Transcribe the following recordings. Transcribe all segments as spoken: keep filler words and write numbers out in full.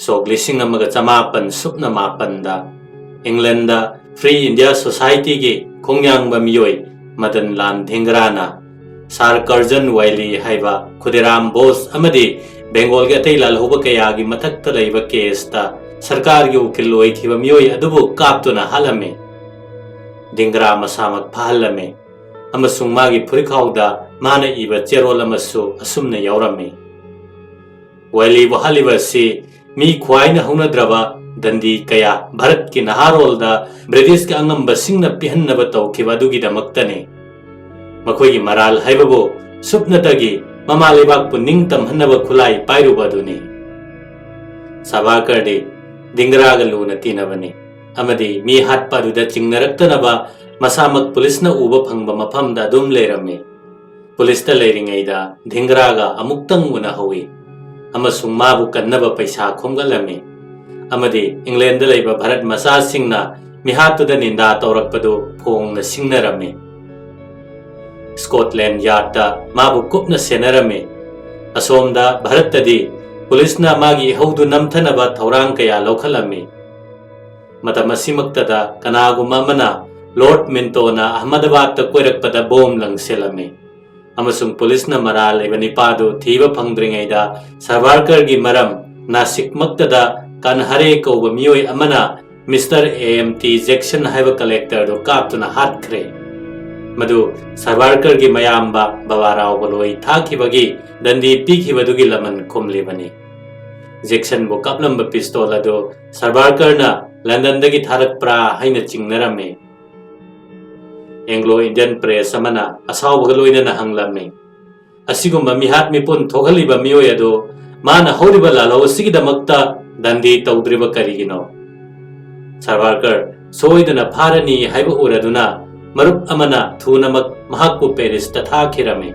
ꯁꯣꯛ ꯂꯤꯁꯤꯡ ꯑꯃꯒ ꯆꯃꯥꯄꯟ ꯁꯨꯞꯅ ꯃꯥꯄꯟꯗ ꯏꯪꯂꯦꯟꯗ Free India Society ꯒꯤ ꯈꯣꯡꯌꯥꯡꯕ ꯃꯤꯑꯣꯏ ꯃꯗꯟ ꯂꯥꯜ ꯙꯤꯡꯒ꯭ꯔꯥꯅ ꯁꯥꯔ ꯀꯔꯖꯟ ꯋꯥꯏꯂꯤ ꯍꯥꯏꯕ ꯈꯨꯗꯤꯔꯥꯝ ꯕꯣꯁ ꯑꯃꯗꯤ ꯕꯦꯡꯒꯣꯜꯒꯤ ꯑꯇꯩ ꯂꯥꯜꯍꯧꯕ ꯀꯌꯥꯒꯤ ꯃꯊꯛꯇ ꯂꯩꯕ ꯀꯦꯁꯇ ꯁꯔꯀꯥꯔꯒꯤ ꯎꯀꯤꯜ ꯑꯣꯏꯈꯤꯕ ꯃꯤꯑꯣꯏ ꯑꯗꯨꯕꯨ ꯀꯥꯞꯇꯨꯅ ꯍꯥꯠꯂꯝꯃꯤ꯫ ꯙꯤꯡꯒ꯭ꯔꯥ ꯃꯁꯥꯃꯛ ꯐꯥꯍꯜꯂꯝꯃꯤ ꯑꯃꯁꯨꯡ ꯃꯥꯒꯤ ꯐꯨꯔꯤꯈꯥꯎꯗ ꯃꯥꯅ ꯏꯕ ꯆꯦꯔꯣꯜ ꯑꯃꯁꯨ ꯑꯁꯨꯝꯅ ꯌꯥꯎꯔꯝꯃꯤ꯫ ꯋꯥꯏꯂꯤꯕꯨ ꯍꯥꯠꯂꯤꯕ ꯑꯁꯤ ꯃꯤ ꯈ꯭ꯋꯥꯏꯅ ꯍꯧꯅꯗ꯭ꯔꯕ ꯗꯟꯗꯤ ꯀꯌꯥ ꯚꯥꯔꯠꯀꯤ ꯅꯍꯥꯔꯣꯜꯗ ꯕ꯭ꯔꯤꯇꯤꯁꯀꯤ ꯑꯉꯝꯕꯁꯤꯡꯅ ꯄꯤꯍꯟꯅꯕ ꯇꯧꯈꯤꯕ ꯑꯗꯨꯒꯤꯗꯃꯛꯇꯅꯤ꯫ ꯃꯈꯣꯏꯒꯤ ꯃꯔꯥꯜ ꯍꯥꯏꯕꯕꯨ ꯁꯨꯞꯅꯇꯒꯤ ꯃꯃꯥ ꯂꯩꯕꯥꯛꯄꯨ ꯅꯤꯡꯇꯝꯍꯟꯅꯕ ꯈꯨꯠꯂꯥꯏ ꯄꯥꯏꯔꯨꯕ ꯑꯗꯨꯅꯤ꯫ ꯁꯥꯚꯔꯀꯔꯗꯤ ꯙꯤꯡꯒ꯭ꯔꯥꯒ ꯂꯨꯅ ꯇꯤꯟꯅꯕꯅꯤ ꯑꯃꯗꯤ ꯃꯤ ꯍꯥꯠꯄ ꯑꯗꯨꯗ ꯆꯤꯡꯅꯔꯛꯇꯅꯕ ꯃꯁꯥꯃꯛ ꯄꯨꯂꯤꯁꯅ ꯎꯕ ꯐꯪꯕ ꯃꯐꯝꯗ ꯑꯗꯨꯝ ꯂꯩꯔꯝꯃꯤ꯫ ꯄꯨꯂꯤꯁꯇ ꯂꯩꯔꯤꯉꯩꯗ ꯙꯤꯡꯒ꯭ꯔꯥꯒ ꯑꯃꯨꯛꯇꯪ ꯎꯅꯍꯧꯏ ꯑꯃꯁꯨꯡ ꯃꯥꯕꯨ ꯀꯟꯅꯕ ꯄꯩꯁꯥ ꯈꯣꯝꯒꯠꯂꯝꯃꯤ ꯑꯃꯗꯤ ꯏꯪꯂꯦꯟꯗ ꯂꯩꯕ ꯚꯥꯔꯠ ꯃꯆꯥꯁꯤꯡꯅ ꯃꯤꯍꯥꯠꯇꯨꯗ ꯅꯤꯟꯗꯥ ꯇꯧꯔꯛꯄꯗꯨ ꯐꯣꯡꯅ ꯁꯤꯡꯅꯔꯝꯃꯤ꯫ ꯁ꯭ꯀꯣꯠꯂꯦꯟ ꯌꯥꯔꯗꯇ ꯃꯥꯕꯨ ꯀꯨꯞꯅ ꯁꯦꯟꯅꯔꯝꯃꯤ꯫ ꯑꯁꯣꯝꯗ ꯚꯥꯔꯠꯇꯗꯤ ꯄꯨꯂꯤꯁꯅ ꯃꯥꯒꯤ ꯏꯍꯧꯗꯨ ꯅꯝꯊꯅꯕ ꯊꯧꯔꯥꯡ ꯀꯌꯥ ꯂꯧꯈꯠꯂꯝꯃꯤ꯫ ꯃꯇꯝ ꯑꯁꯤꯃꯛꯇꯗ ꯀꯅꯥꯒꯨꯝꯕ ꯑꯃꯅ ꯂꯣꯔꯗ ꯃꯤꯟꯇꯣꯅ ꯑꯍꯃꯗꯕꯥꯗꯇ ꯀꯣꯏꯔꯛꯄꯗ ꯕꯣꯝ ꯂꯪꯁꯤꯜꯂꯝꯃꯤ ꯑꯃꯁꯨꯡ ꯄꯨꯂꯤꯁꯅ ꯃꯔꯥꯜ ꯂꯩꯕ ꯅꯤꯄꯥꯗꯨ ꯊꯤꯕ ꯐꯪꯗ꯭ꯔꯤꯉꯩꯗ ꯁꯥꯚꯔꯀꯔꯒꯤ ꯃꯔꯝ ꯅꯥꯁꯤꯛꯃꯛꯇꯗ ꯀꯥꯟꯍꯥꯔꯦ ꯀꯧꯕ ꯃꯤꯑꯣꯏ ꯑꯃꯅ mister A M T Jackson ꯍꯥꯏꯕ ꯀꯂꯦꯛꯇꯔꯗꯨ ꯀꯥꯞꯇꯨꯅ ꯍꯥꯠꯈ꯭ꯔꯦ꯫ ꯃꯗꯨ ꯁꯥꯚꯔꯀꯔꯒꯤ ꯃꯌꯥꯝꯕ ꯕꯕꯥꯔꯥꯎ ꯕꯂꯣꯏ ꯊꯥꯈꯤꯕꯒꯤ ꯗꯟꯗꯤ ꯄꯤꯈꯤꯕꯗꯨꯒꯤ ꯂꯃꯟ ꯈꯨꯝꯂꯤꯕꯅꯤ꯫ ꯖꯦꯛꯁꯟꯕꯨ ꯀꯥꯞꯂꯝꯕ ꯄꯤꯁꯇꯣꯜ ꯑꯗꯨ ꯁꯥꯚꯔꯀꯔꯅ ꯂꯟꯗꯟꯗꯒꯤ ꯊꯥꯔꯛꯄ꯭ꯔꯥ ꯍꯥꯏꯅ ꯆꯤꯡꯅꯔꯝꯃꯤ꯫ ꯑꯦꯡꯒ꯭ꯂꯣ ꯏꯟꯗꯤꯌꯟ ꯄ꯭ꯔꯦꯁ ꯑꯃꯅ ꯑꯁꯥꯎꯕꯒ ꯂꯣꯏꯅꯅ ꯍꯪꯂꯝꯃꯤ, "ꯑꯁꯤꯒꯨꯝꯕ ꯃꯤꯍꯥꯠ ꯃꯤꯄꯨꯟ ꯊꯣꯛꯍꯜꯂꯤꯕ ꯃꯤꯑꯣꯏ ꯑꯗꯨ ꯃꯥꯅ ꯍꯧꯔꯤꯕ ꯂꯥꯜꯍꯧ ꯑꯁꯤꯒꯤꯗꯃꯛꯇ ꯗꯟꯗꯤ ꯇꯧꯗ꯭ꯔꯤꯕ ꯀꯔꯤꯒꯤꯅꯣ?" ꯁꯥꯚꯔꯀꯔ ꯁꯣꯏꯗꯅ ꯐꯥꯔꯅꯤ ꯍꯥꯏꯕ ꯎꯔꯗꯨꯅ ꯃꯔꯨꯞ ꯑꯃꯅ ꯊꯨꯅꯃꯛ ꯃꯍꯥꯛꯄꯨ ꯄꯦꯔꯤꯁꯇ ꯊꯥꯈꯤꯔꯝꯃꯤ꯫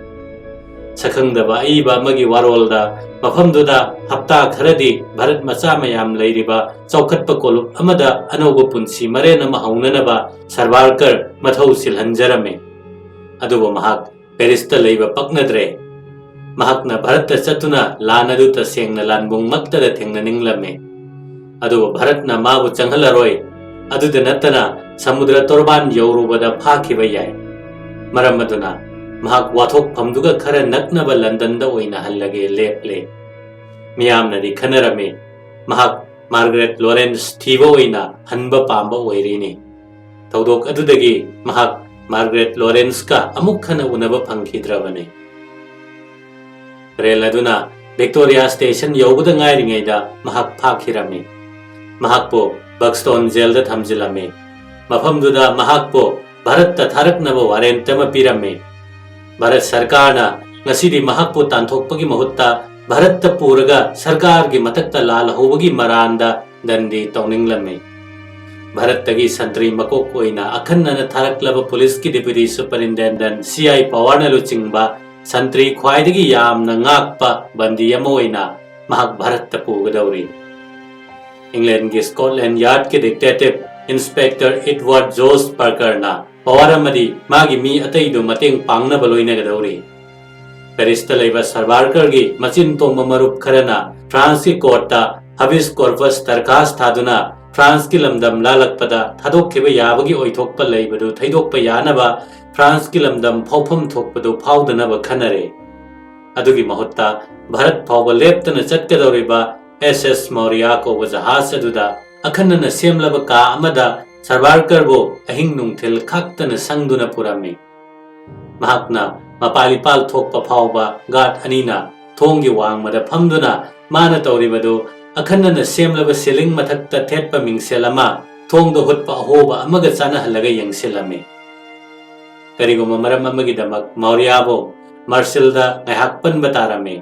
ꯁꯛꯈꯪꯗꯕ ꯑꯏꯕ ꯑꯃꯒꯤ ꯋꯥꯔꯣꯜꯗ ꯃꯐꯝꯗꯨꯗ ꯍꯞꯇꯥ ꯈꯔꯗꯤ ꯚꯥꯔꯠ ꯃꯆꯥ ꯃꯌꯥꯝ ꯂꯩꯔꯤꯕ ꯆꯥꯎꯈꯠꯄ ꯀꯣꯂꯨꯞ ꯑꯃꯗ ꯑꯅꯧꯕ ꯄꯨꯟꯁꯤ ꯃꯔꯦꯟ ꯑꯃ ꯍꯧꯅꯅꯕ ꯁꯥꯚꯔꯀꯔ ꯃꯊꯧ ꯁꯤꯜꯍꯟꯖꯔꯝꯃꯤ꯫ ꯑꯗꯨꯕꯨ ꯃꯍꯥꯛ ꯄꯦꯔꯤꯁꯇ ꯂꯩꯕ ꯄꯛꯅꯗ꯭ꯔꯦ꯫ ꯃꯍꯥꯛꯅ ꯚꯥꯔꯠꯇ ꯆꯠꯇꯨꯅ ꯂꯥꯟ ꯑꯗꯨ ꯇꯁꯦꯡꯅ ꯂꯥꯟꯕꯨꯡꯃꯛꯇꯗ ꯊꯦꯡꯅꯅꯤꯡꯂꯝꯃꯤ꯫ ꯑꯗꯨꯕꯨ ꯚꯥꯔꯠꯅ ꯃꯥꯕꯨ ꯆꯪꯍꯜꯂꯔꯣꯏ꯫ ꯑꯗꯨꯗ ꯅꯠꯇꯅ ꯁꯃꯨꯗ꯭ꯔ ꯇꯣꯔꯕꯥꯟ ꯌꯧꯔꯨꯕꯗ ꯐꯥꯈꯤꯕ ꯌꯥꯏ꯫ ꯃꯔꯝ ꯑꯗꯨꯅ ꯃꯍꯥꯛ ꯋꯥꯊꯣꯛꯐꯝꯗꯨꯒ ꯈꯔ ꯅꯛꯅꯕ ꯂꯟꯗꯟꯗ ꯑꯣꯏꯅ ꯍꯜꯂꯒꯦ ꯂꯦꯞꯂꯦ꯫ ꯃꯤꯌꯥꯝꯅꯗꯤ ꯈꯟꯅꯔꯝꯃꯤ, ꯃꯍꯥꯛ ꯃꯥꯔꯒꯔꯦꯠ ꯂꯣꯔꯦꯟꯁ ꯊꯤꯕ ꯑꯣꯏꯅ ꯍꯟꯕ ꯄꯥꯝꯕ ꯑꯣꯏꯔꯤꯅꯤ꯫ ꯊꯧꯗꯣꯛ ꯑꯗꯨꯗꯒꯤ ꯃꯍꯥꯛ ꯃꯥꯔꯒꯔꯦꯠ ꯂꯣꯔꯦꯟꯁꯀ ꯑꯃꯨꯛ ꯍꯟꯅ ꯎꯅꯕ ꯐꯪꯈꯤꯗ꯭ꯔꯕꯅꯤ꯫ ꯔꯦꯜ ꯑꯗꯨꯅ ꯚꯤꯛꯇꯣꯔꯤꯌꯥ ꯁ꯭ꯇꯦꯁꯟ ꯌꯧꯕꯗ ꯉꯥꯏꯔꯤꯉꯩꯗ ꯃꯍꯥꯛ ꯐꯥꯈꯤꯔꯝꯃꯤ꯫ ꯃꯍꯥꯛꯄꯨ ꯕꯛꯁꯇꯣꯟ ꯖꯦꯜꯗ ꯊꯝꯖꯤꯜꯂꯝꯃꯤ꯫ ꯃꯐꯝꯗꯨꯗ ꯃꯍꯥꯛꯄꯨ ꯚꯥꯔꯠꯇ ꯊꯥꯔꯛꯅꯕ ꯋꯥꯔꯦꯟꯠ ꯑꯃ ꯄꯤꯔꯝꯃꯤ꯫ ꯚꯥꯔꯠ ꯁꯔꯀꯥꯔꯅ ꯉꯁꯤꯗꯤ ꯃꯍꯥꯛꯄꯨ ꯇꯥꯟꯊꯣꯛꯄꯒꯤ ꯃꯍꯨꯠꯇ ꯚꯥꯔꯠꯇ ꯄꯨꯔꯒ ꯁꯔꯀꯥꯔꯒꯤ ꯃꯊꯛꯇ ꯂꯥꯜꯍꯧꯕꯒꯤ ꯃꯔꯥꯟꯗ ꯗꯟꯗꯤ ꯇꯧꯅꯤꯡꯂꯝꯃꯤ꯫ ꯚꯥꯔꯠꯇꯒꯤ ꯁꯟꯇ꯭ꯔꯤ ꯃꯀꯣꯛ ꯑꯣꯏꯅ ꯑꯈꯟꯅꯅ ꯊꯥꯔꯛꯂꯕ ꯄꯨꯂꯤꯁꯀꯤ ꯗꯦꯄ꯭ꯌꯨꯇꯤ ꯁꯨꯄꯔꯤꯟꯇꯦꯟꯗꯦꯟꯠ ꯁꯤ ꯑꯥꯏ ꯄꯋꯥꯔꯅ ꯂꯨꯆꯤꯡꯕ ꯁꯟꯇ꯭ꯔꯤ ꯈ꯭ꯋꯥꯏꯗꯒꯤ ꯌꯥꯝꯅ ꯉꯥꯛꯄ ꯕꯟꯗꯤ ꯑꯃ ꯑꯣꯏꯅ ꯃꯍꯥꯛ ꯚꯥꯔꯠꯇ ꯄꯨꯒꯗꯧꯔꯤ꯫ ꯏꯪꯂꯦꯟꯒꯤ Scotland ꯌꯥꯔꯗꯀꯤ detective inspector ꯏꯗꯋꯥꯔꯗ George ꯄꯥꯔꯀꯔꯅ power ꯑꯃꯗꯤ ꯃꯥꯒꯤ ꯃꯤ ꯑꯇꯩꯗꯨ ꯃꯇꯦꯡ ꯄꯥꯡꯅꯕ ꯂꯣꯏꯅꯒꯗꯧꯔꯤ꯫ ꯄꯦꯔꯤꯁꯇ ꯂꯩꯕ ꯁꯔꯕꯥꯔꯀꯔꯒꯤ ꯃꯆꯤꯟ ꯇꯣꯡꯕ ꯃꯔꯨꯞ ꯈꯔꯅ ꯐ꯭ꯔꯥꯟꯁꯀꯤ ꯀꯣꯔꯠꯇ ꯍꯕꯤꯁ ꯀꯣꯔꯄꯁ ꯗꯔꯈꯥꯁ ꯊꯥꯗꯨꯅ ꯐ꯭ꯔꯥꯟꯁꯀꯤ ꯂꯝꯗꯝ ꯂꯥꯜꯂꯛꯄꯗ ꯊꯥꯗꯣꯛꯈꯤꯕ ꯌꯥꯕꯒꯤ ꯑꯣꯏꯊꯣꯛꯄ ꯂꯩꯕꯗꯨ ꯊꯩꯗꯣꯛꯄ ꯌꯥꯅꯕ ꯐ꯭ꯔꯥꯟꯁꯀꯤ ꯂꯝꯗꯝ ꯐꯥꯎꯐꯝ ꯊꯣꯛꯄꯗꯨ ꯐꯥꯎꯗꯅꯕ ꯈꯟꯅꯔꯦ꯫ ꯑꯗꯨꯒꯤ ꯃꯍꯨꯠꯇ ꯚꯥꯔꯠ ꯐꯥꯎꯕ ꯂꯦꯞꯇꯅ ꯆꯠꯀꯗꯧꯔꯤꯕ ꯑꯦꯁ ꯑꯦꯁ ꯃꯧꯔꯤꯌꯥ ꯀꯧꯕ ꯖꯍꯥꯖ ꯑꯗꯨꯗ ꯑꯈꯟꯅꯅ ꯁꯦꯝꯂꯕ ꯀꯥ ꯑꯃꯗ ꯁꯔꯕꯥꯔꯀꯔꯕꯨ ꯑꯍꯤꯡ ꯅꯨꯡꯊꯤꯜ ꯈꯥꯛꯇꯅ ꯁꯪꯗꯨꯅ ꯄꯨꯔꯝꯃꯤ꯫ ꯃꯍꯥꯛꯅ ꯃꯄꯥꯜ ꯏꯄꯥꯜ ꯊꯣꯛꯄ ꯐꯥꯎꯕ ꯒꯥꯔꯗ ꯑꯅꯤꯅ ꯊꯣꯡꯒꯤ ꯋꯥꯡꯃꯗ ꯐꯝꯗꯨꯅ ꯃꯥꯅ ꯇꯧꯔꯤꯕꯗꯨ ꯑꯈꯟꯅꯅ ꯁꯦꯝꯂꯕ ꯁꯤꯂꯤꯡ ꯃꯊꯛꯇ ꯊꯦꯠꯄ ꯃꯤꯡꯁꯦꯜ ꯑꯃ ꯊꯣꯡꯗ ꯍꯨꯠꯄ ꯑꯍꯣꯕ ꯑꯃꯒ ꯆꯥꯟꯅꯍꯜꯂꯒ ꯌꯦꯡꯁꯤꯜꯂꯝꯃꯤ꯫ ꯀꯔꯤꯒꯨꯝꯕ ꯃꯔꯝ ꯑꯃꯒꯤꯗꯃꯛ ꯃꯧꯔꯤꯌꯥꯕꯨ ꯃꯥꯔꯁꯤꯜꯗ ꯉꯥꯏꯍꯥꯛ ꯄꯟꯕ ꯇꯥꯔꯝꯃꯤ꯫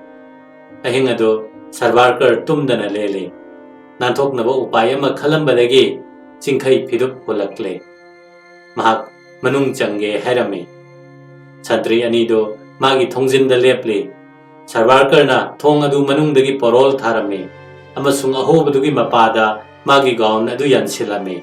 ꯑꯍꯤꯡ ꯑꯗꯨ ꯁꯔꯕꯥꯔꯀꯔ ꯇꯨꯝꯗꯅ ꯂꯦꯜꯂꯤ꯫ ꯅꯥꯟꯊꯣꯛꯅꯕ ꯎꯄꯥꯏ ꯑꯃ ꯈꯜꯂꯝꯕꯗꯒꯤ ꯆꯤꯡꯈꯩ ꯐꯤꯗꯨꯞ ꯍꯨꯜꯂꯛꯂꯦ꯫ ꯃꯍꯥꯛ ꯃꯅꯨꯡ ꯆꯪꯒꯦ ꯍꯥꯏꯔꯝꯃꯤ꯫ ꯁꯟꯇ꯭ꯔꯤ ꯑꯅꯤꯗꯨ ꯃꯥꯒꯤ ꯊꯣꯡꯖꯤꯟꯗ ꯂꯦꯞꯂꯤ꯫ ꯁꯔꯕꯥꯔꯀꯔꯅ ꯊꯣꯡ ꯑꯗꯨ ꯃꯅꯨꯡꯗꯒꯤ ꯄꯣꯔꯣꯜ ꯊꯥꯔꯝꯃꯤ ꯑꯃꯁꯨꯡ ꯑꯍꯣꯕꯗꯨꯒꯤ ꯃꯄꯥꯗ ꯃꯥꯒꯤ ꯒꯥꯎꯟ ꯑꯗꯨ ꯌꯥꯟꯁꯤꯜꯂꯝꯃꯤ꯫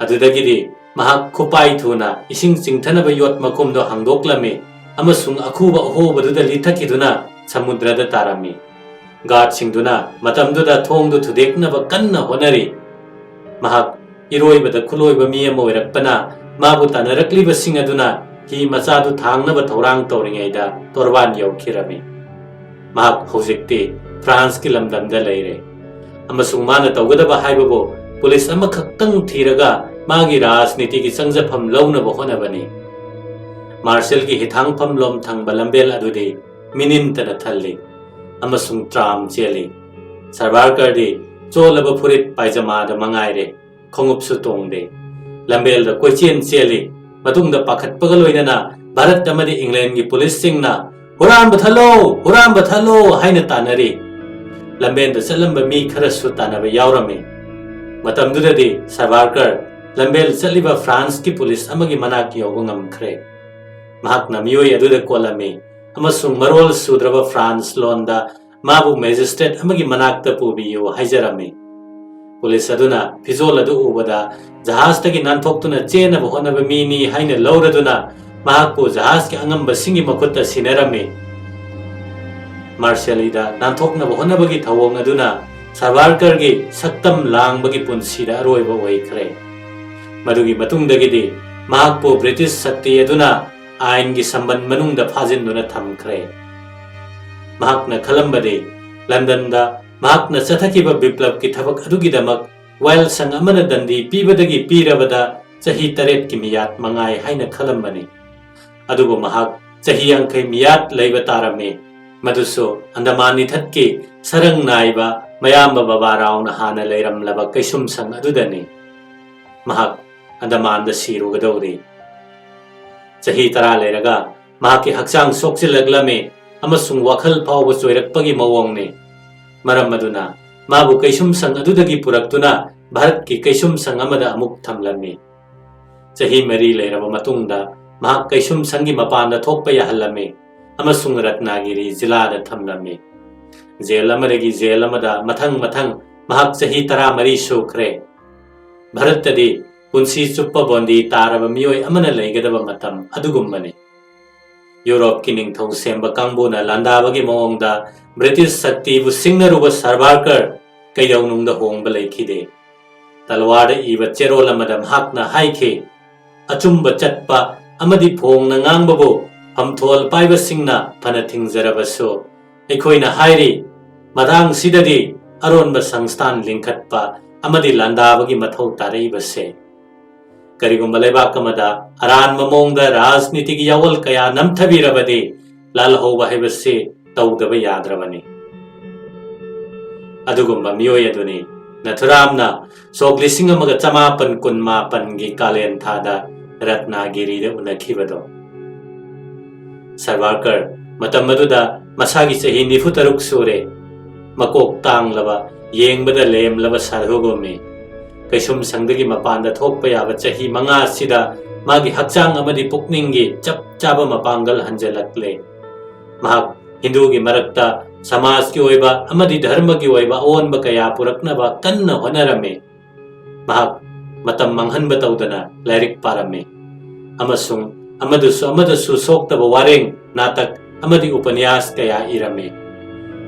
ꯑꯗꯨꯗꯒꯤꯗꯤ ꯃꯍꯥꯛ ꯈꯨꯄꯥꯏ ꯊꯨꯅ ꯏꯁꯤꯡ ꯆꯤꯡꯊꯅꯕ ꯌꯣꯠ ꯃꯈꯨꯝꯗꯨ ꯍꯥꯡꯗꯣꯛꯂꯝꯃꯤ ꯑꯃꯁꯨꯡ ꯑꯈꯨꯕ ꯑꯍꯣꯕꯗꯨꯗ ꯂꯤꯊꯈꯤꯗꯨꯅ ꯁꯃꯨꯗ꯭ꯔꯗ ꯇꯥꯔꯝꯃꯤ꯫ ꯒꯥꯔꯗꯁꯤꯡꯗꯨꯅ ꯃꯇꯝꯗꯨꯗ ꯊꯣꯡꯗꯨ ꯊꯨꯗꯦꯛꯅꯕ ꯀꯟꯅ ꯍꯣꯠꯅꯔꯤ꯫ ꯃꯍꯥꯛ ꯏꯔꯣꯏꯕꯗ ꯈꯨꯂꯣꯏꯕ ꯃꯤ ꯑꯃ ꯑꯣꯏꯔꯛꯄꯅ, ꯃꯥꯕꯨ ꯇꯥꯟꯅꯔꯛꯂꯤꯕꯁꯤꯡ ꯑꯗꯨꯅ ꯍꯤ ꯃꯆꯥꯗꯨ ꯊꯥꯡꯅꯕ ꯊꯧꯔꯥꯡ ꯇꯧꯔꯤꯉꯩꯗ ꯇꯣꯔꯕꯥꯟ ꯌꯧꯈꯤꯔꯝꯃꯤ꯫ ꯃꯍꯥꯛ ꯍꯧꯖꯤꯛꯇꯤ ꯐ꯭ꯔꯥꯟꯁꯀꯤ ꯂꯝꯗꯝꯗ ꯂꯩꯔꯦ, ꯑꯃꯁꯨꯡ ꯃꯥꯅ ꯇꯧꯒꯗꯕ ꯍꯥꯏꯕꯕꯨ ꯄꯨꯂꯤꯁ ꯑꯃꯈꯛꯇꯪ ꯊꯤꯔꯒ ꯃꯥꯒꯤ ꯔꯥꯖꯅꯤꯇꯤꯒꯤ ꯆꯪꯖꯐꯝ ꯂꯧꯅꯕ ꯍꯣꯠꯅꯕꯅꯤ꯫ ꯃꯥꯔꯁꯦꯜꯒꯤ ꯍꯤꯊꯥꯡꯐꯝꯂꯣꯝ ꯊꯪꯕ ꯂꯝꯕꯦꯜ ꯑꯗꯨꯗꯤ ꯃꯤꯅꯤꯟꯇꯅ ꯊꯜꯂꯤ, ꯑꯃꯁꯨꯡ ꯇ꯭ꯔꯥꯝ ꯆꯦꯜꯂꯤ꯫ ꯁꯥꯔꯕꯥꯔꯀꯔꯗꯤ ꯆꯣꯜꯂꯕ ꯐꯨꯔꯤꯠ ꯄꯥꯏꯖꯃꯥꯗ ꯃꯉꯥꯏꯔꯦ, ꯈꯣꯡꯎꯞꯁꯨ ꯇꯣꯡꯗꯦ꯫ ꯂꯝꯕꯦꯜꯗ ꯀꯣꯏꯆꯦꯟ ꯆꯦꯜꯂꯤ꯫ ꯃꯇꯨꯡꯗ ꯄꯥꯈꯠꯄꯒ ꯂꯣꯏꯅꯅ ꯚꯥꯔꯠ ꯑꯃꯗꯤ ꯏꯪꯂꯦꯟꯒꯤ ꯄꯨꯂꯤꯁꯁꯤꯡꯅ, "ꯍꯨꯔꯥꯟꯕ ꯊꯜꯂꯣ! ꯍꯨꯔꯥꯟꯕ ꯊꯜꯂꯣ!" ꯍꯥꯏꯅ ꯇꯥꯟꯅꯔꯤ꯫ ꯂꯝꯕꯦꯟꯗ ꯆꯠꯂꯝꯕ ꯃꯤ ꯈꯔꯁꯨ ꯇꯥꯟꯅꯕ ꯌꯥꯎꯔꯝꯃꯤ꯫ ꯃꯇꯝꯗꯨꯗꯗꯤ ꯁꯥꯔꯕꯥꯔꯀꯔ ꯂꯝꯕꯦꯜ ꯆꯠꯂꯤꯕ ꯐ꯭ꯔꯥꯟꯁꯀꯤ ꯄꯨꯂꯤꯁ ꯑꯃꯒꯤ ꯃꯅꯥꯛ ꯌꯧꯕ ꯉꯝꯈ꯭ꯔꯦ꯫ ꯃꯍꯥꯛꯅ ꯃꯤꯑꯣꯏ ꯑꯗꯨꯗ ꯀꯣꯜꯂꯝꯃꯤ ꯑꯃꯁꯨꯡ ꯃꯔꯣꯜ ꯁꯨꯗ꯭ꯔꯕ ꯐ꯭ꯔꯥꯟꯁ ꯂꯣꯟꯗ ꯃꯥꯕꯨ ꯃꯦꯖꯤꯁꯇ꯭ꯔꯦꯠ ꯑꯃꯒꯤ ꯃꯅꯥꯛꯇ ꯄꯨꯕꯤꯌꯨ ꯍꯥꯏꯖꯔꯝꯃꯤ꯫ ꯄꯨꯂꯤꯁ ꯑꯗꯨꯅ ꯐꯤꯖꯣꯜ ꯑꯗꯨ ꯎꯕꯗ ꯖꯍꯥꯖꯇꯒꯤ ꯅꯥꯟꯊꯣꯛꯇꯨꯅ ꯆꯦꯟꯅꯕ ꯍꯣꯠꯅꯕ ꯃꯤꯅꯤ ꯍꯥꯏꯅ ꯂꯧꯔꯗꯨꯅ ꯃꯍꯥꯛꯄꯨ ꯖꯍꯥꯖꯀꯤ ꯑꯉꯝꯕꯁꯤꯡꯒꯤ ꯃꯈꯨꯠꯇ ꯁꯤꯟꯅꯔꯝꯃꯤ꯫ ꯃꯥꯔꯁꯦꯂꯤꯗ ꯅꯥꯟꯊꯣꯛꯅꯕ ꯍꯣꯠꯅꯕꯒꯤ ꯊꯧꯑꯣꯡ ꯑꯗꯨꯅ ꯁꯥꯔꯕꯥꯔꯀꯔꯒꯤ ꯁꯛꯇꯝ ꯂꯥꯡꯕꯒꯤ ꯄꯨꯟꯁꯤꯗ ꯑꯔꯣꯏꯕ ꯑꯣꯏꯈ꯭ꯔꯦ꯫ ꯃꯗꯨꯒꯤ ꯃꯇꯨꯡꯗꯒꯤꯗꯤ ꯃꯍꯥꯛꯄꯨ ꯕ꯭ꯔꯤꯇꯤꯁ ꯁꯛꯇꯤ ꯑꯗꯨꯅ ꯑꯥꯏꯟꯒꯤ ꯁꯝꯕꯟ ꯃꯅꯨꯡꯗ ꯐꯥꯖꯤꯟꯗꯨꯅ ꯊꯝꯈ꯭ꯔꯦ꯫ ꯃꯍꯥꯛꯅ ꯈꯜꯂꯝꯕꯗꯤ ꯂꯟꯗꯟꯗ ꯃꯍꯥꯛꯅ ꯆꯠꯊꯈꯤꯕ ꯕꯤꯄ꯭ꯂꯕꯀꯤ ꯊꯕꯛ ꯑꯗꯨꯒꯤꯗꯃꯛ ꯋꯥꯌꯦꯜꯁꯪ ꯑꯃꯅ ꯗꯟꯗꯤ ꯄꯤꯕꯗꯒꯤ ꯄꯤꯔꯕꯗ ꯆꯍꯤ ꯇꯔꯦꯠꯀꯤ ꯃꯤꯌꯥꯠ ꯃꯉꯥꯏ ꯍꯥꯏꯅ ꯈꯜꯂꯝꯕꯅꯤ꯫ ꯑꯗꯨꯕꯨ ꯃꯍꯥꯛ ꯆꯍꯤ ꯌꯥꯡꯈꯩ ꯃꯤꯌꯥꯠ ꯂꯩꯕ ꯇꯥꯔꯝꯃꯤ, ꯃꯗꯨꯁꯨ ꯑꯟꯗꯃꯥꯟ ꯏꯊꯠꯀꯤ ꯁꯔꯪ ꯅꯥꯏꯕ ꯃꯌꯥꯝꯕ ꯕꯕꯥ ꯔꯥꯎꯅ ꯍꯥꯟꯅ ꯂꯩꯔꯝꯂꯕ ꯀꯩꯁꯨꯝꯁꯪ ꯑꯗꯨꯗꯅꯤ꯫ ꯃꯍꯥꯛ ꯑꯟꯗꯃꯥꯟꯗ ꯁꯤꯔꯨꯒꯗꯧꯔꯤ꯫ ꯆꯍꯤ ꯇꯔꯥ ꯂꯩꯔꯒ ꯃꯍꯥꯛꯀꯤ ꯍꯛꯆꯥꯡ ꯁꯣꯛꯆꯤꯜꯂꯛꯂꯝꯃꯤ ꯑꯃꯁꯨꯡ ꯋꯥꯈꯜ ꯐꯥꯎꯕ ꯆꯣꯏꯔꯛꯄꯒꯤ ꯃꯑꯣꯡꯅꯤ꯫ ꯃꯔꯝ ꯑꯗꯨꯅ ꯃꯥꯕꯨ ꯀꯩꯁꯨꯝꯁꯪ ꯑꯗꯨꯗꯒꯤ ꯄꯨꯔꯛꯇꯨꯅ ꯚꯥꯔꯠꯀꯤ ꯀꯩꯁꯨꯝꯁꯪ ꯑꯃꯗ ꯑꯃꯨꯛ ꯊꯝꯂꯝꯃꯤ꯫ ꯆꯍꯤ ꯃꯔꯤ ꯂꯩꯔꯕ ꯃꯇꯨꯡꯗ ꯃꯍꯥꯛ ꯀꯩꯁꯨꯝꯁꯪꯒꯤ ꯃꯄꯥꯟꯗ ꯊꯣꯛꯄ ꯌꯥꯍꯜꯂꯝꯃꯤ ꯑꯃꯁꯨꯡ ꯔꯠꯅꯥꯒꯤꯔꯤ ꯖꯤꯂꯥꯗ ꯊꯝꯂꯝꯃꯤ꯫ ꯖꯦꯜ ꯑꯃꯗꯒꯤ ꯖꯦꯜ ꯑꯃꯗ ꯃꯊꯪ ꯃꯊꯪ ꯃꯍꯥꯛ ꯆꯍꯤ ꯇꯔꯥꯃꯔꯤ ꯁꯨꯈ꯭ꯔꯦ꯫ ꯚꯥꯔꯠꯇꯗꯤ ꯄꯨꯟꯁꯤ ꯆꯨꯞꯄ ꯕꯣꯟꯗꯤ ꯇꯥꯔꯕ ꯃꯤꯑꯣꯏ ꯑꯃꯅ ꯂꯩꯒꯗꯕ ꯃꯇꯝ ꯑꯗꯨꯒꯨꯝꯕꯅꯤ꯫ ꯌꯨꯔꯣꯞꯀꯤ ꯅꯤꯡꯊꯧ ꯁꯦꯝꯕ ꯀꯥꯡꯕꯨꯅ ꯂꯥꯟꯗꯥꯕꯒꯤ ꯃꯑꯣꯡꯗ ꯕ꯭ꯔꯤꯇꯤꯁ ꯁꯛꯇꯤꯕꯨ ꯁꯤꯡꯅꯔꯨꯕ ꯁꯔꯕꯥꯔꯀꯔ ꯀꯩꯗꯧꯅꯨꯡꯗ ꯍꯣꯡꯕ ꯂꯩꯈꯤꯗꯦ꯫ ꯇꯜꯋꯥꯔꯗ ꯏꯕ ꯆꯦꯔꯣꯜ ꯑꯃꯗ ꯃꯍꯥꯛꯅ ꯍꯥꯏꯈꯤ, "ꯑꯆꯨꯝꯕ ꯆꯠꯄ ꯑꯃꯗꯤ ꯐꯣꯡꯅ ꯉꯥꯡꯕꯕꯨ ꯐꯝꯊꯣꯜ ꯄꯥꯏꯕꯁꯤꯡꯅ ꯐꯅ ꯊꯤꯡꯖꯔꯕꯁꯨ, ꯑꯩꯈꯣꯏꯅ ꯍꯥꯏꯔꯤ, ꯃꯇꯥꯡꯁꯤꯗꯗꯤ ꯑꯔꯣꯟꯕ ꯁꯪꯁꯊꯥꯟ ꯂꯤꯡꯈꯠꯄ ꯑꯃꯗꯤ ꯂꯥꯟꯗꯥꯕꯒꯤ ꯃꯊꯧ ꯇꯥꯔꯛꯏꯕꯁꯦ꯫ ꯀꯔꯤꯒꯨꯝꯕ ꯂꯩꯕꯥꯛ ꯑꯃꯗ ꯑꯔꯥꯟꯕ ꯃꯑꯣꯡꯗ ꯔꯥꯖꯅꯤꯇꯤꯒꯤ ꯌꯥꯑꯣꯜ ꯀꯌꯥ ꯅꯝꯊꯕꯤꯔꯕꯗꯤ, ꯂꯥꯜꯍꯧꯕ ꯍꯥꯏꯕꯁꯤ ꯇꯧꯗꯕ ꯌꯥꯗ꯭ꯔꯕꯅꯤ꯫" ꯑꯗꯨꯒꯨꯝꯕ ꯃꯤꯑꯣꯏ ꯑꯗꯨꯅꯤ ꯅꯊꯨꯔꯥꯝꯅ ꯁꯣꯛ ꯂꯤꯁꯤꯡ ꯑꯃꯒ ꯆꯃꯥꯄꯟ ꯀꯨꯟ ꯃꯥꯄꯟꯒꯤ ꯀꯥꯂꯦꯟ ꯊꯥꯗ ꯔꯠꯅꯥꯒꯤꯔꯤꯗ ꯎꯅꯈꯤꯕꯗꯣ꯫ ꯁꯔꯕꯥꯔꯀꯔ ꯃꯇꯝ ꯑꯗꯨꯗ ꯃꯁꯥꯒꯤ ꯆꯍꯤ ꯅꯤꯐꯨ ꯇꯔꯨꯛ ꯁꯨꯔꯦ꯫ ꯃꯀꯣꯛ ꯇꯥꯡꯂꯕ, ꯌꯦꯡꯕꯗ ꯂꯦꯝꯂꯕ ꯁꯥꯙꯨꯒꯨꯝꯃꯤ꯫ ꯀꯩꯁꯨꯝ ꯁꯪꯗꯒꯤ ꯃꯄꯥꯟꯗ ꯊꯣꯛꯄ ꯌꯥꯕ ꯆꯍꯤ ꯃꯉꯥ ꯑꯁꯤꯗ ꯃꯥꯒꯤ ꯍꯛꯆꯥꯡ ꯑꯃꯗꯤ ꯄꯨꯛꯅꯤꯡꯒꯤ ꯆꯞ ꯆꯥꯕ ꯃꯄꯥꯡꯒꯜ ꯍꯟꯖꯤꯜꯂꯛꯂꯦ꯫ ꯃꯍꯥꯛ ꯍꯤꯟꯗꯨꯒꯤ ꯃꯔꯛꯇ ꯁꯃꯥꯖꯀꯤ ꯑꯣꯏꯕ ꯑꯃꯗꯤ ꯙꯔꯃꯒꯤ ꯑꯣꯏꯕ ꯑꯑꯣꯟꯕ ꯀꯌꯥ ꯄꯨꯔꯛꯅꯕ ꯀꯟꯅ ꯍꯣꯠꯅꯔꯝꯃꯤ꯫ ꯃꯍꯥꯛ ꯃꯇꯝ ꯃꯥꯡꯍꯟꯕ ꯇꯧꯗꯅ ꯂꯥꯏꯔꯤꯛ ꯄꯥꯔꯝꯃꯤ ꯑꯃꯁꯨꯡ ꯑꯃꯗꯁꯨ ꯑꯃꯗꯁꯨ ꯁꯣꯛꯇꯕ ꯋꯥꯔꯦꯡ, ꯅꯥꯇꯛ ꯑꯃꯗꯤ ꯎꯄꯅ꯭ꯌꯥꯁ ꯀꯌꯥ ꯏꯔꯝꯃꯤ꯫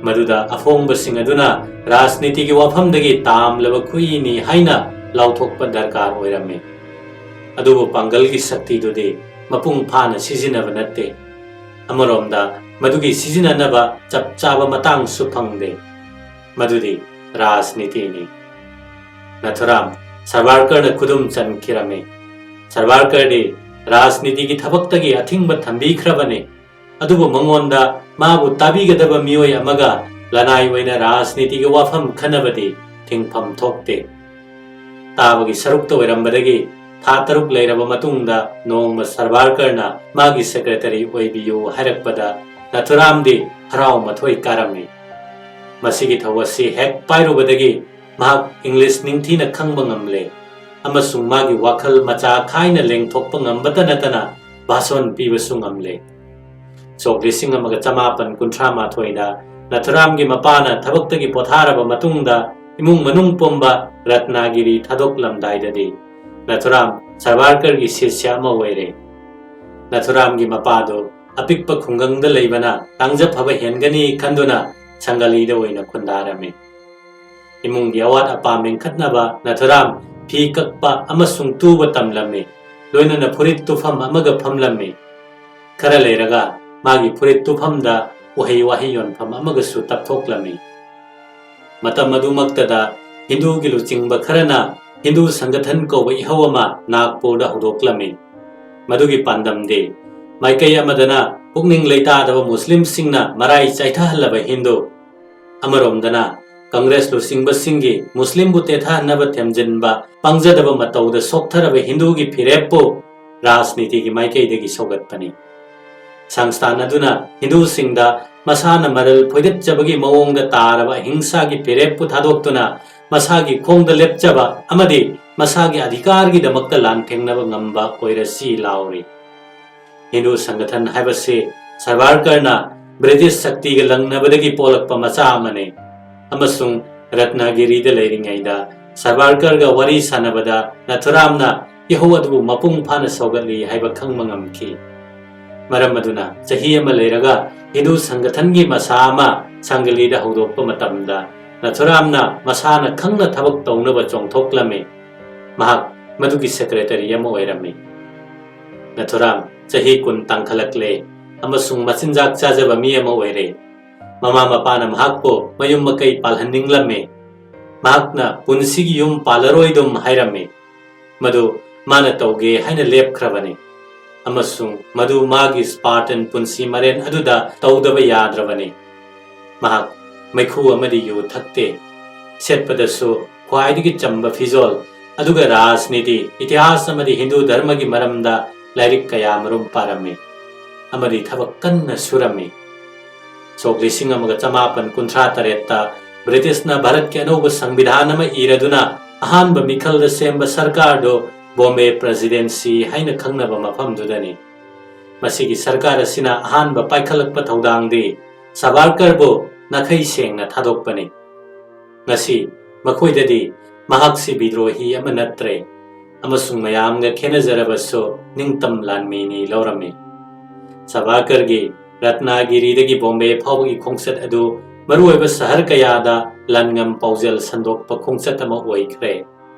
ꯃꯗꯨꯗ ꯑꯐꯣꯡꯕꯁꯤꯡ ꯑꯗꯨꯅ ꯔꯥꯖꯅꯤꯇꯤꯒꯤ ꯋꯥꯐꯝꯗꯒꯤ ꯇꯥꯝꯂꯕ ꯈꯨꯏꯅꯤ ꯍꯥꯏꯅ ꯂꯥꯎꯊꯣꯛꯄ ꯗꯔꯀꯥꯔ ꯑꯣꯏꯔꯝꯃꯤ꯫ ꯑꯗꯨꯕꯨ ꯄꯥꯡꯒꯜꯒꯤ ꯁꯛꯇꯤꯗꯨꯗꯤ ꯃꯄꯨꯡ ꯐꯥꯅ ꯁꯤꯖꯤꯟꯅꯕ ꯅꯠꯇꯦ, ꯑꯃꯔꯣꯝꯗ ꯃꯗꯨꯒꯤ ꯁꯤꯖꯤꯟꯅꯅꯕ ꯆꯞ ꯆꯥꯕ ꯃꯇꯥꯡꯁꯨ ꯐꯪꯗꯦ꯫ ꯃꯗꯨꯗꯤ ꯔꯥꯖꯅꯤꯇꯤꯅꯤ꯫ ꯅꯥꯊꯨꯔꯥꯝ ꯁꯔꯕꯥꯔꯀꯔꯅ ꯈꯨꯗꯨꯝ ꯆꯟꯈꯤꯔꯝꯃꯤ꯫ ꯁꯔꯕꯥꯔꯀꯔꯗꯤ ꯔꯥꯖꯅꯤꯇꯤꯒꯤ ꯊꯕꯛꯇꯒꯤ ꯑꯊꯤꯡꯕ ꯊꯝꯕꯤꯈ꯭ꯔꯕꯅꯤ꯫ ꯑꯗꯨꯕꯨ ꯃꯉꯣꯟꯗ ꯃꯥꯕꯨ ꯇꯥꯕꯤꯒꯗꯕ ꯃꯤꯑꯣꯏ ꯑꯃꯒ ꯂꯅꯥꯏ ꯑꯣꯏꯅ ꯔꯥꯖꯅꯤꯇꯤꯒꯤ ꯋꯥꯐꯝ ꯈꯟꯅꯕꯗꯤ ꯊꯤꯡꯐꯝ ꯊꯣꯛꯇꯦ꯫ ꯇꯥꯕꯒꯤ ꯁꯔꯨꯛꯇ ꯑꯣꯏꯔꯝꯕꯗꯒꯤ ꯊꯥ ꯇꯔꯨꯛ ꯂꯩꯔꯕ ꯃꯇꯨꯡꯗ ꯅꯣꯡꯃ ꯁꯔꯕꯥꯔꯀꯔꯅ ꯃꯥꯒꯤ ꯁꯦꯀ꯭ꯔꯦꯇꯔꯤ ꯑꯣꯏꯕꯤꯌꯨ ꯍꯥꯏꯔꯛꯄꯗ ꯅꯥꯊꯨꯔꯥꯝꯗꯤ ꯍꯔꯥꯎ ꯃꯊꯣꯏ ꯀꯥꯔꯝꯃꯤ꯫ ꯃꯁꯤꯒꯤ ꯊꯧ ꯑꯁꯤ ꯍꯦꯛ ꯄꯥꯏꯔꯨꯕꯗꯒꯤ ꯃꯍꯥꯛ ꯏꯪꯂꯤꯁ ꯅꯤꯡꯊꯤꯅ ꯈꯪꯕ ꯉꯝꯂꯦ ꯑꯃꯁꯨꯡ ꯃꯥꯒꯤ ꯋꯥꯈꯜ ꯃꯆꯥ ꯈꯥꯏꯅ ꯂꯦꯡꯊꯣꯛꯄ ꯉꯝꯕꯇ ꯅꯠꯇꯅ ꯚꯥꯁꯣꯟ ꯄꯤꯕꯁꯨ ꯉꯝꯂꯦ꯫ ꯁꯣꯛ ꯂꯤꯁꯤꯡ ꯑꯃꯒ ꯆꯃꯥꯄꯟ ꯀꯨꯟꯊ꯭ꯔꯥ ꯃꯥꯊꯣꯏꯗ ꯅꯥꯊꯨꯔꯥꯝꯒꯤ ꯃꯄꯥꯅ ꯊꯕꯛꯇꯒꯤ ꯄꯣꯊꯥꯔꯕ ꯃꯇꯨꯡꯗ ꯏꯃꯨꯡ ꯃꯅꯨꯡ ꯄꯨꯝꯕ ꯔꯠꯅꯥꯒꯤꯔꯤ ꯊꯥꯗꯣꯛꯂꯝꯗꯥꯏꯗꯗꯤ ꯅꯥꯊꯨꯔꯥꯝ ꯁꯔꯕꯥꯔꯀꯔꯒꯤ ꯁꯤꯁ꯭ꯌ ꯑꯃ ꯑꯣꯏꯔꯦ꯫ ꯅꯥꯊꯨꯔꯥꯝꯒꯤ ꯃꯄꯥꯗꯨ ꯑꯄꯤꯛꯄ ꯈꯨꯡꯒꯪꯗ ꯂꯩꯕꯅ ꯇꯥꯡꯖ ꯐꯕ ꯍꯦꯟꯒꯅꯤ ꯈꯟꯗꯨꯅ ꯁꯪꯒꯂꯤꯗ ꯑꯣꯏꯅ ꯈꯨꯟꯗꯥꯔꯝꯃꯤ꯫ ꯏꯃꯨꯡꯒꯤ ꯑꯋꯥꯠ ꯑꯄꯥ ꯃꯦꯟꯈꯠꯅꯕ ꯅꯥꯊꯨꯔꯥꯝ ꯐꯤ ꯀꯛꯄ ꯑꯃꯁꯨꯡ ꯇꯨꯕ ꯇꯝꯂꯝꯃꯤ꯫ ꯂꯣꯏꯅꯅ ꯐꯨꯔꯤꯠ ꯇꯨꯐꯝ ꯑꯃꯒ ꯐꯝꯂꯝꯃꯤ꯫ ꯈꯔ ꯂꯩꯔꯒ ꯃꯥꯒꯤ ꯐꯨꯔꯤꯠ ꯇꯨꯐꯝꯗ ꯎꯍꯩ ꯋꯥꯍꯩ ꯌꯣꯟꯐꯝ ꯑꯃꯒꯁꯨ ꯇꯞꯊꯣꯛꯂꯝꯃꯤ꯫ ꯃꯇꯝ ꯑꯗꯨꯃꯛꯇꯗ ꯍꯤꯟꯗꯨꯒꯤ ꯂꯨꯆꯤꯡꯕ ꯈꯔꯅ ꯍꯤꯟꯗꯨ ꯁꯪꯒꯊꯟ ꯀꯧꯕ ꯏꯍꯧ ꯑꯃ ꯅꯥꯒꯄꯨꯔꯗ ꯍꯧꯗꯣꯛꯂꯝꯃꯤ꯫ ꯃꯗꯨꯒꯤ ꯄꯥꯟꯗꯝꯗꯤ ꯃꯥꯏꯀꯩ ꯑꯃꯗꯅ ꯄꯨꯛꯅꯤꯡ ꯂꯩꯇꯥꯗꯕ ꯃꯨꯁꯂꯤꯝꯁꯤꯡꯅ ꯃꯔꯥꯏ ꯆꯥꯏꯊꯍꯜꯂꯕ ꯍꯤꯟꯗꯨ, ꯑꯃꯔꯣꯝꯗꯅ ꯀꯪꯒ꯭ꯔꯦꯁ ꯂꯨꯆꯤꯡꯕꯁꯤꯡꯒꯤ ꯃꯨꯁꯂꯤꯝꯕꯨ ꯇꯦꯊꯍꯟꯅꯕ ꯊꯦꯝꯖꯤꯟꯕ ꯄꯪꯖꯗꯕ ꯃꯇꯧꯗ ꯁꯣꯛꯊꯔꯕ ꯍꯤꯟꯗꯨꯒꯤ ꯐꯤꯔꯦꯞꯄꯨ ꯔꯥꯖꯅꯤꯇꯤꯒꯤ ꯃꯥꯏꯀꯩꯗꯒꯤ ꯁꯧꯒꯠꯄꯅꯤ꯫ ꯁꯪꯁꯊꯥꯟ ꯑꯗꯨꯅ ꯍꯤꯟꯗꯨꯁꯤꯡꯗ ꯃꯁꯥꯅ ꯃꯔꯜ ꯐꯣꯏꯗꯠꯆꯕꯒꯤ ꯃꯑꯣꯡꯗ ꯇꯥꯔꯕ ꯑꯍꯤꯡꯁꯥꯒꯤ ꯐꯤꯔꯦꯞꯄꯨ ꯊꯥꯗꯣꯛꯇꯨꯅ ꯃꯁꯥꯒꯤ ꯈꯣꯡꯗ ꯂꯦꯞꯆꯕ ꯑꯃꯗꯤ ꯃꯁꯥꯒꯤ ꯑꯙꯤꯀꯥꯔꯒꯤꯗꯃꯛꯇ ꯂꯥꯟꯊꯦꯡꯅꯕ ꯉꯝꯕ ꯑꯣꯏꯔꯁꯤ ꯂꯥꯎꯔꯤ꯫ ꯍꯤꯟꯗꯨ ꯁꯪꯒꯊꯟ ꯍꯥꯏꯕꯁꯤ ꯁꯥꯚꯔꯀꯔꯅ ꯕ꯭ꯔꯤꯇꯤꯁ ꯁꯛꯇꯤꯒ ꯂꯪꯅꯕꯗꯒꯤ ꯄꯣꯛꯂꯛꯄ ꯃꯆꯥ ꯑꯃꯅꯤ, ꯑꯃꯁꯨꯡ ꯔꯠꯅꯒꯤꯔꯤꯗ ꯂꯩꯔꯤꯉꯩꯗ ꯁꯥꯚꯔꯀꯔꯒ ꯋꯥꯔꯤ ꯁꯥꯟꯅꯕꯗ ꯅꯥꯊꯨꯔꯥꯝꯅ ꯏꯍꯧ ꯑꯗꯨꯕꯨ ꯃꯄꯨꯡ ꯐꯥꯅ ꯁꯧꯒꯠꯂꯤ ꯍꯥꯏꯕ ꯈꯪꯕ ꯉꯝꯈꯤ꯫ ꯃꯔꯝ ꯑꯗꯨꯅ ꯆꯍꯤ ꯑꯃ ꯂꯩꯔꯒ ꯍꯤꯟꯗꯨ ꯁꯪꯒꯊꯟꯒꯤ ꯃꯁꯥ ꯑꯃ ꯁꯪꯒꯂꯤꯗ ꯍꯧꯗꯣꯛꯄ ꯃꯇꯝꯗ ꯅꯥꯊꯨꯔꯥꯝꯅ ꯃꯁꯥꯅ ꯈꯪꯅ ꯊꯕꯛ ꯇꯧꯅꯕ ꯆꯣꯡꯊꯣꯛꯂꯝꯃꯤ꯫ ꯃꯍꯥꯛ ꯃꯗꯨꯒꯤ ꯁꯦꯀ꯭ꯔꯦꯇꯔꯤ ꯑꯃ ꯑꯣꯏꯔꯝꯃꯤ꯫ ꯅꯥꯊꯨꯔꯥꯝ ꯆꯍꯤ ꯀꯨꯟ ꯇꯥꯡꯈꯠꯂꯛꯂꯦ ꯑꯃꯁꯨꯡ ꯃꯆꯤꯟꯖꯥꯛ ꯆꯥꯖꯕ ꯃꯤ ꯑꯃ ꯑꯣꯏꯔꯦ꯫ ꯃꯃꯥ ꯃꯄꯥꯅ ꯃꯍꯥꯛꯄꯨ ꯃꯌꯨꯝ ꯃꯀꯩ ꯄꯥꯜꯍꯟꯅꯤꯡꯂꯝꯃꯤ꯫ ꯃꯍꯥꯛꯅ ꯄꯨꯟꯁꯤꯒꯤ ꯌꯨꯝ ꯄꯥꯜꯂꯔꯣꯏꯗꯨꯝ ꯍꯥꯏꯔꯝꯃꯤ꯫ ꯃꯗꯨ ꯃꯥꯅ ꯇꯧꯒꯦ ꯍꯥꯏꯅ ꯂꯦꯞꯈ꯭ꯔꯕꯅꯤ, ꯑꯃꯁꯨꯡ ꯃꯗꯨ ꯃꯥꯒꯤ ꯁ꯭ꯄꯥꯔꯇꯟ ꯄꯨꯟꯁꯤ ꯃꯔꯦꯟ ꯑꯗꯨꯗ ꯇꯧꯗꯕ ꯌꯥꯗ꯭ꯔꯕꯅꯤ꯫ ꯃꯍꯥꯛ ꯃꯩꯈꯨ ꯑꯃꯗꯤ ꯌꯨ ꯊꯛꯇꯦ꯫ ꯁꯦꯠꯄꯗꯁꯨ ꯈ꯭ꯋꯥꯏꯗꯒꯤ ꯆꯝꯕ ꯐꯤꯖꯣꯜ, ꯑꯗꯨꯒ ꯔꯥꯖꯅꯤꯇꯤ, ꯏꯇꯤꯍꯥꯁ ꯑꯃꯗꯤ ꯍꯤꯟꯗꯨ ꯙꯔꯃꯒꯤ ꯃꯔꯝꯗ ꯂꯥꯏꯔꯤꯛ ꯀꯌꯥ ꯃꯔꯨꯝ ꯄꯥꯔꯝꯃꯤ ꯑꯃꯗꯤ ꯊꯕꯛ ꯀꯟꯅ ꯁꯨꯔꯝꯃꯤ꯫ ꯁꯣꯛ ꯂꯤꯁꯤꯡ ꯑꯃꯒ ꯆꯃꯥꯄꯟ ꯀꯨꯟꯊ꯭ꯔꯥ ꯇꯔꯦꯠꯇ ꯕ꯭ꯔꯤꯇꯤꯁꯅ ꯚꯥꯔꯠꯀꯤ ꯑꯅꯧꯕ ꯁꯪꯕꯤꯙꯥꯟ ꯑꯃ ꯏꯔꯗꯨꯅ ꯑꯍꯥꯟꯕ ꯃꯤꯈꯜꯗ ꯁꯦꯝꯕ ꯁꯔꯀꯥꯔꯗꯨ ꯕꯣꯝꯕꯦ ꯄ꯭ꯔꯦꯁꯤꯗꯦꯟꯁꯤ ꯍꯥꯏꯅ ꯈꯪꯅꯕ ꯃꯐꯝꯗꯨꯗꯅꯤ꯫ ꯃꯁꯤꯒꯤ ꯁꯔꯀꯥꯔ ꯑꯁꯤꯅ ꯑꯍꯥꯟꯕ ꯄꯥꯏꯈꯠꯂꯛꯄ ꯊꯧꯗꯥꯡꯗꯤ ꯁꯥꯚꯔꯀꯔꯕꯨ ꯅꯥꯈꯩ ꯁꯦꯡꯅ ꯊꯥꯗꯣꯛꯄꯅꯤ꯫ ꯉꯁꯤ ꯃꯈꯣꯏꯗꯗꯤ ꯃꯍꯥꯛꯁꯤ ꯕꯤꯗ꯭ꯔꯣꯍꯤ ꯑꯃ ꯅꯠꯇ꯭ꯔꯦ, ꯑꯃꯁꯨꯡ ꯃꯌꯥꯝꯒ ꯈꯦꯟꯅꯖꯔꯕꯁꯨ ꯅꯤꯡꯇꯝ ꯂꯥꯟꯃꯤꯅꯤ ꯂꯧꯔꯝꯃꯤ꯫ ꯁꯥꯚꯔꯀꯔꯒꯤ ꯔꯠꯅꯥꯒꯤꯔꯤꯗꯒꯤ ꯕꯣꯝꯕꯦ ꯐꯥꯎꯕꯒꯤ ꯈꯣꯡꯆꯠ ꯑꯗꯨ ꯃꯔꯨꯑꯣꯏꯕ ꯁꯍꯔ ꯀꯌꯥꯗ ꯂꯟꯉꯝ ꯄꯥꯎꯖꯦꯜ ꯁꯟꯗꯣꯛꯄ ꯈꯣꯡꯆꯠ ꯑꯃ ꯑꯣꯏꯈ꯭ꯔꯦ,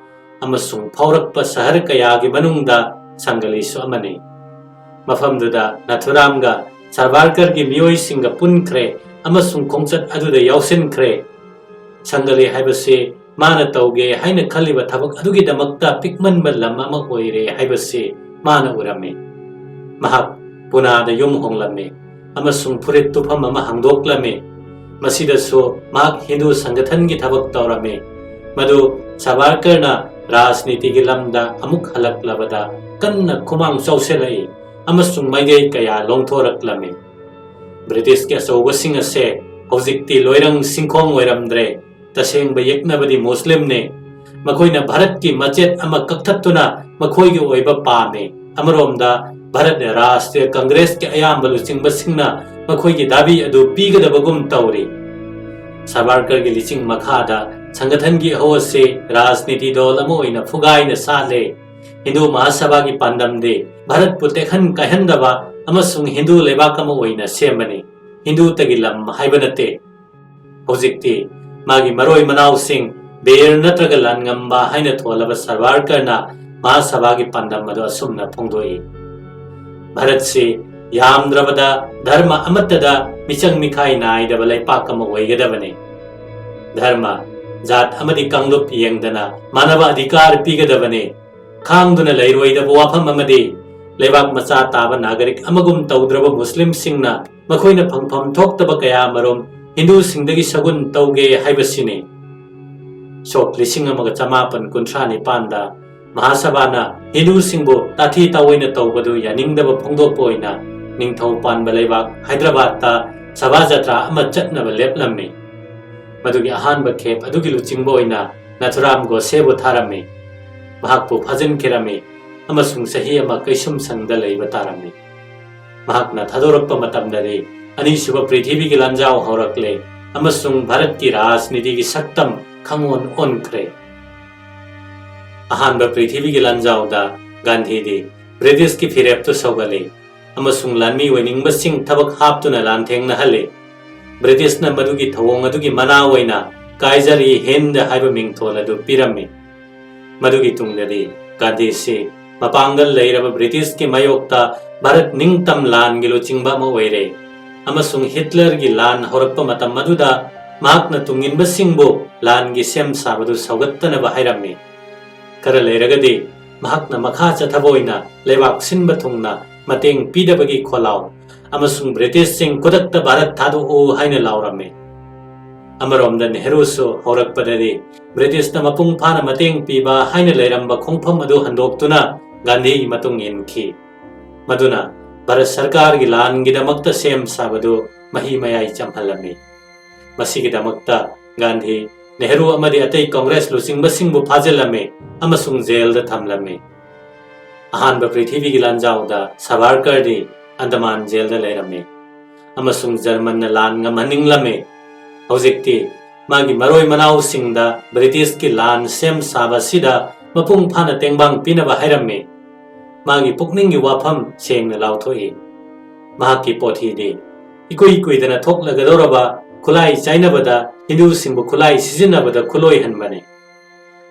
ꯑꯃꯁꯨꯡ ꯐꯥꯎꯔꯛꯄ ꯁꯍꯔ ꯀꯌꯥꯒꯤ ꯃꯅꯨꯡꯗ ꯁꯪꯒꯂꯤꯁꯨ ꯑꯃꯅꯤ꯫ ꯃꯐꯝꯗꯨꯗ ꯅꯥꯊꯨꯔꯥꯝꯒ ꯁꯥꯚꯔꯀꯔꯒꯤ ꯃꯤꯑꯣꯏꯁꯤꯡꯒ ꯄꯨꯟꯈ꯭ꯔꯦ ꯑꯃꯁꯨꯡ ꯈꯣꯡꯆꯠ ꯑꯗꯨꯗ ꯌꯥꯎꯁꯤꯟꯈ꯭ꯔꯦ꯫ ꯁꯪꯒꯂꯤ ꯍꯥꯏꯕꯁꯤ ꯃꯥꯅ ꯇꯧꯒꯦ ꯍꯥꯏꯅ ꯈꯜꯂꯤꯕ ꯊꯕꯛ ꯑꯗꯨꯒꯤꯗꯃꯛꯇ ꯄꯤꯛꯃꯟꯕ ꯂꯝ ꯑꯃ ꯑꯣꯏꯔꯦ ꯍꯥꯏꯕꯁꯤ ꯃꯥꯅ ꯎꯔꯝꯃꯤ꯫ ꯃꯍꯥꯛ ꯄꯨꯅꯥꯗ ꯌꯨꯝ ꯍꯣꯡꯂꯝꯃꯤ ꯑꯃꯁꯨꯡ ꯐꯨꯔꯤꯠ ꯇꯨꯐꯝ ꯑꯃ ꯍꯥꯡꯗꯣꯛꯂꯝꯃꯤ꯫ ꯃꯁꯤꯗꯁꯨ ꯃꯍꯥꯛ ꯍꯤꯟꯗꯨ ꯁꯪꯒꯊꯟꯒꯤ ꯊꯕꯛ ꯇꯧꯔꯝꯃꯤ, ꯃꯗꯨ ꯁꯥꯚꯔꯀꯔꯅ ꯔꯥꯖꯅꯤꯇꯤꯒꯤ ꯂꯝꯗ ꯑꯃꯨꯛ ꯍꯜꯂꯛꯂꯕꯗ ꯀꯟꯅ ꯈꯨꯃꯥꯡ ꯆꯥꯎꯁꯤꯜꯂꯛꯏ ꯑꯃꯁꯨꯡ ꯃꯥꯏꯀꯩ ꯀꯌꯥ ꯂꯣꯡꯊꯣꯔꯛꯂꯝꯃꯤ꯫ ꯕ꯭ꯔꯤꯇꯤꯁꯀꯤ ꯑꯆꯧꯕꯁꯤꯡ ꯑꯁꯦ ꯍꯧꯖꯤꯛꯇꯤ ꯂꯣꯏꯔꯪ ꯁꯤꯡꯈꯣꯡ ꯑꯣꯏꯔꯝꯗ꯭ꯔꯦ꯫ ꯇꯁꯦꯡꯕ ꯌꯦꯛꯅꯕꯗꯤ ꯃꯨꯁꯂꯤꯝꯅꯤ꯫ ꯃꯈꯣꯏꯅ ꯚꯥꯔꯠꯀꯤ ꯃꯆꯦꯠ ꯑꯃ ꯀꯛꯊꯠꯇꯨꯅ ꯃꯈꯣꯏꯒꯤ ꯑꯣꯏꯕ ꯄꯥꯝꯃꯤ꯫ ꯑꯃꯔꯣꯝꯗ ꯚꯥꯔꯠ ꯔꯥꯁꯇ꯭ꯔꯤꯌ ꯀꯪꯒ꯭ꯔꯦꯁꯀꯤ ꯑꯌꯥꯝꯕ ꯂꯨꯆꯤꯡꯕꯁꯤꯡꯅ ꯃꯈꯣꯏꯒꯤ ꯗꯥꯕꯤ ꯑꯗꯨ ꯄꯤꯒꯗꯕꯒꯨꯝ ꯇꯧꯔꯤ꯫ ꯁꯥꯚꯔꯀꯔꯒꯤ ꯂꯤꯆꯤꯡ ꯃꯈꯥꯗ ꯁꯪꯒꯊꯟꯒꯤ ꯏꯍꯧ ꯑꯁꯤ ꯔꯥꯖꯅꯤꯇꯤ ꯗꯣꯜ ꯑꯃ ꯑꯣꯏꯅ ꯐꯨꯒꯥꯏꯅ ꯁꯥꯠꯂꯦ꯫ ꯍꯤꯟꯗꯨ ꯃꯍꯥꯁꯚꯥꯒꯤ ꯄꯥꯟꯗꯝꯗꯤ ꯚꯥꯔꯠꯄꯨ ꯇꯦꯛꯍꯟ ꯀꯥꯏꯍꯟꯗꯕ ꯑꯃꯁꯨꯡ ꯍꯤꯟꯗꯨ ꯂꯩꯕꯥꯛ ꯑꯃ ꯑꯣꯏꯅ ꯁꯦꯝꯕꯅꯤ, ꯍꯤꯟꯗꯨꯇꯒꯤ ꯂꯝ ꯍꯥꯏꯕ ꯅꯠꯇꯦ꯫ ꯍꯧꯖꯤꯛꯇꯤ ꯃꯥꯒꯤ ꯃꯔꯣꯏ ꯃꯅꯥꯎꯁꯤꯡ ꯕꯤꯔ ꯅꯠꯇ꯭ꯔꯒ ꯂꯥꯟꯉꯝꯕ ꯍꯥꯏꯅ ꯊꯣꯜꯂꯕ ꯁꯥꯚꯔꯀꯔꯅ ꯃꯍꯥꯁꯚꯥꯒꯤ ꯄꯥꯟꯗꯝ ꯑꯗꯨ ꯑꯁꯨꯝꯅ ꯐꯣꯡꯗꯣꯛꯏ, ꯚꯥꯔꯠꯁꯤ ꯌꯥꯝꯗ꯭ꯔꯕꯗ ꯙꯔꯃ ꯑꯃꯠꯇꯗ ꯃꯤꯆꯪ ꯃꯤꯈꯥꯏ ꯅꯥꯏꯗꯕ ꯂꯩꯄꯥꯛ ꯑꯃ ꯑꯣꯏꯒꯗꯕꯅꯤ꯫ ꯙꯔꯃ, ꯖꯥꯠ ꯑꯃꯗꯤ ꯀꯥꯡꯂꯨꯞ ꯌꯦꯡꯗꯅ ꯃꯥꯅꯕ ꯑꯙꯤꯀꯥꯔ ꯄꯤꯒꯗꯕꯅꯤ꯫ ꯈꯥꯡꯗꯨꯅ ꯂꯩꯔꯣꯏꯗꯕ ꯋꯥꯐꯝ ꯑꯃꯗꯤ, ꯂꯩꯕꯥꯛ ꯃꯆꯥ ꯇꯥꯕ ꯅꯥꯒꯔꯤꯛ ꯑꯃꯒꯨꯝ ꯇꯧꯗ꯭ꯔꯕ ꯃꯨꯁꯂꯤꯝꯁꯤꯡꯅ ꯃꯈꯣꯏꯅ ꯐꯪꯐꯝ ꯊꯣꯛꯇꯕ ꯀꯌꯥꯃꯔꯨꯝ ꯍꯤꯟꯗꯨꯁꯤꯡꯗꯒꯤ ꯁꯒꯨꯟ ꯇꯧꯒꯦ ꯍꯥꯏꯕꯁꯤꯅꯤ꯫ ꯁꯣꯛ ꯂꯤꯁꯤꯡ ꯑꯃꯒ ꯆꯃꯥꯄꯟ ꯀꯨꯟꯊ꯭ꯔꯥ ꯅꯤꯄꯥꯟꯗ ꯃꯍꯥꯁꯚꯥꯅ ꯍꯤꯟꯗꯨꯁꯤꯡꯕꯨ ꯇꯥꯊꯤ ꯇꯥꯑꯣꯏꯅ ꯇꯧꯕꯗꯨ ꯌꯥꯅꯤꯡꯗꯕ ꯐꯣꯡꯗꯣꯛꯄ ꯑꯣꯏꯅ ꯅꯤꯡꯊꯧ ꯄꯥꯟꯕ ꯂꯩꯕꯥꯛ ꯍꯥꯏꯗ꯭ꯔꯕꯥꯗꯇ ꯁꯚꯥ ꯖꯇ꯭ꯔꯥ ꯑꯃ ꯆꯠꯅꯕ ꯂꯦꯞꯂꯝꯃꯤ꯫ ꯃꯗꯨꯒꯤ ꯑꯍꯥꯟꯕ ꯈꯦꯞ ꯑꯗꯨꯒꯤ ꯂꯨꯆꯤꯡꯕ ꯑꯣꯏꯅ ꯅꯥꯊꯨꯔꯥꯝ ꯒꯣꯁꯦꯕꯨ ꯊꯥꯔꯝꯃꯤ꯫ ꯃꯍꯥꯛꯄꯨ ꯐꯥꯖꯤꯟꯈꯤꯔꯝꯃꯤ ꯑꯃꯁꯨꯡ ꯆꯍꯤ ꯑꯃ ꯀꯩꯁꯨꯝꯁꯪꯗ ꯂꯩꯕ ꯇꯥꯔꯝꯃꯤ꯫ ꯃꯍꯥꯛꯅ ꯊꯥꯗꯣꯔꯛꯄ ꯃꯇꯝꯗꯗꯤ ꯑꯅꯤꯁꯨꯕ ꯄ꯭ꯔꯤꯊꯤꯕꯤꯒꯤ ꯂꯥꯟꯖꯥꯎ ꯍꯧꯔꯛꯂꯦ ꯑꯃꯁꯨꯡ ꯚꯥꯔꯠꯀꯤ ꯔꯥꯖꯅꯤꯇꯤꯒꯤ ꯁꯛꯇꯝ ꯈꯪꯑꯣꯟ ꯑꯣꯟꯈ꯭ꯔꯦ꯫ ꯑꯍꯥꯟꯕ ꯄ꯭ꯔꯤꯊꯤꯕꯤꯒꯤ ꯂꯥꯟꯖꯥꯎꯗ ꯒꯥꯟꯙꯤꯗꯤ ꯕ꯭ꯔꯤꯇꯤꯁꯀꯤ ꯐꯤꯔꯦꯞꯇꯨ ꯁꯧꯒꯠꯂꯤ꯫ ꯑꯃꯁꯨꯡ ꯂꯥꯟꯃꯤ ꯑꯣꯏꯅꯤꯡꯕꯁꯤꯡ ꯊꯕꯛ ꯍꯥꯞꯇꯨꯅ ꯂꯥꯟꯊꯦꯡꯅꯍꯜꯂꯤ꯫ ꯕ꯭ꯔꯤꯇꯤꯁꯅ ꯃꯗꯨꯒꯤ ꯊꯧꯑꯣꯡ ꯑꯗꯨꯒꯤ ꯃꯅꯥ ꯑꯣꯏꯅ ꯀꯥꯏꯖꯔ ꯏ ꯍꯤꯟꯗ ꯍꯥꯏꯕ ꯃꯤꯡꯊꯣꯜ ꯑꯗꯨ ꯄꯤꯔꯝꯃꯤ꯫ ꯃꯗꯨꯒꯤ ꯇꯨꯡꯗꯗꯤ ꯒꯥꯟꯙꯤꯁꯤ ꯃꯄꯥꯡꯒꯜ ꯂꯩꯔꯕ ꯕ꯭ꯔꯤꯇꯤꯁꯀꯤ ꯃꯥꯌꯣꯛꯇ ꯚꯥꯔꯠ ꯅꯤꯡꯇꯝ ꯂꯥꯟꯒꯤ ꯂꯨꯆꯤꯡꯕ ꯑꯃ ꯑꯣꯏꯔꯦ, ꯑꯃꯁꯨꯡ ꯍꯤꯠꯂꯔꯒꯤ ꯂꯥꯟ ꯍꯧꯔꯛꯄ ꯃꯇꯝ ꯑꯗꯨꯗ ꯃꯍꯥꯛꯅ ꯇꯨꯡꯏꯟꯕꯁꯤꯡꯕꯨ ꯂꯥꯟꯒꯤ ꯁꯦꯝ ꯁꯥꯕꯗꯨ ꯁꯧꯒꯠꯇꯅꯕ ꯍꯥꯏꯔꯝꯃꯤ꯫ ꯈꯔ ꯂꯩꯔꯒꯗꯤ ꯃꯍꯥꯛꯅ ꯃꯈꯥ ꯆꯠꯊꯕ ꯑꯣꯏꯅ ꯂꯩꯕꯥꯛ ꯁꯤꯟꯕ ꯊꯨꯡꯅ ꯃꯇꯦꯡ ꯄꯤꯗꯕꯒꯤ ꯈꯣꯜꯂꯥꯎ ꯑꯃꯁꯨꯡ ꯕ꯭ꯔꯤꯇꯤꯁꯁꯤꯡ ꯈꯨꯗꯛꯇ ꯚꯥꯔꯠ ꯊꯥꯗꯣꯛꯎ ꯍꯥꯏꯅ ꯂꯥꯎꯔꯝꯃꯤ꯫ ꯑꯃꯔꯣꯝꯗ ꯅꯦꯍꯔꯨꯁꯨ ꯍꯧꯔꯛꯄꯗꯗꯤ ꯕ꯭ꯔꯤꯇꯤꯁꯅ ꯃꯄꯨꯡ ꯐꯥꯅ ꯃꯇꯦꯡ ꯄꯤꯕ ꯍꯥꯏꯅ ꯂꯩꯔꯝꯕ ꯈꯣꯡꯐꯝ ꯑꯗꯨ ꯍꯟꯗꯣꯛꯇꯨꯅ ꯒꯥꯟꯙꯤꯒꯤ ꯃꯇꯨꯡ ꯏꯟꯈꯤ꯫ ꯃꯗꯨꯅ ꯚꯥꯔꯠ ꯁꯔꯀꯥꯔꯒꯤ ꯂꯥꯟꯒꯤꯗꯃꯛꯇ ꯁꯦꯝ ꯁꯥꯕꯗꯨ ꯃꯍꯤ ꯃꯌꯥꯏ ꯆꯝꯍꯜꯂꯝꯃꯤ꯫ ꯃꯁꯤꯒꯤꯗꯃꯛꯇ ꯒꯥꯟꯙꯤ, ꯅꯦꯍꯔꯨ ꯑꯃꯗꯤ ꯑꯇꯩ ꯀꯪꯒ꯭ꯔꯦꯁ ꯂꯨꯆꯤꯡꯕꯁꯤꯡꯕꯨ ꯐꯥꯖꯤꯜꯂꯝꯃꯤ ꯑꯃꯁꯨꯡ ꯖꯦꯜꯗ ꯊꯝꯂꯝꯃꯤ꯫ ꯑꯍꯥꯟꯕ ꯄ꯭ꯔꯤꯊꯤꯕꯤꯒꯤ ꯂꯥꯟꯖꯥꯎꯗ ꯁꯥꯚꯥꯔꯀꯔꯗꯤ ꯑꯟꯗꯃꯥꯟ ꯖꯦꯜꯗ ꯂꯩꯔꯝꯃꯤ ꯑꯃꯁꯨꯡ ꯖꯔꯃꯟꯅ ꯂꯥꯟ ꯉꯝꯍꯟꯅꯤꯡꯂꯝꯃꯤ꯫ ꯍꯧꯖꯤꯛꯇꯤ ꯃꯥꯒꯤ ꯃꯔꯣꯏ ꯃꯅꯥꯎꯁꯤꯡꯗ ꯕ꯭ꯔꯤꯇꯤꯁꯀꯤ ꯂꯥꯟ ꯁꯦꯝ ꯁꯥꯕ ꯑꯁꯤꯗ ꯃꯄꯨꯡ ꯐꯥꯅ ꯇꯦꯡꯕꯥꯡ ꯄꯤꯅꯕ ꯍꯥꯏꯔꯝꯃꯤ꯫ ꯃꯥꯒꯤ ꯄꯨꯛꯅꯤꯡꯒꯤ ꯋꯥꯐꯝ ꯁꯦꯡꯅ ꯂꯥꯎꯊꯣꯛꯏ꯫ ꯃꯍꯥꯛꯀꯤ ꯄꯣꯊꯤꯗꯤ ꯏꯀꯨꯏ ꯀꯨꯏꯗꯅ ꯊꯣꯛꯂꯒꯗꯧꯔꯕ ꯈꯨꯠꯂꯥꯏ ꯆꯥꯏꯅꯕꯗ ꯍꯤꯟꯗꯨꯁꯤꯡꯕꯨ ꯈꯨꯠꯂꯥꯏ ꯁꯤꯖꯤꯟꯅꯕꯗ ꯈꯨꯂꯣꯏꯍꯟꯕꯅꯤ꯫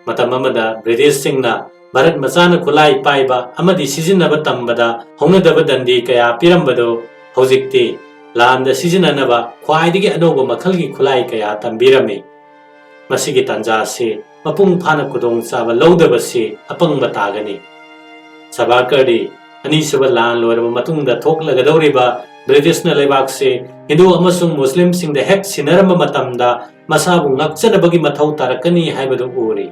ꯃꯇꯝ ꯑꯃꯗ ꯕ꯭ꯔꯤꯇꯤꯁꯁꯤꯡꯅ ꯚꯥꯔꯠ ꯃꯆꯥꯅ ꯈꯨꯠꯂꯥꯏ ꯄꯥꯏꯕ ꯑꯃꯗꯤ ꯁꯤꯖꯤꯟꯅꯕ ꯇꯝꯕꯗ ꯍꯧꯅꯗꯕ ꯗꯟꯗꯤ ꯀꯌꯥ ꯄꯤꯔꯝꯕꯗꯨ ꯍꯧꯖꯤꯛꯇꯤ ꯂꯥꯟꯗ ꯁꯤꯖꯤꯟꯅꯅꯕ ꯈ꯭ꯋꯥꯏꯗꯒꯤ ꯑꯅꯧꯕ ꯃꯈꯜꯒꯤ ꯈꯨꯠꯂꯥꯏ ꯀꯌꯥ ꯇꯝꯕꯤꯔꯝꯃꯤ꯫ ꯃꯁꯤꯒꯤ ꯇꯥꯟꯖꯥ ꯑꯁꯤ ꯃꯄꯨꯡ ꯐꯥꯅ ꯈꯨꯗꯣꯡꯆꯥꯕ ꯂꯧꯗꯕꯁꯤ ꯑꯄꯪꯕ ꯇꯥꯒꯅꯤ꯫ ꯁꯥꯚꯥꯔꯀꯔꯗꯤ ꯑꯅꯤꯁꯨꯕ ꯂꯥꯟ ꯂꯣꯏꯔꯕ ꯃꯇꯨꯡꯗ ꯊꯣꯛꯂꯒꯗꯧꯔꯤꯕ ꯕ꯭ꯔꯤꯇꯤꯁꯅ ꯂꯩꯕꯥꯛꯁꯤ ꯍꯤꯟꯗꯨ ꯑꯃꯁꯨꯡ ꯃꯨꯁꯂꯤꯝꯁꯤꯡꯗ ꯍꯦꯛ ꯁꯤꯟꯅꯔꯝꯕ ꯃꯇꯝꯗ ꯃꯁꯥꯕꯨ ꯉꯥꯛꯆꯅꯕꯒꯤ ꯃꯊꯧ ꯇꯥꯔꯛꯀꯅꯤ ꯍꯥꯏꯕꯗꯨ ꯎꯔꯤ꯫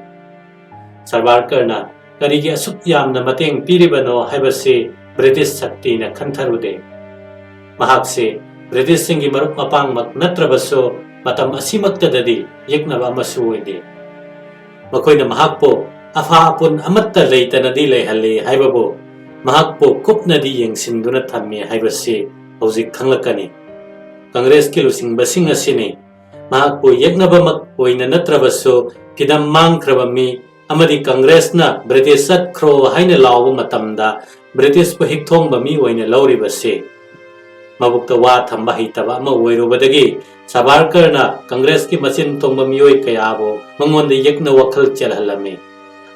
ꯁꯥꯚꯥꯔꯀꯔꯅ ꯀꯔꯤꯒꯤ ꯑꯁꯨꯛ ꯌꯥꯝꯅ ꯃꯇꯦꯡ ꯄꯤꯔꯤꯕꯅꯣ ꯍꯥꯏꯕꯁꯤ ꯕ꯭ꯔꯤꯇꯤꯁ ꯁꯛꯇꯤꯅ ꯈꯟꯊꯔꯨꯗꯦ꯫ ꯃꯍꯥꯛꯁꯤ ꯕ꯭ꯔꯤꯇꯤꯁꯁꯤꯡꯒꯤ ꯃꯔꯨꯞ ꯃꯄꯥꯡꯃꯛ ꯅꯠꯇ꯭ꯔꯕꯁꯨ, ꯃꯇꯝ ꯑꯁꯤꯃꯛꯇꯗꯗꯤ ꯌꯦꯛꯅꯕ ꯑꯃꯁꯨ ꯑꯣꯏꯗꯦ꯫ ꯃꯈꯣꯏꯅ ꯃꯍꯥꯛꯄꯨ ꯑꯐꯥ ꯑꯄꯨꯟ ꯑꯃꯠꯇ ꯂꯩꯇꯅꯗꯤ ꯂꯩꯍꯜꯂꯤ ꯍꯥꯏꯕꯕꯨ ꯃꯍꯥꯛꯄꯨ ꯀꯨꯞꯅꯗꯤ ꯌꯦꯡꯁꯤꯟꯗꯨꯅ ꯊꯝꯃꯤ ꯍꯥꯏꯕꯁꯤ ꯍꯧꯖꯤꯛ ꯈꯪꯂꯛꯀꯅꯤ꯫ ꯀꯪꯒ꯭ꯔꯦꯁꯀꯤ ꯂꯨꯆꯤꯡꯕꯁꯤꯡ ꯑꯁꯤꯅꯤ ꯃꯍꯥꯛꯄꯨ ꯌꯦꯛꯅꯕꯃꯛ ꯑꯣꯏꯅ ꯅꯠꯇ꯭ꯔꯕꯁꯨ, ꯐꯤꯗꯝ ꯃꯥꯡꯈ꯭ꯔꯕ ꯃꯤ ꯑꯃꯗꯤ ꯀꯪꯒ꯭ꯔꯦꯁꯅ ꯕ꯭ꯔꯤꯇꯤꯁ ꯆꯠꯈ꯭ꯔꯣ ꯍꯥꯏꯅ ꯂꯥꯎꯕ ꯃꯇꯝꯗ ꯕ꯭ꯔꯤꯇꯤꯁꯄꯨ ꯍꯤꯛꯊꯣꯡꯕ ꯃꯤ ꯑꯣꯏꯅ ꯂꯧꯔꯤꯕꯁꯤ ꯃꯕꯨꯛꯇ ꯋꯥ ꯊꯝꯕ ꯍꯩꯇꯕ ꯑꯃ ꯑꯣꯏꯔꯨꯕꯗꯒꯤ ꯁꯥꯚꯥꯔꯀꯔꯅ ꯀꯪꯒ꯭ꯔꯦꯁꯀꯤ ꯃꯆꯤꯟ ꯇꯣꯡꯕ ꯃꯤꯑꯣꯏ ꯀꯌꯥꯕꯨ ꯃꯉꯣꯟꯗ ꯌꯦꯛꯅ ꯋꯥꯈꯜ ꯆꯦꯜꯍꯜꯂꯝꯃꯤ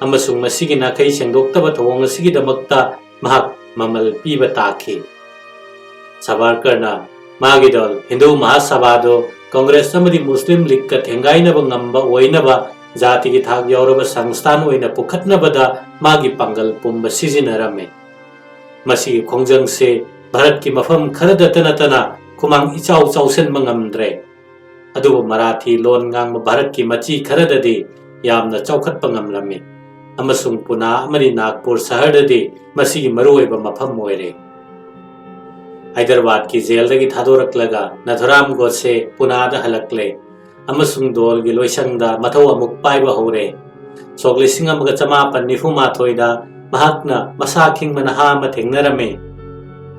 ꯑꯃꯁꯨꯡ ꯃꯁꯤꯒꯤ ꯅꯥꯈꯩ ꯁꯦꯡꯗꯣꯛꯇꯕ ꯊꯧꯑꯣꯡ ꯑꯁꯤꯒꯤꯗꯃꯛꯇ ꯃꯍꯥꯛ ꯃꯃꯜ ꯄꯤꯕ ꯇꯥꯈꯤ꯫ ꯁꯥꯚꯥꯔꯀꯔꯅ ꯃꯥꯒꯤ ꯗꯜ ꯍꯤꯟꯗꯨ ꯃꯍꯥꯁꯚꯥꯗꯨ ꯀꯪꯒ꯭ꯔꯦꯁ ꯑꯃꯗꯤ ꯃꯨꯁꯂꯤꯝ ꯂꯤꯒꯀ ꯊꯦꯡꯒꯥꯏꯅꯕ ꯉꯝꯕ ꯑꯣꯏꯅꯕ ꯖꯥꯇꯤꯒꯤ ꯊꯥꯛ ꯌꯥꯎꯔꯕ ꯁꯪꯁꯊꯥꯟ ꯑꯣꯏꯅ ꯄꯨꯈꯠꯅꯕꯗ ꯃꯥꯒꯤ ꯄꯥꯡꯒꯜ ꯄꯨꯝꯕ ꯁꯤꯖꯤꯟꯅꯔꯝꯃꯤ꯫ ꯃꯁꯤꯒꯤ ꯈꯣꯡꯖꯪꯁꯦ ꯚꯥꯔꯠꯀꯤ ꯃꯐꯝ ꯈꯔꯗꯇ ꯅꯠꯇꯅ ꯈꯨꯃꯥꯡ ꯏꯆꯥꯎ ꯆꯥꯎꯁꯤꯟꯕ ꯉꯝꯗ꯭ꯔꯦ꯫ ꯑꯗꯨꯕꯨ ꯃꯔꯥꯊꯤ ꯂꯣꯟ ꯉꯥꯡꯕ ꯚꯥꯔꯠꯀꯤ ꯃꯆꯤ ꯈꯔꯗꯗꯤ ꯌꯥꯝꯅ ꯆꯥꯎꯈꯠꯄ ꯉꯝꯂꯝꯃꯤ ꯑꯃꯁꯨꯡ ꯄꯨꯅꯥ ꯑꯃꯗꯤ ꯅꯥꯒꯄꯨꯔ ꯁꯍꯔꯗꯗꯤ ꯃꯁꯤꯒꯤ ꯃꯔꯨꯑꯣꯏꯕ ꯃꯐꯝ ꯑꯣꯏꯔꯦ꯫ ꯍꯥꯏꯗꯔꯕꯥꯗꯀꯤ ꯖꯦꯜꯗꯒꯤ ꯊꯥꯗꯣꯔꯛꯂꯒ ꯅꯥꯊꯨꯔꯥꯝ ꯒꯣꯗꯁꯦ ꯄꯨꯅꯥꯗ ꯍꯜꯂꯛꯂꯦ ꯑꯃꯁꯨꯡ ꯗꯣꯜꯒꯤ ꯂꯣꯏꯁꯪꯗ ꯃꯊꯧ ꯑꯃꯨꯛ ꯄꯥꯏꯕ ꯍꯧꯔꯦ꯫ ꯁꯣꯛ ꯂꯤꯁꯤꯡ ꯑꯃꯒ ꯆꯃꯥꯄꯟ ꯅꯤꯐꯨ ꯃꯥꯊꯣꯏꯗ ꯃꯍꯥꯛꯅ ꯃꯁꯥ ꯈꯤꯡꯕ ꯅꯍꯥ ꯑꯃ ꯊꯦꯡꯅꯔꯝꯃꯤ꯫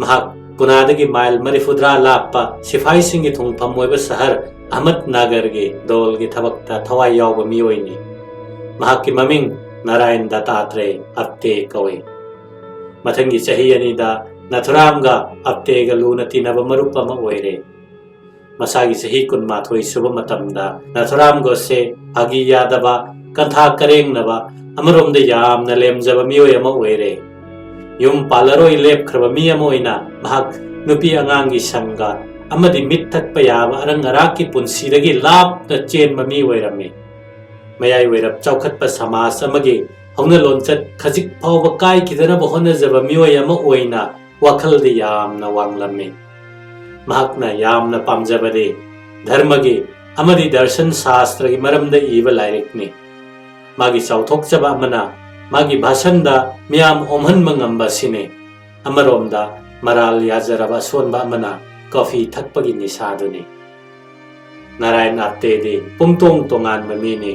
ꯃꯍꯥꯛ ꯄꯨꯅꯥꯗꯒꯤ ꯃꯥꯏꯜ ꯃꯔꯤꯐꯨꯇꯔꯥ ꯂꯥꯞꯄ ꯁꯤꯐꯥꯏꯁꯤꯡꯒꯤ ꯊꯨꯡꯐꯝ ꯑꯣꯏꯕ ꯁꯍꯔ ꯑꯍꯃꯗꯅꯒꯔꯒꯤ ꯗꯣꯜꯒꯤ ꯊꯕꯛꯇ ꯊꯋꯥꯏ ꯌꯥꯎꯕ ꯃꯤꯑꯣꯏꯅꯤ꯫ ꯃꯍꯥꯛꯀꯤ ꯃꯃꯤꯡ ꯅꯥꯔꯥꯌꯟ ꯗꯠꯇꯥꯇ꯭ꯔꯦ ꯑꯞꯇꯦ ꯀꯧꯏ꯫ ꯃꯊꯪꯒꯤ ꯆꯍꯤ ꯑꯅꯤꯗ ꯅꯥꯊꯨꯔꯥꯝꯒ ꯑꯞꯇꯦꯒ ꯂꯨꯅ ꯇꯤꯟꯅꯕ ꯃꯔꯨꯞ ꯑꯃ ꯑꯣꯏꯔꯦ꯫ ꯃꯁꯥꯒꯤ ꯆꯍꯤ ꯀꯨꯟꯃꯥꯊꯣꯏ ꯁꯨꯕ ꯃꯇꯝꯗ ꯅꯥꯊꯨꯔꯥꯝ ꯒꯣꯗꯁꯦ ꯐꯥꯒꯤ ꯌꯥꯗꯕ, ꯀꯟꯊꯥ ꯀꯔꯦꯡꯅꯕ, ꯑꯃꯔꯣꯝꯗ ꯌꯥꯝꯅ ꯂꯦꯝꯖꯕ ꯃꯤꯑꯣꯏ ꯑꯃ ꯑꯣꯏꯔꯦ꯫ ꯌꯨꯝ ꯄꯥꯜꯂꯔꯣꯏ ꯂꯦꯞꯈ꯭ꯔꯕ ꯃꯤ ꯑꯃ ꯑꯣꯏꯅ ꯃꯍꯥꯛ ꯅꯨꯄꯤ ꯑꯉꯥꯡꯒꯤ ꯁꯪꯒ ꯑꯃꯗꯤ ꯃꯤꯠ ꯊꯛꯄ ꯌꯥꯕ ꯑꯔꯪ ꯑꯔꯥꯛꯀꯤ ꯄꯨꯟꯁꯤꯗꯒꯤ ꯂꯥꯞꯅ ꯆꯦꯟꯕ ꯃꯤ ꯑꯣꯏꯔꯝꯃꯤ꯫ ꯃꯌꯥꯏ ꯑꯣꯏꯔꯞ ꯆꯥꯎꯈꯠꯄ ꯁꯃꯥꯖ ꯑꯃꯒꯤ ꯍꯧꯅ ꯂꯣꯟꯆꯠ ꯈꯖꯤꯛ ꯐꯥꯎꯕ ꯀꯥꯏꯈꯤꯗꯅꯕ ꯍꯣꯠꯅꯖꯕ ꯃꯤꯑꯣꯏ ꯑꯃ ꯑꯣꯏꯅ ꯋꯥꯈꯜꯗꯤ ꯌꯥꯝꯅ ꯋꯥꯡꯂꯝꯃꯤ꯫ ꯃꯍꯥꯛꯅ ꯌꯥꯝꯅ ꯄꯥꯝꯖꯕꯗꯤ ꯙꯔꯃꯒꯤ ꯑꯃꯗꯤ ꯗꯔꯁꯟ ꯁꯥꯁꯇ꯭ꯔꯒꯤ ꯃꯔꯝꯗ ꯏꯕ ꯂꯥꯏꯔꯤꯛꯅꯤ꯫ ꯃꯥꯒꯤ ꯆꯥꯎꯊꯣꯛꯆꯕ ꯑꯃꯅ ꯃꯥꯒꯤ ꯚꯥꯁꯟꯗ ꯃꯤꯌꯥꯝ ꯑꯣꯝꯍꯟꯕ ꯉꯝꯕ ꯑꯁꯤꯅꯤ꯫ ꯑꯃꯔꯣꯝꯗ ꯃꯔꯥꯜ ꯌꯥꯖꯔꯕ ꯑꯁꯣꯟꯕ ꯑꯃꯅ ꯀꯣꯐꯤ ꯊꯛꯄꯒꯤ ꯅꯤꯁꯥꯗꯨꯅꯤ꯫ ꯅꯥꯔꯥꯌꯟ ꯑꯥꯞꯇꯦꯗꯤ ꯄꯨꯝꯇꯣꯡ ꯇꯣꯉꯥꯟꯕ ꯃꯤꯅꯤ꯫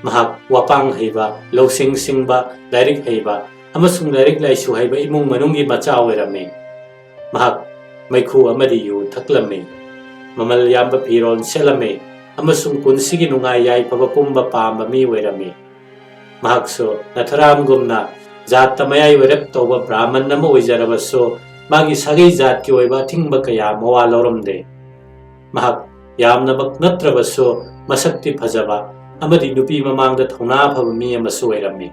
ꯃꯍꯥꯛ ꯋꯥꯄꯥꯡ ꯍꯩꯕ, ꯂꯧꯁꯤꯡ ꯁꯤꯡꯕ, ꯂꯥꯏꯔꯤꯛ ꯍꯩꯕ ꯑꯃꯁꯨꯡ ꯂꯥꯏꯔꯤꯛ ꯂꯥꯏꯁꯨ ꯍꯩꯕ ꯏꯃꯨꯡ ꯃꯅꯨꯡꯒꯤ ꯃꯆꯥ ꯑꯣꯏꯔꯝꯃꯤ꯫ ꯃꯍꯥꯛ ꯃꯩꯈꯨ ꯑꯃꯗꯤ ꯌꯨ ꯊꯛꯂꯝꯃꯤ꯫ ꯃꯃꯜ ꯌꯥꯝꯕ ꯐꯤꯔꯣꯜ ꯁꯦꯠꯂꯝꯃꯤ ꯑꯃꯁꯨꯡ ꯄꯨꯟꯁꯤꯒꯤ ꯅꯨꯡꯉꯥꯏ ꯌꯥꯏꯐꯕ ꯄꯨꯝꯕ ꯄꯥꯝꯕ ꯃꯤ ꯑꯣꯏꯔꯝꯃꯤ꯫ ꯃꯍꯥꯛꯁꯨ ꯅꯥꯊꯨꯔꯥꯝꯒꯨꯝꯅ ꯖꯥꯠꯇ ꯃꯌꯥꯏ ꯑꯣꯏꯔꯞ ꯇꯧꯕ ꯕ꯭ꯔꯥꯍꯃꯟ ꯑꯃ ꯑꯣꯏꯖꯔꯕꯁꯨ, ꯃꯥꯒꯤ ꯁꯥꯒꯩ ꯖꯥꯠꯀꯤ ꯑꯣꯏꯕ ꯑꯊꯤꯡꯕ ꯀꯌꯥ ꯃꯋꯥ ꯂꯧꯔꯝꯗꯦ꯫ ꯃꯍꯥꯛ ꯌꯥꯝꯅꯃꯛ ꯅꯠꯇ꯭ꯔꯕꯁꯨ ꯃꯁꯛꯇꯤ ꯐꯖꯕ ꯑꯃꯗꯤ ꯅꯨꯄꯤ ꯃꯃꯥꯡꯗ ꯊꯧꯅꯥ ꯐꯕ ꯃꯤ ꯑꯃꯁꯨ ꯑꯣꯏꯔꯝꯃꯤ꯫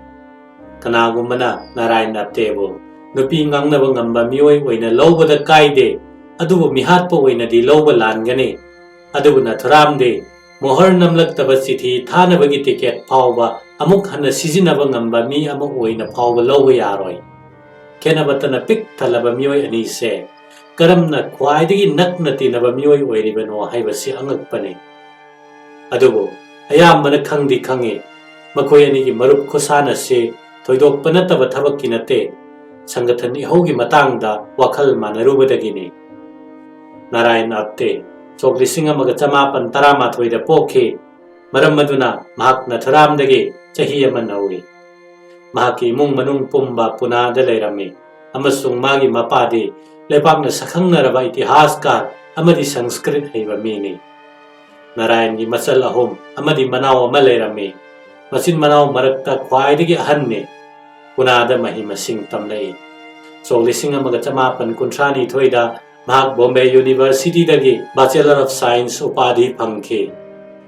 ꯀꯅꯥꯒꯨꯝꯕꯅ ꯅꯥꯔꯥꯌꯟ ꯑꯞꯇꯦꯕꯨ ꯅꯨꯄꯤ ꯉꯥꯡꯅꯕ ꯉꯝꯕ ꯃꯤꯑꯣꯏ ꯑꯣꯏꯅ ꯂꯧꯕꯗ ꯀꯥꯏꯗꯦ, ꯑꯗꯨꯕꯨ ꯃꯤꯍꯥꯠꯄ ꯑꯣꯏꯅꯗꯤ ꯂꯧꯕ ꯂꯥꯟꯒꯅꯤ꯫ ꯑꯗꯨꯕꯨ ꯅꯥꯊꯨꯔꯥꯝꯗꯤ ꯃꯣꯍꯔ ꯅꯝꯂꯛꯇꯕ ꯆꯤꯊꯤ ꯊꯥꯅꯕꯒꯤ ꯇꯤꯀꯦꯠ ꯐꯥꯎꯕ ꯑꯃꯨꯛ ꯍꯟꯅ ꯁꯤꯖꯤꯟꯅꯕ ꯉꯝꯕ ꯃꯤ ꯑꯃ ꯑꯣꯏꯅ ꯐꯥꯎꯕ ꯂꯧꯕ ꯌꯥꯔꯣꯏ꯫ ꯈꯦꯅꯕꯇꯅ ꯄꯤꯛ ꯊꯜꯂꯕ ꯃꯤꯑꯣꯏ ꯑꯅꯤꯁꯦ ꯀꯔꯝꯅ ꯈ꯭ꯋꯥꯏꯗꯒꯤ ꯅꯛꯅ ꯇꯤꯟꯅꯕ ꯃꯤꯑꯣꯏ ꯑꯣꯏꯔꯤꯕꯅꯣ ꯍꯥꯏꯕꯁꯤ ꯑꯉꯛꯄꯅꯤ꯫ ꯑꯗꯨꯕꯨ ꯑꯌꯥꯝꯕꯅ ꯈꯪꯗꯤ ꯈꯪꯏ, ꯃꯈꯣꯏ ꯑꯅꯤꯒꯤ ꯃꯔꯨꯞ ꯈꯨꯁꯥꯟ ꯑꯁꯤ ꯊꯣꯏꯗꯣꯛꯄ ꯅꯠꯇꯕ ꯊꯕꯛꯀꯤ ꯅꯠꯇꯦ, ꯁꯪꯒꯊꯟ ꯏꯍꯧꯒꯤ ꯃꯇꯥꯡꯗ ꯋꯥꯈꯜ ꯃꯥꯟꯅꯔꯨꯕꯗꯒꯤꯅꯤ꯫ ꯅꯥꯔꯥꯌꯟ ꯑꯞꯇꯦ ꯁꯣꯛ ꯂꯤꯁꯤꯡ ꯑꯃꯒ ꯆꯃꯥꯄꯟ ꯇꯔꯥꯃꯥꯊꯣꯏꯗ ꯄꯣꯛꯈꯤ, ꯃꯔꯝ ꯑꯗꯨꯅ ꯃꯍꯥꯛ ꯅꯥꯊꯨꯔꯥꯝꯗꯒꯤ ꯆꯍꯤ ꯑꯃ ꯅꯧꯏ꯫ ꯃꯍꯥꯛꯀꯤ ꯏꯃꯨꯡ ꯃꯅꯨꯡ ꯄꯨꯝꯕ ꯄꯨꯅꯥꯗ ꯂꯩꯔꯝꯃꯤ, ꯑꯃꯁꯨꯡ ꯃꯥꯒꯤ ꯃꯄꯥꯗꯤ ꯂꯩꯄꯥꯛꯅ ꯁꯛꯈꯪꯅꯔꯕ ꯏꯇꯤꯍꯥꯁꯀꯥꯔ ꯑꯃꯗꯤ ꯁꯪꯁꯀ꯭ꯔꯤꯠ ꯍꯩꯕ ꯃꯤꯅꯤ꯫ ꯅꯥꯔꯥꯌꯟꯒꯤ ꯃꯆꯜ ꯑꯍꯨꯝ ꯑꯃꯗꯤ ꯃꯅꯥꯎ ꯑꯃ ꯂꯩꯔꯝꯃꯤ꯫ ꯃꯆꯤꯟ ꯃꯅꯥꯎ ꯃꯔꯛꯇ ꯈ꯭ꯋꯥꯏꯗꯒꯤ ꯑꯍꯟꯅꯤ꯫ ꯄꯨꯅꯥꯗ ꯃꯍꯩ ꯃꯁꯤꯡ ꯇꯝꯂꯛꯏ꯫ ꯁꯣꯛ ꯂꯤꯁꯤꯡ ꯑꯃꯒ ꯆꯃꯥꯄꯟ ꯀꯨꯟꯊ꯭ꯔꯥ ꯅꯤꯊꯣꯏꯗ ꯃꯍꯥꯛ ꯕꯣꯝꯕꯦ ꯌꯨꯅꯤꯚꯔꯁꯤꯇꯤꯗꯒꯤ Bachelor of Science ꯎꯄꯥꯙꯤ ꯐꯪꯈꯤ꯫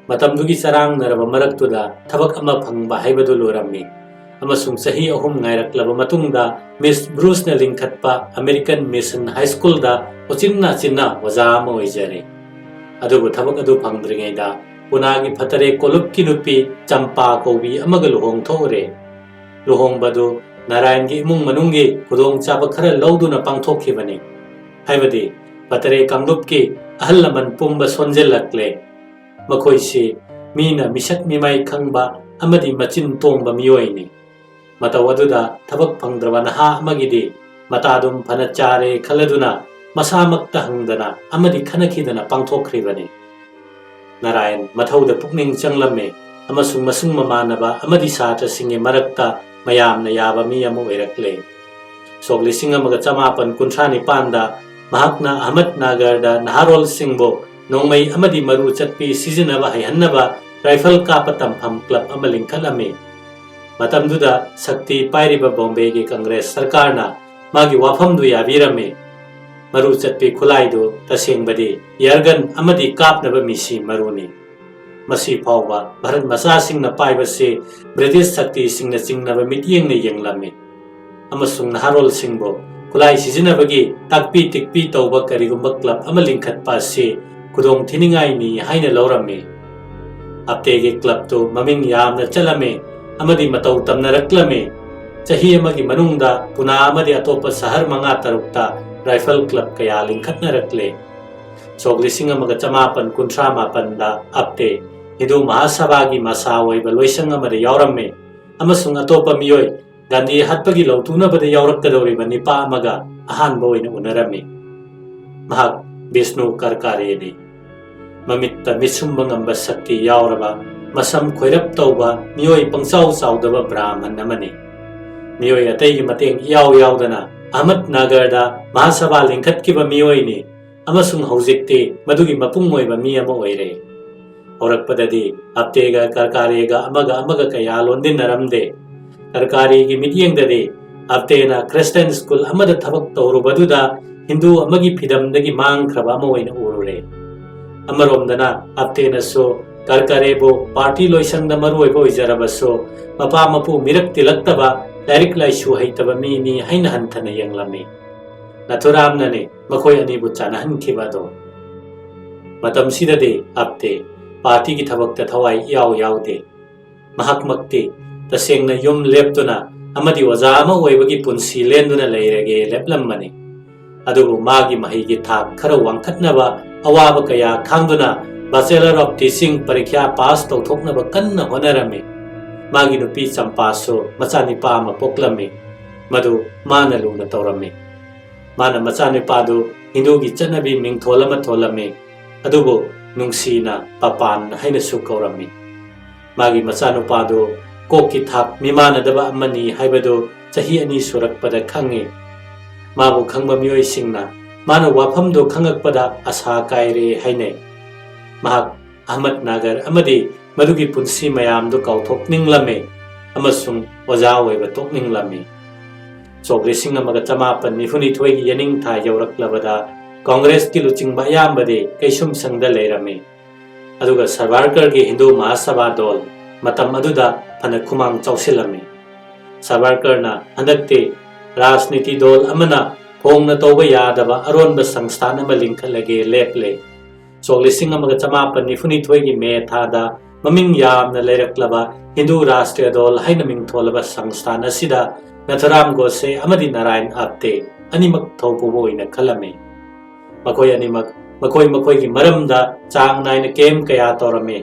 ꯃꯇꯝꯗꯨꯒꯤ ꯆꯔꯥꯡꯅꯔꯕ ꯃꯔꯛꯇꯨꯗ ꯊꯕꯛ ꯑꯃ ꯐꯪꯕ ꯍꯥꯏꯕꯗꯨ ꯂꯨꯔꯝꯃꯤ, ꯑꯃꯁꯨꯡ ꯆꯍꯤ ꯑꯍꯨꯝ ꯉꯥꯏꯔꯛꯂꯕ ꯃꯇꯨꯡꯗ ꯃꯤꯁ ꯕ꯭ꯔꯨꯁꯅ ꯂꯤꯡꯈꯠꯄ ꯑꯃꯦꯔꯤꯀꯟ ꯃꯤꯁꯟ ꯍꯥꯏ ꯁ꯭ꯀꯨꯜꯗ ꯎꯆꯤꯟ ꯅꯥꯆꯤꯟꯅ ꯑꯣꯖꯥ ꯑꯃ ꯑꯣꯏꯖꯔꯦ꯫ ꯑꯗꯨꯕꯨ ꯊꯕꯛ ꯑꯗꯨ ꯐꯪꯗ꯭ꯔꯤꯉꯩꯗ ꯄꯨꯅꯥꯒꯤ ꯐꯇꯔꯦ ꯀꯣꯂꯨꯞꯀꯤ ꯅꯨꯄꯤ ꯆꯝꯄꯥ ꯀꯧꯕꯤ ꯑꯃꯒ ꯂꯨꯍꯣꯡ ꯊꯣꯛꯎꯔꯦ꯫ ꯂꯨꯍꯣꯡꯕꯗꯨ ꯅꯥꯔꯥꯌꯟꯒꯤ ꯏꯃꯨꯡ ꯃꯅꯨꯡꯒꯤ ꯈꯨꯗꯣꯡꯆꯥꯕ ꯈꯔ ꯂꯧꯗꯨꯅ ꯄꯥꯡꯊꯣꯛꯈꯤꯕꯅꯤ꯫ ꯍꯥꯏꯕꯗꯤ ꯐꯇꯔꯦ ꯀꯥꯡꯂꯨꯞꯀꯤ ꯑꯍꯜ ꯂꯃꯟ ꯄꯨꯝꯕ ꯁꯣꯟꯖꯤꯜꯂꯛꯂꯦ꯫ ꯃꯈꯣꯏꯁꯤ ꯃꯤꯅ ꯃꯤꯁꯛ ꯃꯤꯃꯥꯏ ꯈꯪꯕ ꯑꯃꯗꯤ ꯃꯆꯤꯟ ꯇꯣꯡꯕ ꯃꯤꯑꯣꯏꯅꯤ꯫ ꯃꯇꯧ ꯑꯗꯨꯗ ꯊꯕꯛ ꯐꯪꯗ꯭ꯔꯕ ꯅꯍꯥ ꯑꯃꯒꯤꯗꯤ ꯃꯇꯥꯗꯨꯝ ꯐꯅ ꯆꯥꯔꯦ ꯈꯜꯂꯗꯨꯅ ꯃꯁꯥꯃꯛꯇ ꯍꯪꯗꯅ ꯑꯃꯗꯤ ꯈꯟꯅꯈꯤꯗꯅ ꯄꯥꯡꯊꯣꯛꯈ꯭ꯔꯤꯕꯅꯤ꯫ ꯅꯥꯔꯥꯌꯟ ꯃꯊꯧꯗ ꯄꯨꯛꯅꯤꯡ ꯆꯪꯂꯝꯃꯤ, ꯑꯃꯁꯨꯡ ꯃꯁꯨꯡ ꯃꯃꯥꯟꯅꯕ ꯑꯃꯗꯤ ꯁꯥꯇ꯭ꯔꯁꯤꯡꯒꯤ ꯃꯔꯛꯇ ꯃꯌꯥꯝꯅ ꯌꯥꯕ ꯃꯤ ꯑꯃ ꯑꯣꯏꯔꯛꯂꯦ꯫ ꯁꯣꯛ ꯂꯤꯁꯤꯡ ꯑꯃꯒ ꯆꯃꯥꯄꯟ ꯀꯨꯟꯊ꯭ꯔꯥ ꯅꯤꯄꯥꯟꯗ ꯃꯍꯥꯛꯅ ꯑꯍꯃꯗꯅꯒꯔꯗ ꯅꯍꯥꯔꯣꯜꯁꯤꯡꯕꯨ ꯅꯣꯡꯃꯩ ꯑꯃꯗꯤ ꯃꯔꯨ ꯆꯠꯄꯤ ꯁꯤꯖꯤꯟꯅꯕ ꯍꯩꯍꯟꯅꯕ ꯔꯥꯏꯐꯜ ꯀꯥꯞꯄ ꯇꯝꯐꯝ ꯀ꯭ꯂꯕ ꯑꯃ ꯂꯤꯡꯈꯠꯂꯝꯃꯤ꯫ ꯃꯇꯝꯗꯨꯗ ꯁꯛꯇꯤ ꯄꯥꯏꯔꯤꯕ ꯕꯣꯝꯕꯦꯒꯤ ꯀꯪꯒ꯭ꯔꯦꯁ ꯁꯔꯀꯥꯔꯅ ꯃꯥꯒꯤ ꯋꯥꯐꯝꯗꯨ ꯌꯥꯕꯤꯔꯝꯃꯤ꯫ ꯃꯔꯨ ꯆꯠꯄꯤ ꯈꯨꯠꯂꯥꯏꯗꯨ ꯇꯁꯦꯡꯕꯗꯤ ꯏꯌꯔꯒꯟ ꯑꯃꯗꯤ ꯀꯥꯞꯅꯕ ꯃꯤꯁꯤ ꯃꯔꯨꯅꯤ꯫ ꯃꯁꯤ ꯐꯥꯎꯕ ꯚꯥꯔꯠ ꯃꯆꯥꯁꯤꯡꯅ ꯄꯥꯏꯕꯁꯤ ꯕ꯭ꯔꯤꯇꯤꯁ ꯁꯛꯇꯤꯁꯤꯡꯅ ꯆꯤꯡꯅꯕ ꯃꯤꯠꯌꯦꯡꯅ ꯌꯦꯡꯂꯝꯃꯤ꯫ ꯑꯃꯁꯨꯡ ꯅꯍꯥꯔꯣꯜꯁꯤꯡꯕꯨ ꯈꯨꯠꯂꯥꯏ ꯁꯤꯖꯤꯟꯅꯕꯒꯤ ꯇꯥꯛꯄꯤ ꯇꯤꯛꯄꯤ ꯇꯧꯕ ꯀꯔꯤꯒꯨꯝꯕ ꯀ꯭ꯂꯕ ꯑꯃ ꯂꯤꯡꯈꯠꯄ ꯑꯁꯤ ꯈꯨꯗꯣꯡ ꯊꯤꯅꯤꯡꯉꯥꯏꯅꯤ ꯍꯥꯏꯅ ꯂꯧꯔꯝꯃꯤ꯫ ꯑꯞꯇꯦꯒꯤ ꯀ꯭ꯂꯕꯇꯨ ꯃꯃꯤꯡ ꯌꯥꯝꯅ ꯆꯠꯂꯝꯃꯤ ꯑꯃꯗꯤ ꯃꯇꯧ ꯇꯝꯅꯔꯛꯂꯝꯃꯤ꯫ ꯆꯍꯤ ꯑꯃꯒꯤ ꯃꯅꯨꯡꯗ ꯄꯨꯅꯥ ꯑꯃꯗꯤ ꯑꯇꯣꯞꯄ ꯁꯍꯔ ꯃꯉꯥ ꯇꯔꯨꯛꯇ ꯔꯥꯏꯐꯜ ꯀ꯭ꯂꯕ ꯀꯌꯥ ꯂꯤꯡꯈꯠꯅꯔꯛꯂꯦ꯫ ꯁꯣꯛ ꯂꯤꯁꯤꯡ ꯑꯃꯒ ꯆꯃꯥꯄꯟ ꯀꯨꯟꯊ꯭ꯔꯥ ꯃꯥꯄꯟꯗ ꯑꯞꯇꯦ ꯍꯤꯟꯗꯨ ꯃꯍꯥꯁꯚꯥꯒꯤ ꯃꯁꯥ ꯑꯣꯏꯕ ꯂꯣꯏꯁꯪ ꯑꯃꯗ ꯌꯥꯎꯔꯝꯃꯤ ꯑꯃꯁꯨꯡ ꯑꯇꯣꯞꯄ ꯃꯤꯑꯣꯏ ꯒꯥꯟꯙꯤ ꯍꯥꯠꯄꯒꯤ ꯂꯧꯊꯣꯛꯅꯕꯗ ꯌꯥꯎꯔꯛꯀꯗꯧꯔꯤꯕ ꯅꯤꯄꯥ ꯑꯃꯒ ꯑꯍꯥꯟꯕ ꯑꯣꯏꯅ ꯎꯅꯔꯝꯃꯤ꯫ ꯃꯍꯥꯛ ꯕꯤꯁꯅꯨ ꯀꯔꯀꯥꯔꯦꯅꯤ꯫ ꯃꯃꯤꯠꯇ ꯃꯤꯠꯁꯨꯝꯕ ꯉꯝꯕ ꯁꯛꯇꯤ ꯌꯥꯎꯔꯕ, ꯃꯁꯝ ꯈꯣꯏꯔꯞ ꯇꯧꯕ, ꯃꯤꯑꯣꯏ ꯄꯪꯆꯥꯎ ꯆꯥꯎꯗꯕ ꯕ꯭ꯔꯥꯍꯃꯟ ꯑꯃꯅꯤ꯫ ꯃꯤꯑꯣꯏ ꯑꯇꯩꯒꯤ ꯃꯇꯦꯡ ꯏꯌꯥꯎ ꯌꯥꯎꯗꯅ ꯑꯍꯃꯗꯅꯒꯔꯗ ꯃꯍꯥꯁꯚꯥ ꯂꯤꯡꯈꯠꯈꯤꯕ ꯃꯤꯑꯣꯏꯅꯤ ꯑꯃꯁꯨꯡ ꯍꯧꯖꯤꯛꯇꯤ ꯃꯗꯨꯒꯤ ꯃꯄꯨꯡ ꯑꯣꯏꯕ ꯃꯤ ꯑꯃ ꯑꯣꯏꯔꯦ꯫ ꯍꯧꯔꯛꯄꯗꯗꯤ ꯑꯞꯇꯦꯒ ꯀꯔꯀꯥꯔꯦꯒ ꯑꯃꯒ ꯑꯃꯒ ꯀꯌꯥ ꯂꯣꯟꯗꯤꯟꯅꯔꯝꯗꯦ꯫ ꯀꯔꯀꯥꯔꯦꯒꯤ ꯃꯤꯠꯌꯦꯡꯗꯗꯤ ꯑꯞꯇꯦꯅ ꯈ꯭ꯔꯤꯁꯇꯤꯌꯟ ꯁ꯭ꯀꯨꯜ ꯑꯃꯗ ꯊꯕꯛ ꯇꯧꯔꯨꯕꯗꯨꯗ ꯍꯤꯟꯗꯨ ꯑꯃꯒꯤ ꯐꯤꯗꯝꯗꯒꯤ ꯃꯥꯡꯈ꯭ꯔꯕ ꯑꯃ ꯑꯣꯏꯅ ꯎꯔꯨꯔꯦ꯫ ꯑꯃꯔꯣꯝꯗꯅ ꯑꯞꯇꯦꯅꯁꯨ ꯀꯔꯀꯥꯔꯦꯕꯨ ꯄꯥꯔꯇꯤ ꯂꯣꯏꯁꯪꯗ ꯃꯔꯨꯑꯣꯏꯕ ꯑꯣꯏꯖꯔꯕꯁꯨ ꯃꯄꯥ ꯃꯄꯨ ꯃꯤꯔꯛ ꯇꯤꯜꯂꯛꯇꯕ, ꯂꯥꯏꯔꯤꯛ ꯂꯥꯏꯁꯨ ꯍꯩꯇꯕ ꯃꯤꯅꯤ ꯍꯥꯏꯅ ꯍꯟꯊꯅ ꯌꯦꯡꯂꯝꯃꯤ꯫ ꯅꯥꯊꯨꯔꯥꯝꯅꯅꯤ ꯃꯈꯣꯏ ꯑꯅꯤꯕꯨ ꯆꯥꯟꯅꯍꯟꯈꯤꯕ ꯑꯗꯣ꯫ ꯃꯇꯝꯁꯤꯗꯗꯤ ꯑꯞꯇꯦ ꯄꯥꯔꯇꯤꯒꯤ ꯊꯕꯛꯇ ꯊꯋꯥꯏ ꯏꯌꯥꯎ ꯌꯥꯎꯗꯦ꯫ ꯃꯍꯥꯛꯃꯛꯇꯤ ꯇꯁꯦꯡꯅ ꯌꯨꯝ ꯂꯦꯞꯇꯨꯅ ꯑꯃꯗꯤ ꯑꯣꯖꯥ ꯑꯃ ꯑꯣꯏꯕꯒꯤ ꯄꯨꯟꯁꯤ ꯂꯦꯟꯗꯨꯅ ꯂꯩꯔꯒꯦ ꯂꯦꯞꯂꯝꯕꯅꯤ꯫ ꯑꯗꯨꯕꯨ ꯃꯥꯒꯤ ꯃꯍꯩꯒꯤ ꯊꯥꯛ ꯈꯔ ꯋꯥꯡꯈꯠꯅꯕ ꯑꯋꯥꯕ ꯀꯌꯥ ꯈꯥꯡꯗꯨꯅ Bachelor of Teaching ꯄꯔꯤꯈ꯭ꯌꯥ ꯄꯥꯁ ꯇꯧꯊꯣꯛꯅꯕ ꯀꯟꯅ ꯍꯣꯠꯅꯔꯝꯃꯤ꯫ ꯃꯥꯒꯤ ꯅꯨꯄꯤ ꯆꯝꯄꯥꯁꯨ ꯃꯆꯥꯅꯤꯄꯥ ꯑꯃ ꯄꯣꯛꯂꯝꯃꯤ꯫ ꯃꯗꯨ ꯃꯥꯅ ꯂꯨꯅ ꯇꯧꯔꯝꯃꯤ꯫ ꯃꯥꯅ ꯃꯆꯥꯅꯤꯄꯥꯗꯨ ꯍꯤꯟꯗꯨꯒꯤ ꯆꯠꯅꯕꯤ ꯃꯤꯡꯊꯣꯜ ꯑꯃ ꯊꯣꯜꯂꯝꯃꯤ, ꯑꯗꯨꯕꯨ ꯅꯨꯡꯁꯤꯅ ꯄꯄꯥꯟ ꯍꯥꯏꯅꯁꯨ ꯀꯧꯔꯝꯃꯤ꯫ ꯃꯥꯒꯤ ꯃꯆꯥꯅꯨꯄꯥꯗꯨ ꯀꯣꯛꯀꯤ ꯊꯥꯛ ꯃꯤꯃꯥꯟꯅꯗꯕ ꯑꯃꯅꯤ ꯍꯥꯏꯕꯗꯨ ꯆꯍꯤ ꯑꯅꯤ ꯁꯨꯔꯛꯄꯗ ꯈꯪꯉꯤ꯫ ꯃꯥꯕꯨ ꯈꯪꯕ ꯃꯤꯑꯣꯏꯁꯤꯡꯅ ꯃꯥꯅ ꯋꯥꯐꯝꯗꯨ ꯈꯪꯉꯛꯄꯗ ꯑꯁꯥ ꯀꯥꯏꯔꯦ ꯍꯥꯏꯅꯩ꯫ ꯃꯍꯥꯛ ꯑꯍꯃꯗꯅꯒꯔ ꯑꯃꯗꯤ ꯃꯗꯨꯒꯤ ꯄꯨꯟꯁꯤ ꯃꯌꯥꯝꯗꯨ ꯀꯥꯎꯊꯣꯛꯅꯤꯡꯂꯝꯃꯤ꯫ ꯑꯃꯁꯨꯡ ꯑꯣꯖꯥ ꯑꯣꯏꯕ ꯇꯣꯛꯅꯤꯡꯂꯝꯃꯤ꯫ ꯁꯣꯛ ꯂꯤꯁꯤꯡ ꯑꯃꯒ ꯆꯃꯥꯄꯟ ꯅꯤꯐꯨꯅꯤꯊꯣꯏꯒꯤ ꯌꯦꯅꯤꯡꯊꯥ ꯌꯧꯔꯛꯂꯕꯗ ꯀꯣꯡꯒ꯭ꯔꯦꯁꯀꯤ ꯂꯨꯆꯤꯡꯕ ꯑꯌꯥꯝꯕꯗꯤ ꯀꯩꯁꯨꯝꯁꯪꯗ ꯂꯩꯔꯝꯃꯤ꯫ ꯑꯗꯨꯒ ꯁꯥꯚꯔꯀꯔꯒꯤ ꯍꯤꯟꯗꯨ ꯃꯍꯥꯁꯚꯥ ꯗꯣꯜ ꯃꯇꯝ ꯑꯗꯨꯗ ꯐꯅ ꯈꯨꯃꯥꯡ ꯆꯥꯎꯁꯤꯜꯂꯝꯃꯤ꯫ ꯁꯥꯚꯔꯀꯔꯅ ꯍꯟꯗꯛꯇꯤ ꯔꯥꯖꯅꯤꯇꯤ ꯗꯣꯜ ꯑꯃꯅ ꯍꯣꯡꯅ ꯇꯧꯕ ꯌꯥꯗꯕ ꯑꯔꯣꯟꯕ ꯁꯪꯁꯊꯥꯟ ꯑꯃ ꯂꯤꯡꯈꯠꯂꯒꯦ ꯂꯦꯞꯂꯦ꯫ ꯁꯣꯛ ꯂꯤꯁꯤꯡ ꯑꯃꯒ ꯆꯃꯥꯄꯟ ꯅꯤꯐꯨꯅꯤꯊꯣꯏꯒꯤ ꯃꯦ ꯊꯥꯗ ꯃꯃꯤꯡ ꯌꯥꯝꯅ ꯂꯩꯔꯛꯂꯕ ꯍꯤꯟꯗꯨ ꯔꯥꯁꯇ꯭ꯔꯤꯌ ꯗꯣꯜ ꯍꯥꯏꯅ ꯃꯤꯡꯊꯣꯜꯂꯕ ꯁꯪꯁꯊꯥꯟ ꯑꯁꯤꯗ ꯅꯥꯊꯨꯔꯥꯝ ꯒꯣꯗꯁꯦ ꯑꯃꯗꯤ ꯅꯥꯔꯥꯌꯟ ꯑꯥꯞꯇꯦ ꯑꯅꯤꯃꯛ ꯊꯧꯄꯨꯕ ꯑꯣꯏꯅ ꯈꯜꯂꯝꯃꯤ꯫ ꯃꯈꯣꯏ ꯑꯅꯤꯃꯛ ꯃꯈꯣꯏ ꯃꯈꯣꯏꯒꯤ ꯃꯔꯝꯗ ꯆꯥꯡ ꯅꯥꯏꯅ ꯀꯦꯝ ꯀꯌꯥ ꯇꯧꯔꯝꯃꯤ꯫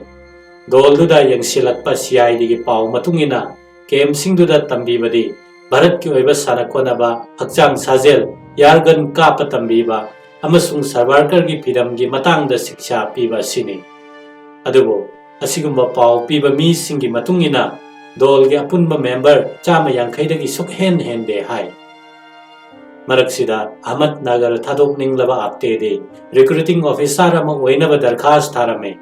ꯗꯣꯜꯗꯨꯗ ꯌꯦꯡꯁꯤꯜꯂꯛꯄ ꯁꯤ ꯑꯥꯏ ꯗꯤꯒꯤ ꯄꯥꯎ ꯃꯇꯨꯡ ꯏꯟꯅ, ꯀꯦꯝꯁꯤꯡꯗꯨꯗ ꯇꯝꯕꯤꯕꯗꯤ ꯚꯥꯔꯠꯀꯤ ꯑꯣꯏꯕ ꯁꯥꯟꯅ ꯈꯣꯠꯅꯕ, ꯍꯛꯆꯥꯡ ꯁꯥꯖꯦꯜ, ꯌꯥꯔꯒꯟ ꯀꯥꯞꯄ ꯇꯝꯕꯤꯕ ꯑꯃꯁꯨꯡ ꯁꯥꯚꯔꯀꯔꯒꯤ ꯐꯤꯔꯝꯒꯤ ꯃꯇꯥꯡꯗ ꯁꯤꯛꯁꯥ ꯄꯤꯕ ꯑꯁꯤꯅꯤ꯫ ꯑꯗꯨꯕꯨ ꯑꯁꯤꯒꯨꯝꯕ ꯄꯥꯎ ꯄꯤꯕ ꯃꯤꯁꯤꯡꯒꯤ ꯃꯇꯨꯡ ꯏꯟꯅ ꯗꯣꯜꯒꯤ ꯑꯄꯨꯟꯕ ꯃꯦꯝꯕꯔ ꯆꯥꯝꯃ ꯌꯥꯡꯈꯩꯗꯒꯤ ꯁꯨꯛꯍꯦꯟ ꯍꯦꯟꯗꯦ ꯍꯥꯏ꯫ ꯃꯔꯛꯁꯤꯗ ꯑꯍꯃꯗꯅꯒꯔ ꯊꯥꯗꯣꯛꯅꯤꯡꯂꯕ ꯑꯥꯞꯇꯦꯗꯤ ꯔꯤꯀ꯭ꯔꯨꯇꯤꯡ ꯑꯣꯐꯤꯁꯥꯔ ꯑꯃ ꯑꯣꯏꯅꯕ ꯗꯔꯈꯥꯁ ꯊꯥꯔꯝꯃꯤ꯫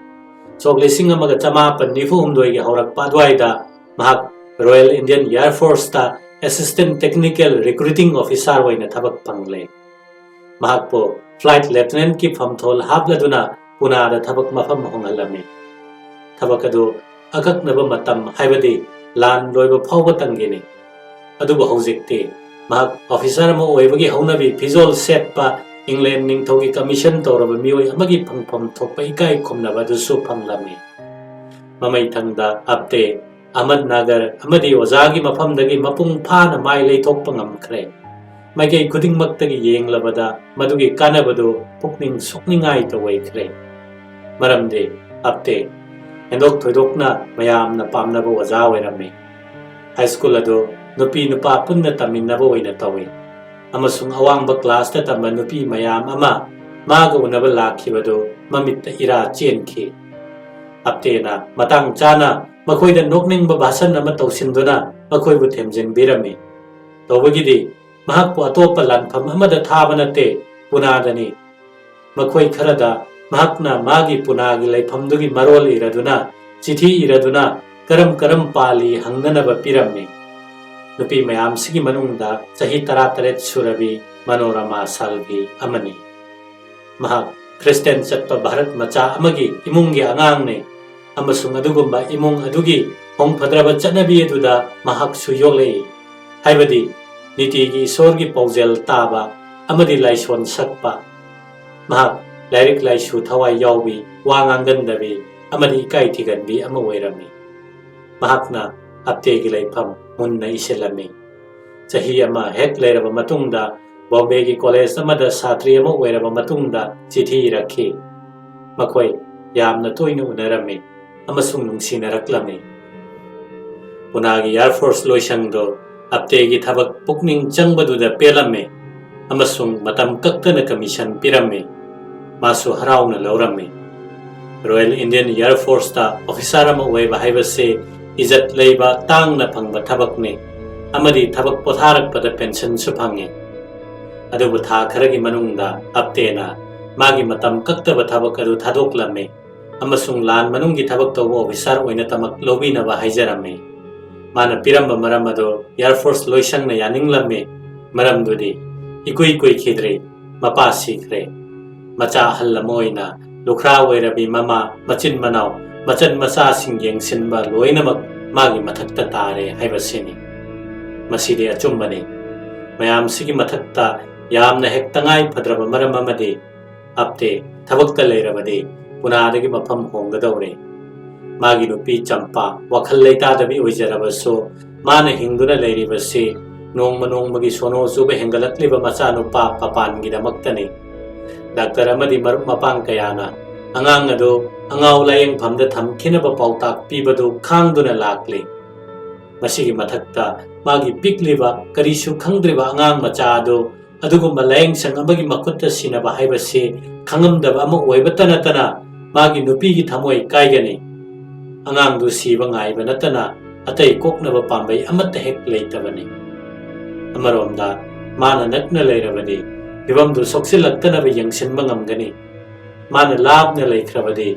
ꯁꯣꯛ ꯂꯤꯁꯤꯡ ꯑꯃꯒ ꯆꯃꯥꯄꯟ ꯅꯤꯐꯨ ꯍꯨꯝꯗꯣꯏꯒꯤ ꯍꯧꯔꯛꯄ ꯑꯗꯨꯋꯥꯏꯗ ꯃꯍꯥꯛ ꯔꯣꯌꯦꯜ ꯏꯟꯗꯤꯌꯟ ꯑꯦꯌꯔ ꯐꯣꯔꯁꯇ ꯑꯦꯁꯤꯁꯇꯦꯟꯠ ꯇꯦꯛꯅꯤꯀꯦꯜ ꯔꯤꯀ꯭ꯔꯨꯇꯤꯡ ꯑꯣꯐꯤꯁꯥꯔ ꯑꯣꯏꯅ ꯊꯕꯛ ꯐꯪꯂꯦ꯫ ꯃꯍꯥꯛꯄꯨ ꯐ꯭ꯂꯥꯏꯠ ꯂꯦꯐꯇꯤꯅꯦꯟꯠꯀꯤ ꯐꯝꯊꯣꯜ ꯍꯥꯞꯂꯗꯨꯅ ꯄꯨꯅꯥꯗ ꯊꯕꯛ ꯃꯐꯝ ꯍꯣꯡꯍꯜꯂꯝꯃꯤ꯫ ꯊꯕꯛ ꯑꯗꯨ ꯑꯀꯛꯅꯕ ꯃꯇꯝ, ꯍꯥꯏꯕꯗꯤ ꯂꯥꯟ ꯂꯣꯏꯕ ꯐꯥꯎꯕꯇꯪꯒꯤꯅꯤ꯫ ꯑꯗꯨꯕꯨ ꯍꯧꯖꯤꯛꯇꯤ ꯃꯍꯥꯛ ꯑꯣꯐꯤꯁꯥꯔ ꯑꯃ ꯑꯣꯏꯕꯒꯤ ꯍꯧꯅꯕꯤ ꯐꯤꯖꯣꯜ ꯁꯦꯠꯄ, ꯏꯪꯂꯦꯟ ꯅꯤꯡꯊꯧꯒꯤ ꯀꯃꯤꯁꯟ ꯇꯧꯔꯕ ꯃꯤꯑꯣꯏ ꯑꯃꯒꯤ ꯐꯪꯐꯝ ꯊꯣꯛꯄ ꯏꯀꯥꯏ ꯈꯨꯝꯅꯕ ꯑꯗꯨꯁꯨ ꯐꯪꯂꯝꯃꯤ꯫ ꯃꯃꯩꯊꯪꯗ ꯑꯞꯇꯦ ꯑꯍꯃꯗꯅꯒꯔ ꯑꯃꯗꯤ ꯑꯣꯖꯥꯒꯤ ꯃꯐꯝꯗꯒꯤ ꯃꯄꯨꯡ ꯐꯥꯅ ꯃꯥꯏ ꯂꯩꯊꯣꯛꯄ ꯉꯝꯈ꯭ꯔꯦ꯫ ꯃꯥꯏꯀꯩ ꯈꯨꯗꯤꯡꯃꯛꯇꯒꯤ ꯌꯦꯡꯂꯕꯗ ꯃꯗꯨꯒꯤ ꯀꯥꯟꯅꯕꯗꯨ ꯄꯨꯛꯅꯤꯡ ꯁꯣꯛꯅꯤꯡꯉꯥꯏꯇ ꯑꯣꯏꯈ꯭ꯔꯦ꯫ ꯃꯔꯝꯗꯤ ꯑꯞꯇꯦ ꯍꯦꯟꯗꯣꯛ ꯊꯣꯏꯗꯣꯛꯅ ꯃꯌꯥꯝꯅ ꯄꯥꯝꯅꯕ ꯑꯣꯖꯥ ꯑꯣꯏꯔꯝꯃꯤ꯫ ꯍꯥꯏ ꯁ꯭ꯀꯨꯜ ꯑꯗꯨ ꯅꯨꯄꯤ ꯅꯨꯄꯥ ꯄꯨꯟꯅ ꯇꯝꯃꯤꯟꯅꯕ ꯑꯣꯏꯅ ꯇꯧꯏ, ꯑꯃꯁꯨꯡ ꯑꯋꯥꯡꯕ ꯀ꯭ꯂꯥꯁꯇ ꯇꯝꯕ ꯅꯨꯄꯤ ꯃꯌꯥꯝ ꯑꯃ ꯃꯥꯒ ꯎꯅꯕ ꯂꯥꯛꯈꯤꯕꯗꯨ ꯃꯃꯤꯠꯇ ꯏꯔꯥ ꯆꯦꯟꯈꯤ꯫ ꯑꯞꯇꯦꯅ ꯃꯇꯥꯡ ꯆꯥꯅ ꯃꯈꯣꯏꯗ ꯅꯣꯛꯅꯤꯡꯕ ꯚꯥꯁꯟ ꯑꯃ ꯇꯧꯁꯤꯟꯗꯨꯅ ꯃꯈꯣꯏꯕꯨ ꯊꯦꯝꯖꯤꯟꯕꯤꯔꯝꯃꯤ꯫ ꯇꯧꯕꯒꯤꯗꯤ ꯃꯍꯥꯛꯄꯨ ꯑꯇꯣꯞꯄ ꯂꯥꯟꯐꯝ ꯑꯃꯗ ꯊꯥꯕ ꯅꯠꯇꯦ, ꯄꯨꯅꯥꯗꯅꯤ꯫ ꯃꯈꯣꯏ ꯈꯔꯗ ꯃꯍꯥꯛꯅ ꯃꯥꯒꯤ ꯄꯨꯅꯥꯒꯤ ꯂꯩꯐꯝꯗꯨꯒꯤ ꯃꯔꯣꯜ ꯏꯔꯗꯨꯅ, ꯆꯤꯊꯤ ꯏꯔꯗꯨꯅ, ꯀꯔꯝ ꯀꯔꯝ ꯄꯥꯜꯂꯤ ꯍꯪꯅꯅꯕ ꯄꯤꯔꯝꯃꯤ꯫ ꯅꯨꯄꯤ ꯃꯌꯥꯝꯁꯤꯒꯤ ꯃꯅꯨꯡꯗ ꯆꯍꯤ ꯇꯔꯥꯇꯔꯦꯠ ꯁꯨꯔꯕꯤ ꯃꯅꯣꯔꯃꯥ ꯁꯥꯜꯚꯤ ꯑꯃꯅꯤ꯫ ꯃꯍꯥꯛ ꯈ꯭ꯔꯤꯁꯇꯤꯌꯥꯟ ꯆꯠꯄ ꯚꯥꯔꯠ ꯃꯆꯥ ꯑꯃꯒꯤ ꯏꯃꯨꯡꯒꯤ ꯑꯉꯥꯡꯅꯤ, ꯑꯃꯁꯨꯡ ꯑꯗꯨꯒꯨꯝꯕ ꯏꯃꯨꯡ ꯑꯗꯨꯒꯤ ꯍꯣꯡꯐꯗ꯭ꯔꯕ ꯆꯠꯅꯕꯤ ꯑꯗꯨꯗ ꯃꯍꯥꯛꯁꯨ ꯌꯣꯛꯂꯛꯏ, ꯍꯥꯏꯕꯗꯤ ꯅꯤꯇꯤꯒꯤ ꯏꯁꯣꯔꯒꯤ ꯄꯥꯎꯖꯦꯜ ꯇꯥꯕ ꯑꯃꯗꯤ ꯂꯥꯏꯁꯣꯟ ꯁꯛꯄ꯫ ꯃꯍꯥꯛ ꯂꯥꯏꯔꯤꯛ ꯂꯥꯏꯁꯨ ꯊꯋꯥꯏ ꯌꯥꯎꯕꯤ, ꯋꯥ ꯉꯥꯡꯒꯟꯗꯕꯤ ꯑꯃꯗꯤ ꯏꯀꯥꯏ ꯊꯤꯒꯟꯕꯤ ꯑꯃ ꯑꯣꯏꯔꯝꯃꯤ꯫ ꯃꯍꯥꯛꯅ ꯑꯞꯇꯦꯒꯤ ꯂꯩꯐꯝ ꯃꯨꯟꯅ ꯏꯁꯤꯜꯂꯝꯃꯤ꯫ ꯆꯍꯤ ꯑꯃ ꯍꯦꯛ ꯂꯩꯔꯕ ꯃꯇꯨꯡꯗ, ꯕꯣꯝꯕꯦꯒꯤ ꯀꯣꯂꯦꯖ ꯑꯃꯗ ꯁꯥꯇ꯭ꯔꯤ ꯑꯃ ꯑꯣꯏꯔꯕ ꯃꯇꯨꯡꯗ ꯆꯤꯊꯤ ꯏꯔꯛꯈꯤ꯫ ꯃꯈꯣꯏ ꯌꯥꯝꯅ ꯇꯣꯏꯅ ꯎꯅꯔꯝꯃꯤ ꯑꯃꯁꯨꯡ ꯅꯨꯡꯁꯤꯅꯔꯛꯂꯝꯃꯤ꯫ ꯄꯨꯅꯥꯒꯤ ꯑꯦꯌꯔ ꯐꯣꯔꯁ ꯂꯣꯏꯁꯪꯗꯨ ꯑꯞꯇꯦꯒꯤ ꯊꯕꯛ ꯄꯨꯛꯅꯤꯡ ꯆꯪꯕꯗꯨꯗ ꯄꯦꯜꯂꯝꯃꯤ ꯑꯃꯁꯨꯡ ꯃꯇꯝ ꯀꯛꯇꯅ ꯀꯃꯤꯁꯟ ꯄꯤꯔꯝꯃꯤ꯫ ꯃꯥꯁꯨ ꯍꯔꯥꯎꯅ ꯂꯧꯔꯝꯃꯤ꯫ ꯔꯣꯌꯦꯜ ꯏꯟꯗꯤꯌꯟ ꯑꯦꯌꯔ ꯐꯣꯔꯁꯇ ꯑꯣꯐꯤꯁꯥꯔ ꯑꯃ ꯑꯣꯏꯕ ꯍꯥꯏꯕꯁꯤ ꯏꯖꯠ ꯂꯩꯕ, ꯇꯥꯡꯅ ꯐꯪꯕ ꯊꯕꯛꯅꯤ ꯑꯃꯗꯤ ꯊꯕꯛ ꯄꯣꯊꯥꯔꯛꯄꯗ ꯄꯦꯟꯁꯟꯁꯨ ꯐꯪꯏ꯫ ꯑꯗꯨꯕꯨ ꯊꯥ ꯈꯔꯒꯤ ꯃꯅꯨꯡꯗ ꯑꯞꯇꯦꯅ ꯃꯥꯒꯤ ꯃꯇꯝ ꯀꯛꯇꯕ ꯊꯕꯛ ꯑꯗꯨ ꯊꯥꯗꯣꯛꯂꯝꯃꯤ ꯑꯃꯁꯨꯡ ꯂꯥꯟ ꯃꯅꯨꯡꯒꯤ ꯊꯕꯛ ꯇꯧꯕ ꯑꯣꯐꯤꯁꯥꯔ ꯑꯣꯏꯅ ꯇꯃꯛ ꯂꯧꯕꯤꯅꯕ ꯍꯥꯏꯖꯔꯝꯃꯤ꯫ ꯃꯥꯅ ꯄꯤꯔꯝꯕ ꯃꯔꯝ ꯑꯗꯨ ꯑꯦꯌꯔ ꯐꯣꯔꯁ ꯂꯣꯏꯁꯪꯅ ꯌꯥꯅꯤꯡꯂꯝꯃꯤ꯫ ꯃꯔꯝꯗꯨꯗꯤ ꯏꯀꯨꯏ ꯀꯨꯏꯈꯤꯗ꯭ꯔꯤ ꯃꯄꯥ ꯁꯤꯈ꯭ꯔꯦ꯫ ꯃꯆꯥ ꯑꯍꯜ ꯑꯃ ꯑꯣꯏꯅ ꯂꯨꯈ꯭ꯔꯥ ꯑꯣꯏꯔꯕꯤ ꯃꯃꯥ, ꯃꯆꯤꯟ ꯃꯅꯥꯎ, ꯃꯆꯟ ꯃꯆꯥꯁꯤꯡ ꯌꯦꯡꯁꯤꯟꯕ ꯂꯣꯏꯅꯃꯛ ꯃꯥꯒꯤ ꯃꯊꯛꯇ ꯇꯥꯔꯦ ꯍꯥꯏꯕꯁꯤꯅꯤ꯫ ꯃꯁꯤꯗꯤ ꯑꯆꯨꯝꯕꯅꯤ꯫ ꯃꯌꯥꯝꯁꯤꯒꯤ ꯃꯊꯛꯇ ꯌꯥꯝꯅ ꯍꯦꯛ ꯇꯉꯥꯏ ꯐꯗ꯭ꯔꯕ ꯃꯔꯝ ꯑꯃꯗꯤ ꯑꯞꯇꯦ ꯊꯕꯛꯇ ꯂꯩꯔꯕꯗꯤ ꯄꯨꯅꯥꯗꯒꯤ ꯃꯐꯝ ꯍꯣꯡꯒꯗꯧꯔꯦ꯫ ꯃꯥꯒꯤ ꯅꯨꯄꯤ ꯆꯝꯄꯥ ꯋꯥꯈꯜ ꯂꯩꯇꯥꯗꯕꯤ ꯑꯣꯏꯖꯔꯕꯁꯨ, ꯃꯥꯅ ꯍꯤꯡꯗꯨꯅ ꯂꯩꯔꯤꯕꯁꯤ ꯅꯣꯡꯃ ꯅꯣꯡꯃꯒꯤ ꯁꯣꯅꯣ ꯆꯨꯕ ꯍꯦꯟꯒꯠꯂꯛꯂꯤꯕ ꯃꯆꯥꯅꯨꯄꯥ ꯄꯄꯥꯟꯒꯤꯗꯃꯛꯇꯅꯤ꯫ ꯗꯥꯛꯇꯔ ꯑꯃꯗꯤ ꯃꯔꯨꯞ ꯃꯄꯥꯡ ꯀꯌꯥꯅ ꯑꯉꯥꯡ ꯑꯗꯨ ꯑꯉꯥꯎ ꯂꯥꯌꯦꯡꯐꯝꯗ ꯊꯝꯈꯤꯅꯕ ꯄꯥꯎꯇꯥꯛ ꯄꯤꯕꯗꯨ ꯈꯥꯡꯗꯨꯅ ꯂꯥꯛꯂꯤ꯫ ꯃꯁꯤꯒꯤ ꯃꯊꯛꯇ ꯃꯥꯒꯤ ꯄꯤꯛꯂꯤꯕ, ꯀꯔꯤꯁꯨ ꯈꯪꯗ꯭ꯔꯤꯕ ꯑꯉꯥꯡ ꯃꯆꯥ ꯑꯗꯨ ꯑꯗꯨꯒꯨꯝꯕ ꯂꯥꯌꯦꯡꯁꯪ ꯑꯃꯒꯤ ꯃꯈꯨꯠꯇ ꯁꯤꯟꯅꯕ ꯍꯥꯏꯕꯁꯤ ꯈꯪꯉꯝꯗꯕ ꯑꯃ ꯑꯣꯏꯕꯇ ꯅꯠꯇꯅ ꯃꯥꯒꯤ ꯅꯨꯄꯤꯒꯤ ꯊꯃꯣꯏ ꯀꯥꯏꯒꯅꯤ꯫ ꯑꯉꯥꯡꯗꯨ ꯁꯤꯕ ꯉꯥꯏꯕ ꯅꯠꯇꯅ ꯑꯇꯩ ꯀꯣꯛꯅꯕ ꯄꯥꯝꯕꯩ ꯑꯃꯠꯇ ꯍꯦꯛ ꯂꯩꯇꯕꯅꯤ꯫ ꯑꯃꯔꯣꯝꯗ ꯃꯥꯅ ꯅꯛꯅ ꯂꯩꯔꯕꯗꯤ ꯐꯤꯕꯝꯗꯨ ꯁꯣꯛꯆꯤꯜꯂꯛꯇꯅꯕ ꯌꯦꯡꯁꯤꯟꯕ ꯉꯝꯒꯅꯤ꯫ ꯃꯥꯅ ꯂꯥꯞꯅ ꯂꯩꯈ꯭ꯔꯕꯗꯤ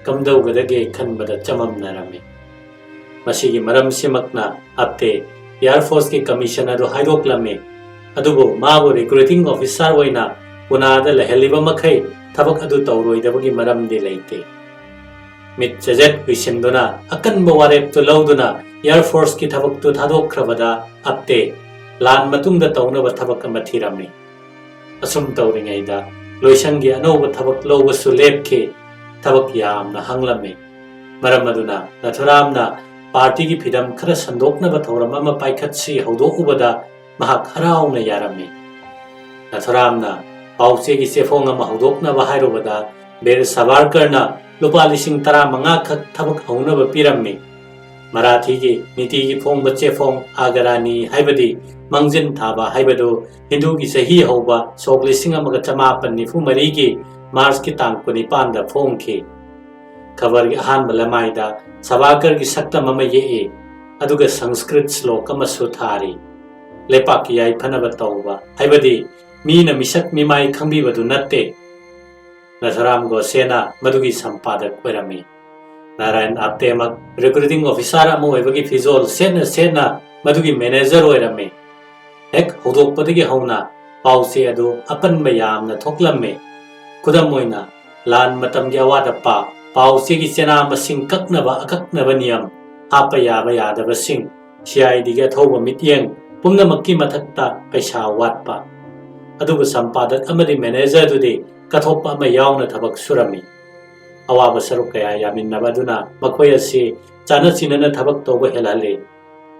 ꯀꯝꯗꯧꯒꯗꯒꯦ ꯈꯟꯕꯗ ꯆꯃꯝꯅꯔꯝꯃꯤ꯫ ꯃꯁꯤꯒꯤ ꯃꯔꯝꯁꯤꯃꯛꯅ ꯑꯞꯇꯦ Air Forceꯀꯤ commission ꯑꯗꯨ ꯍꯥꯏꯗꯣꯛꯂꯝꯃꯤ꯫ ꯑꯗꯨꯕꯨ ꯃꯥꯕꯨ recruiting officer ꯑꯣꯏꯅ ꯄꯨꯅꯥꯗ ꯂꯩꯍꯜꯂꯤꯕ ꯃꯈꯩ ꯊꯕꯛ ꯑꯗꯨ ꯇꯧꯔꯣꯏꯗꯕꯒꯤ ꯃꯔꯝꯗꯤ ꯂꯩꯇꯦ꯫ ꯃꯤꯠ ꯆꯦꯖꯦꯠ ꯎꯏꯁꯤꯟꯗꯨꯅ ꯑꯀꯟꯕ ꯋꯥꯔꯦꯞꯇꯨ ꯂꯧꯗꯨꯅ Air Forceꯀꯤ ꯊꯕꯛꯇꯨ ꯊꯥꯗꯣꯛꯈ꯭ꯔꯕꯗ ꯑꯞꯇꯦ ꯂꯥꯟ ꯃꯇꯨꯡꯗ ꯇꯧꯅꯕ ꯊꯕꯛ ꯑꯃ ꯊꯤꯔꯝꯃꯤ꯫ ꯑꯁꯨꯝ ꯇꯧꯔꯤꯉꯩꯗ ꯂꯣꯏꯁꯪꯒꯤ ꯑꯅꯧꯕ ꯊꯕꯛ ꯂꯧꯕꯁꯨ ꯂꯦꯞꯈꯤ꯫ ꯊꯕꯛ ꯌꯥꯝꯅ ꯍꯪꯂꯝꯃꯤ꯫ ꯃꯔꯝ ꯑꯗꯨꯅ ꯅꯥꯊꯨꯔꯥꯝꯅ partyꯒꯤ ꯐꯤꯗꯝ ꯈꯔ ꯁꯟꯗꯣꯛꯅꯕ ꯊꯧꯔꯝ ꯑꯃ ꯄꯥꯏꯈꯠꯁꯤ ꯍꯧꯗꯣꯛꯎꯕꯗ ꯃꯍꯥꯛ ꯍꯔꯥꯎꯅ ꯌꯥꯔꯝꯃꯤ꯫ ꯅꯥꯊꯨꯔꯥꯝꯅ ꯄꯥꯎꯆꯦꯒꯤ ꯆꯦꯐꯣꯡ ꯑꯃ ꯍꯧꯗꯣꯛꯅꯕ ꯍꯥꯏꯔꯨꯕꯗ ꯕꯤꯔ ꯁꯥꯚꯥꯔꯀꯔꯅ ꯂꯨꯄꯥ ꯂꯤꯁꯤꯡ ꯇꯔꯥꯃꯉꯥ ꯈꯛ ꯊꯕꯛ ꯍꯧꯅꯕ ꯄꯤꯔꯝꯃꯤ꯫ ꯃꯔꯥꯊꯤꯒꯤ ꯅꯤꯇꯤꯒꯤ ꯐꯣꯡꯕ ꯆꯦꯐꯣꯡ ꯑꯒꯔꯥꯅꯤ ꯍꯥꯏꯕꯗꯤ ꯃꯥꯡꯖꯤꯟ ꯊꯥꯕ ꯍꯥꯏꯕꯗꯨ ꯍꯤꯟꯗꯨꯒꯤ ꯆꯍꯤ ꯍꯧꯕ ꯁꯣꯛ ꯂꯤꯁꯤꯡ ꯑꯃꯒ ꯆꯃꯥꯄꯟ ꯅꯤꯐꯨ ꯃꯔꯤꯒꯤ ꯃꯥꯔꯆꯀꯤ ꯇꯥꯡ ꯀꯨꯟꯅꯤꯄꯥꯟꯗ ꯐꯣꯡꯈꯤ꯫ ꯈꯕꯔꯒꯤ ꯑꯍꯥꯟꯕ ꯂꯃꯥꯏꯗ ꯁꯥꯚꯥꯔꯀꯔꯒꯤ ꯁꯛꯇꯝ ꯑꯃ ꯌꯦꯛꯏ, ꯑꯗꯨꯒ ꯁꯪꯁꯀ꯭ꯔꯤꯠ ꯁ꯭ꯂꯣꯛ ꯑꯃꯁꯨ ꯊꯥꯔꯤ꯫ ꯂꯩꯄꯥꯛꯀꯤ ꯌꯥꯏꯐꯅꯕ ꯇꯧꯕ ꯍꯥꯏꯕꯗꯤ ꯃꯤꯅ ꯃꯤꯁꯛ ꯃꯤꯃꯥꯏ ꯈꯪꯕꯤꯕꯗꯨ ꯅꯠꯇꯦ꯫ ꯅꯥꯊꯨꯔꯥꯝ ꯒꯣꯁꯦꯅ ꯃꯗꯨꯒꯤ ꯁꯝꯄꯥꯗꯛ ꯑꯣꯏꯔꯝꯃꯤ꯫ ꯅꯥꯔꯥꯌꯟ ꯑꯥꯞꯇꯦꯃꯛ recruiting officer ꯑꯃ ꯑꯣꯏꯕꯒꯤ ꯐꯤꯖꯣꯜ ꯁꯦꯠꯅ ꯁꯦꯠꯅ ꯃꯗꯨꯒꯤ manager ꯑꯣꯏꯔꯝꯃꯤ꯫ ꯍꯦꯛ ꯍꯧꯗꯣꯛꯄꯗꯒꯤ ꯍꯧꯅ ꯄꯥꯎꯆꯦ ꯑꯗꯨ ꯑꯄꯟꯕ ꯌꯥꯝꯅ ꯊꯣꯛꯂꯝꯃꯤ꯫ ꯈꯨꯗꯝ ꯑꯣꯏꯅ, ꯂꯥꯟ ꯃꯇꯝꯒꯤ ꯑꯋꯥꯠ ꯑꯄꯥ, ꯄꯥꯎꯆꯦꯒꯤ ꯆꯦꯅꯥ ꯃꯁꯤꯡ ꯀꯛꯅꯕ ꯑꯀꯛꯅꯕ ꯅꯤꯌꯝ, ꯍꯥꯞꯄ ꯌꯥꯕ ꯌꯥꯗꯕꯁꯤꯡ, CIDꯒꯤ ꯑꯊꯧꯕ ꯃꯤꯠꯌꯦꯡ, ꯄꯨꯝꯅꯃꯛꯀꯤ ꯃꯊꯛꯇ ꯄꯩꯁꯥ ꯋꯥꯠꯄ꯫ ꯑꯗꯨꯕꯨ ꯁꯝꯄꯥꯗꯛ ꯑꯃꯗꯤ managerꯗꯨꯗꯤ ꯀꯠꯊꯣꯛꯄ ꯑꯃ ꯌꯥꯎꯅ ꯊꯕꯛ ꯁꯨꯔꯝꯃꯤ꯫ ꯑꯋꯥꯕ ꯁꯔꯨꯛ ꯀꯌꯥ ꯌꯥꯃꯤꯟꯅꯕ ꯑꯗꯨꯅ ꯃꯈꯣꯏ ꯑꯁꯤ ꯆꯥꯟꯅ ꯆꯤꯟꯅꯅ ꯊꯕꯛ ꯇꯧꯕ ꯍꯦꯜꯍꯜꯂꯤ꯫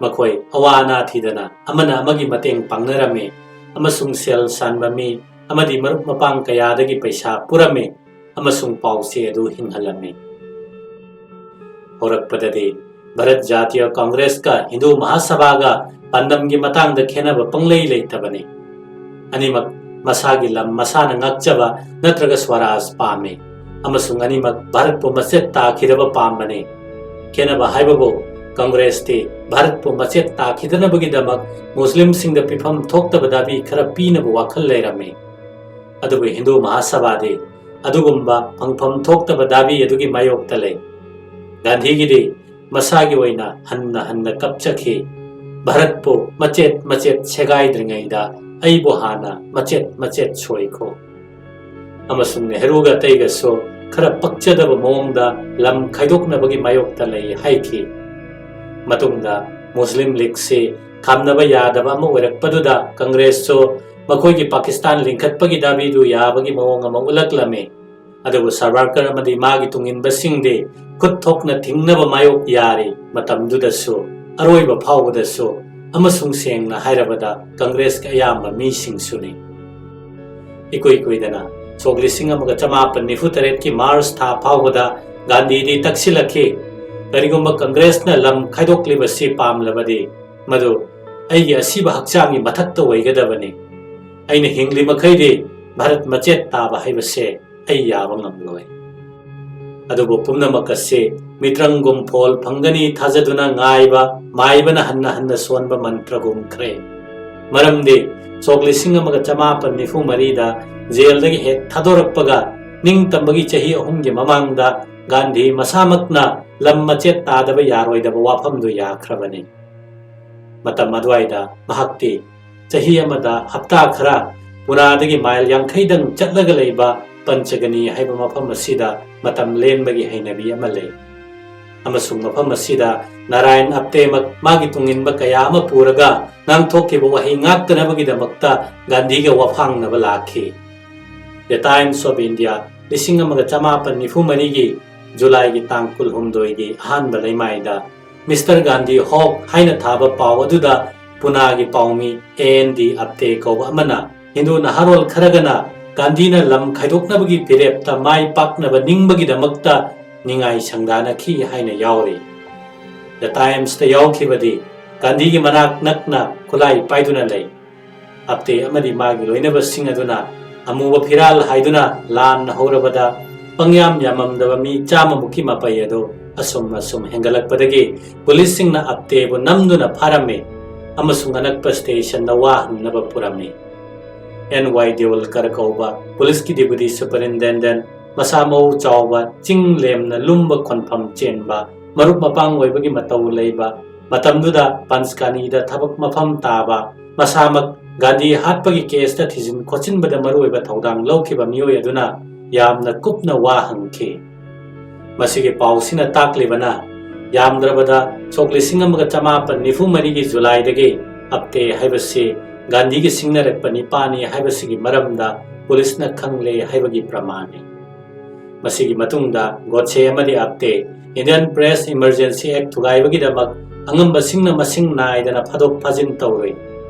ꯃꯈꯣꯏ ꯑꯋꯥ ꯑꯅꯥ ꯊꯤꯗꯅ ꯑꯃꯅ ꯑꯃꯒꯤ ꯃꯇꯦꯡ ꯄꯥꯡꯅꯔꯝꯃꯤ ꯑꯃꯁꯨꯡ ꯁꯦꯜ ꯁꯥꯟꯕ ꯃꯤ ꯑꯃꯗꯤ ꯃꯔꯨꯞ ꯃꯄꯥꯡ ꯀꯌꯥꯗꯒꯤ ꯄꯩꯁꯥ ꯄꯨꯔꯝꯃꯤ ꯑꯃꯁꯨꯡ ꯄꯥꯎꯆꯦ ꯑꯗꯨ ꯍꯤꯡꯍꯜꯂꯝꯃꯤ꯫ ꯍꯧꯔꯛꯄꯗꯗꯤ ꯚꯥꯔꯠ ꯖꯥꯇꯤꯌ ꯀꯪꯒ꯭ꯔꯦꯁꯀ ꯍꯤꯟꯗꯨ ꯃꯍꯥꯁꯚꯥꯒ ꯄꯥꯟꯗꯝꯒꯤ ꯃꯇꯥꯡꯗ ꯈꯦꯟꯅꯕ ꯄꯪꯂꯩ ꯂꯩꯇꯕꯅꯤ꯫ ꯑꯅꯤꯃꯛ ꯃꯁꯥꯒꯤ ꯂꯝ ꯃꯁꯥꯅ ꯉꯥꯛꯆꯕ ꯅꯠꯇ꯭ꯔꯒ ꯁ꯭ꯋꯔꯥꯖ ꯄꯥꯝꯃꯤ ꯑꯃꯁꯨꯡ ꯑꯅꯤꯃꯛ ꯚꯥꯔꯠꯄꯨ ꯃꯆꯦꯠ ꯇꯥꯈꯤꯗꯕ ꯄꯥꯝꯕꯅꯤ꯫ ꯈꯦꯟꯅꯕ ꯍꯥꯏꯕꯕꯨ ꯀꯪꯒ꯭ꯔꯦꯁꯇꯤ ꯚꯥꯔꯠꯄꯨ ꯃꯆꯦꯠ ꯇꯥꯈꯤꯗꯅꯕꯒꯤꯗꯃꯛ ꯃꯨꯁꯂꯤꯝꯁꯤꯡꯗ ꯄꯤꯐꯝ ꯊꯣꯛꯇꯕ ꯗꯥꯕꯤ ꯈꯔ ꯄꯤꯅꯕ ꯋꯥꯈꯜ ꯂꯩꯔꯝꯃꯤ꯫ ꯑꯗꯨꯕꯨ ꯍꯤꯟꯗꯨ ꯃꯍꯥꯁꯚꯥꯗꯤ ꯑꯗꯨꯒꯨꯝꯕ ꯐꯪꯐꯝ ꯊꯣꯛꯇꯕ ꯗꯥꯕꯤ ꯑꯗꯨꯒꯤ ꯃꯥꯌꯣꯛꯇ ꯂꯩ꯫ ꯒꯥꯟꯙꯤꯒꯤꯗꯤ ꯃꯁꯥꯒꯤ ꯑꯣꯏꯅ ꯍꯟꯅ ꯍꯟꯅ ꯀꯞꯆꯈꯤ꯫ "ꯚꯥꯔꯠꯄꯨ ꯃꯆꯦꯠ ꯃꯆꯦꯠ ꯁꯦꯒꯥꯏꯗ꯭ꯔꯤꯉꯩꯗ ꯑꯩꯕꯨ ꯍꯥꯟꯅ ꯃꯆꯦꯠ ꯃꯆꯦꯠ ꯁꯣꯏꯈꯣ"꯫ ꯑꯃꯁꯨꯡ ꯅꯦꯍꯔꯨꯒ ꯑꯇꯩꯒꯁꯨ ꯈꯔ ꯄꯛꯆꯗꯕ ꯃꯑꯣꯡꯗ ꯂꯝ ꯈꯥꯏꯗꯣꯛꯅꯕꯒꯤ ꯃꯥꯌꯣꯛꯇ ꯂꯩ ꯍꯥꯏꯈꯤ꯫ ꯃꯇꯨꯡꯗ ꯃꯨꯁꯂꯤꯝ ꯂꯤꯒꯁꯤ ꯈꯥꯝꯅꯕ ꯌꯥꯗꯕ ꯑꯃ ꯑꯣꯏꯔꯛꯄꯗꯨꯗ ꯀꯪꯒ꯭ꯔꯦꯁꯁꯨ ꯃꯈꯣꯏꯒꯤ ꯄꯥꯀꯤꯁꯇꯥꯟ ꯂꯤꯡꯈꯠꯄꯒꯤ ꯗꯥꯕꯤꯗꯨ ꯌꯥꯕꯒꯤ ꯃꯑꯣꯡ ꯑꯃ ꯎꯠꯂꯛꯂꯝꯃꯤ꯫ ꯑꯗꯨꯕꯨ ꯁꯥꯚꯔꯀꯔ ꯑꯃꯗꯤ ꯃꯥꯒꯤ ꯇꯨꯡꯏꯟꯕꯁꯤꯡꯗꯤ ꯈꯨꯠ ꯊꯣꯛꯅ ꯊꯤꯡꯅꯕ ꯃꯥꯌꯣꯛ ꯌꯥꯔꯤ꯫ ꯃꯇꯝꯗꯨꯗꯁꯨ, ꯑꯔꯣꯏꯕ ꯐꯥꯎꯕꯗꯁꯨ, ꯑꯃꯁꯨꯡ ꯁꯦꯡꯅ ꯍꯥꯏꯔꯕꯗ ꯀꯪꯒ꯭ꯔꯦꯁꯀꯤ ꯑꯌꯥꯝꯕ ꯃꯤꯁꯤꯡꯁꯨꯅꯤ꯫ ꯏꯀꯨꯏ ꯀꯨꯏꯗꯅ, ꯁꯣꯛ ꯂꯤꯁꯤꯡ ꯑꯃꯒ ꯆꯃꯥꯄꯟ ꯅꯤꯐꯨ ꯇꯔꯦꯠꯀꯤ ꯃꯥꯔꯆ ꯊꯥ ꯐꯥꯎꯕꯗ ꯒꯥꯟꯙꯤꯗꯤ ꯇꯛꯁꯤꯜꯂꯛꯈꯤ꯫ "ꯀꯔꯤꯒꯨꯝꯕ ꯀꯪꯒ꯭ꯔꯦꯁꯅ ꯂꯝ ꯈꯥꯏꯗꯣꯛꯂꯤꯕꯁꯤ ꯄꯥꯝꯂꯕꯗꯤ, ꯃꯗꯨ ꯑꯩꯒꯤ ꯑꯁꯤꯕ ꯍꯛꯆꯥꯡꯒꯤ ꯃꯊꯛꯇ ꯑꯣꯏꯒꯗꯕꯅꯤ꯫ ꯑꯩꯅ ꯍꯤꯡꯂꯤ ꯃꯈꯩꯗꯤ ꯚꯥꯔꯠ ꯃꯆꯦꯠ ꯇꯥꯕ ꯍꯥꯏꯕꯁꯦ ꯑꯩ ꯌꯥꯕ ꯉꯝꯂꯣꯏ"꯫ ꯑꯗꯨꯕꯨ ꯄꯨꯝꯅꯃꯛ ꯑꯁꯤ ꯃꯤꯇ꯭ꯔꯪꯒꯨꯝ ꯐꯣꯜ ꯐꯪꯒꯅꯤ ꯊꯥꯖꯗꯨꯅ ꯉꯥꯏꯕ, ꯃꯥꯏꯕꯅ ꯍꯟꯅ ꯍꯟꯅ ꯁꯣꯟꯕ ꯃꯟꯇ꯭ꯔꯒꯨꯝꯈ꯭ꯔꯦ꯫ ꯃꯔꯝꯗꯤ ꯁꯣꯛ ꯂꯤꯁꯤꯡ ꯑꯃꯒ ꯆꯃꯥꯄꯟ ꯅꯤꯐꯨ ꯃꯔꯤꯗ ꯖꯦꯜꯗꯒꯤ ꯍꯦꯛ ꯊꯥꯗꯣꯔꯛꯄꯒ ꯅꯤꯡꯇꯝꯕꯒꯤ ꯆꯍꯤ ꯑꯍꯨꯝꯒꯤ ꯃꯃꯥꯡꯗ ꯒꯥꯟꯙꯤ ꯃꯁꯥꯃꯛꯅ ꯂꯝ ꯃꯆꯦꯠ ꯇꯥꯗꯕ ꯌꯥꯔꯣꯏꯗꯕ ꯋꯥꯐꯝꯗꯨ ꯌꯥꯈ꯭ꯔꯕꯅꯤ꯫ ꯃꯇꯝ ꯑꯗꯨꯋꯥꯏꯗ ꯃꯍꯥꯛꯇꯤ ꯆꯍꯤ ꯑꯃꯗ ꯍꯞꯇꯥ ꯈꯔ ꯄꯨꯅꯥꯗꯒꯤ ꯃꯥꯏꯜ ꯌꯥꯡꯈꯩꯗꯪ ꯆꯠꯂꯒ ꯂꯩꯕ ꯄꯟꯆꯒꯅꯤ ꯍꯥꯏꯕ ꯃꯐꯝ ꯑꯁꯤꯗ ꯃꯇꯝ ꯂꯦꯟꯕꯒꯤ ꯍꯩꯅꯕꯤ ꯑꯃ ꯂꯩ꯫ ꯑꯃꯁꯨꯡ ꯃꯐꯝ ꯑꯁꯤꯗ ꯅꯥꯔꯥꯌꯟ ꯑꯞꯇꯦꯃꯛ ꯃꯥꯒꯤ ꯇꯨꯡꯏꯟꯕ ꯀꯌꯥ ꯑꯃ ꯄꯨꯔꯒ ꯉꯥꯡꯊꯣꯛꯈꯤꯕ ꯋꯥꯍꯩ ꯉꯥꯛꯇꯅꯕꯒꯤꯗꯃꯛꯇ ꯒꯥꯟꯙꯤꯒ ꯋꯥꯐꯥꯡꯅꯕ ꯂꯥꯛꯈꯤ꯫ The Times of India ꯂꯤꯁꯤꯡ ꯑꯃꯒ ꯆꯃꯥꯄꯟ ꯅꯤꯐꯨ ꯃꯔꯤꯒꯤ ꯖꯨꯂꯥꯏꯒꯤ ꯇꯥꯡ ꯀꯨꯟꯍꯨꯝꯗꯣꯏꯒꯤ ꯑꯍꯥꯟꯕ ꯂꯩꯃꯥꯏꯗ ꯃꯤꯁꯇꯔ ꯒꯥꯟꯙꯤ ꯍꯣꯛ ꯍꯥꯏꯅ ꯊꯥꯕ ꯄꯥꯎ ꯑꯗꯨꯗ ꯄꯨꯅꯥꯒꯤ ꯄꯥꯎꯃꯤ ꯑꯦ ꯑꯦꯟ ꯗꯤ ꯑꯞꯇꯦ ꯀꯧꯕ ꯑꯃꯅ ꯍꯤꯟꯗꯨ ꯅꯍꯥꯔꯣꯜ ꯈꯔꯒꯅ ꯒꯥꯟꯙꯤꯅ ꯂꯝ ꯈꯥꯏꯗꯣꯛꯅꯕꯒꯤ ꯐꯤꯔꯦꯞꯇ ꯃꯥꯏ ꯄꯥꯛꯅꯕ ꯅꯤꯡꯕꯒꯤꯗꯃꯛꯇ ꯅꯤꯡꯉꯥꯏ ꯁꯪꯗꯥꯅꯈꯤ ꯍꯥꯏꯅ ꯌꯥꯎꯔꯤ꯫ The Times ꯇ ꯌꯥꯎꯈꯤꯕꯗꯤ ꯒꯥꯟꯙꯤꯒꯤ ꯃꯅꯥꯛ ꯅꯛꯅ ꯈꯨꯠꯂꯥꯏ ꯄꯥꯏꯗꯨꯅ ꯂꯩ꯫ ꯑꯞꯇꯦ ꯑꯃꯗꯤ ꯃꯥꯒꯤ ꯂꯣꯏꯅꯕꯁꯤꯡ ꯑꯗꯨꯅ ꯑꯃꯨꯕ ꯐꯤꯔꯥꯜ ꯍꯥꯏꯗꯨꯅ ꯂꯥꯟꯅ ꯍꯧꯔꯕꯗ ꯄꯪꯌꯥꯝ ꯌꯥꯝꯃꯝꯗꯕ ꯃꯤ ꯆꯥꯝꯃꯃꯨꯛꯀꯤ ꯃꯄꯩ ꯑꯗꯨ ꯑꯁꯨꯝ ꯑꯁꯨꯝ ꯍꯦꯟꯒꯠꯂꯛꯄꯗꯒꯤ ꯄꯨꯂꯤꯁꯁꯤꯡꯅ ꯑꯞꯇꯦꯕꯨ ꯅꯝꯗꯨꯅ ꯐꯥꯔꯝꯃꯤ ꯑꯃꯁꯨꯡ ꯑꯅꯛꯄ ꯁ꯭ꯇꯦꯁꯟꯗ ꯋꯥ ꯍꯪꯅꯕ ꯄꯨꯔꯝꯃꯤ꯫ ꯑꯦꯟ ꯋꯥꯏ ꯗꯦꯋꯜꯀꯔ ꯀꯧꯕ ꯄꯨꯂꯤꯁꯀꯤ ꯗꯤꯄꯨꯇꯤ ꯁꯨꯄꯔꯤꯟꯇꯦꯟꯗꯦꯟꯠ, ꯃꯁꯥ ꯃꯎ ꯆꯥꯎꯕ, ꯆꯤꯡ ꯂꯦꯝꯅ ꯂꯨꯝꯕ ꯈꯣꯟꯐꯝ ꯆꯦꯟꯕ ꯃꯔꯨꯞ ꯃꯄꯥꯡ ꯑꯣꯏꯕꯒꯤ ꯃꯇꯧ ꯂꯩꯕ, ꯃꯇꯝꯗꯨꯗ ꯄꯟꯆꯒꯥꯅꯤꯗ ꯊꯕꯛ ꯃꯐꯝ ꯇꯥꯕ, ꯃꯁꯥꯃꯛ ꯒꯥꯟꯙꯤ ꯍꯥꯠꯄꯒꯤ ꯀꯦꯁꯇ ꯊꯤꯖꯤꯟ ꯈꯣꯠꯆꯤꯟꯕꯗ ꯃꯔꯨꯑꯣꯏꯕ ꯊꯧꯗꯥꯡ ꯂꯧꯈꯤꯕ ꯃꯤꯑꯣꯏ ꯑꯗꯨꯅ ꯌꯥꯝꯅ ꯀꯨꯞꯅ ꯋꯥ ꯍꯪꯈꯤ꯫ ꯃꯁꯤꯒꯤ ꯄꯥꯎꯁꯤꯅ ꯇꯥꯛꯂꯤꯕꯅ, ꯌꯥꯝꯗ꯭ꯔꯕꯗ ꯁꯣꯛ ꯂꯤꯁꯤꯡ ꯑꯃꯒ ꯆꯃꯥꯄꯟ ꯅꯤꯐꯨ ꯃꯔꯤꯒꯤ ꯖꯨꯂꯥꯏꯗꯒꯤ ꯑꯞꯇꯦ ꯍꯥꯏꯕꯁꯤ ꯒꯥꯟꯙꯤꯒꯤ ꯁꯤꯡꯅꯔꯛꯄ ꯅꯤꯄꯥꯅꯤ ꯍꯥꯏꯕꯁꯤꯒꯤ ꯃꯔꯝꯗ ꯄꯨꯂꯤꯁꯅ ꯈꯪꯂꯦ ꯍꯥꯏꯕꯒꯤ ꯄ꯭ꯔꯃꯥꯟꯅꯤ꯫ ꯃꯁꯤꯒꯤ ꯃꯇꯨꯡꯗ ꯒꯣꯗꯁꯦ ꯑꯃꯗꯤ ꯑꯞꯇꯦ Indian Press Emergency Act ꯊꯨꯒꯥꯏꯕꯒꯤꯗꯃꯛ ꯑꯉꯝꯕꯁꯤꯡꯅ ꯃꯁꯤꯡ ꯅꯥꯏꯗꯅ ꯐꯥꯗꯣꯛ ꯐꯥꯖꯤꯟ ꯇꯧꯔꯨꯏ꯫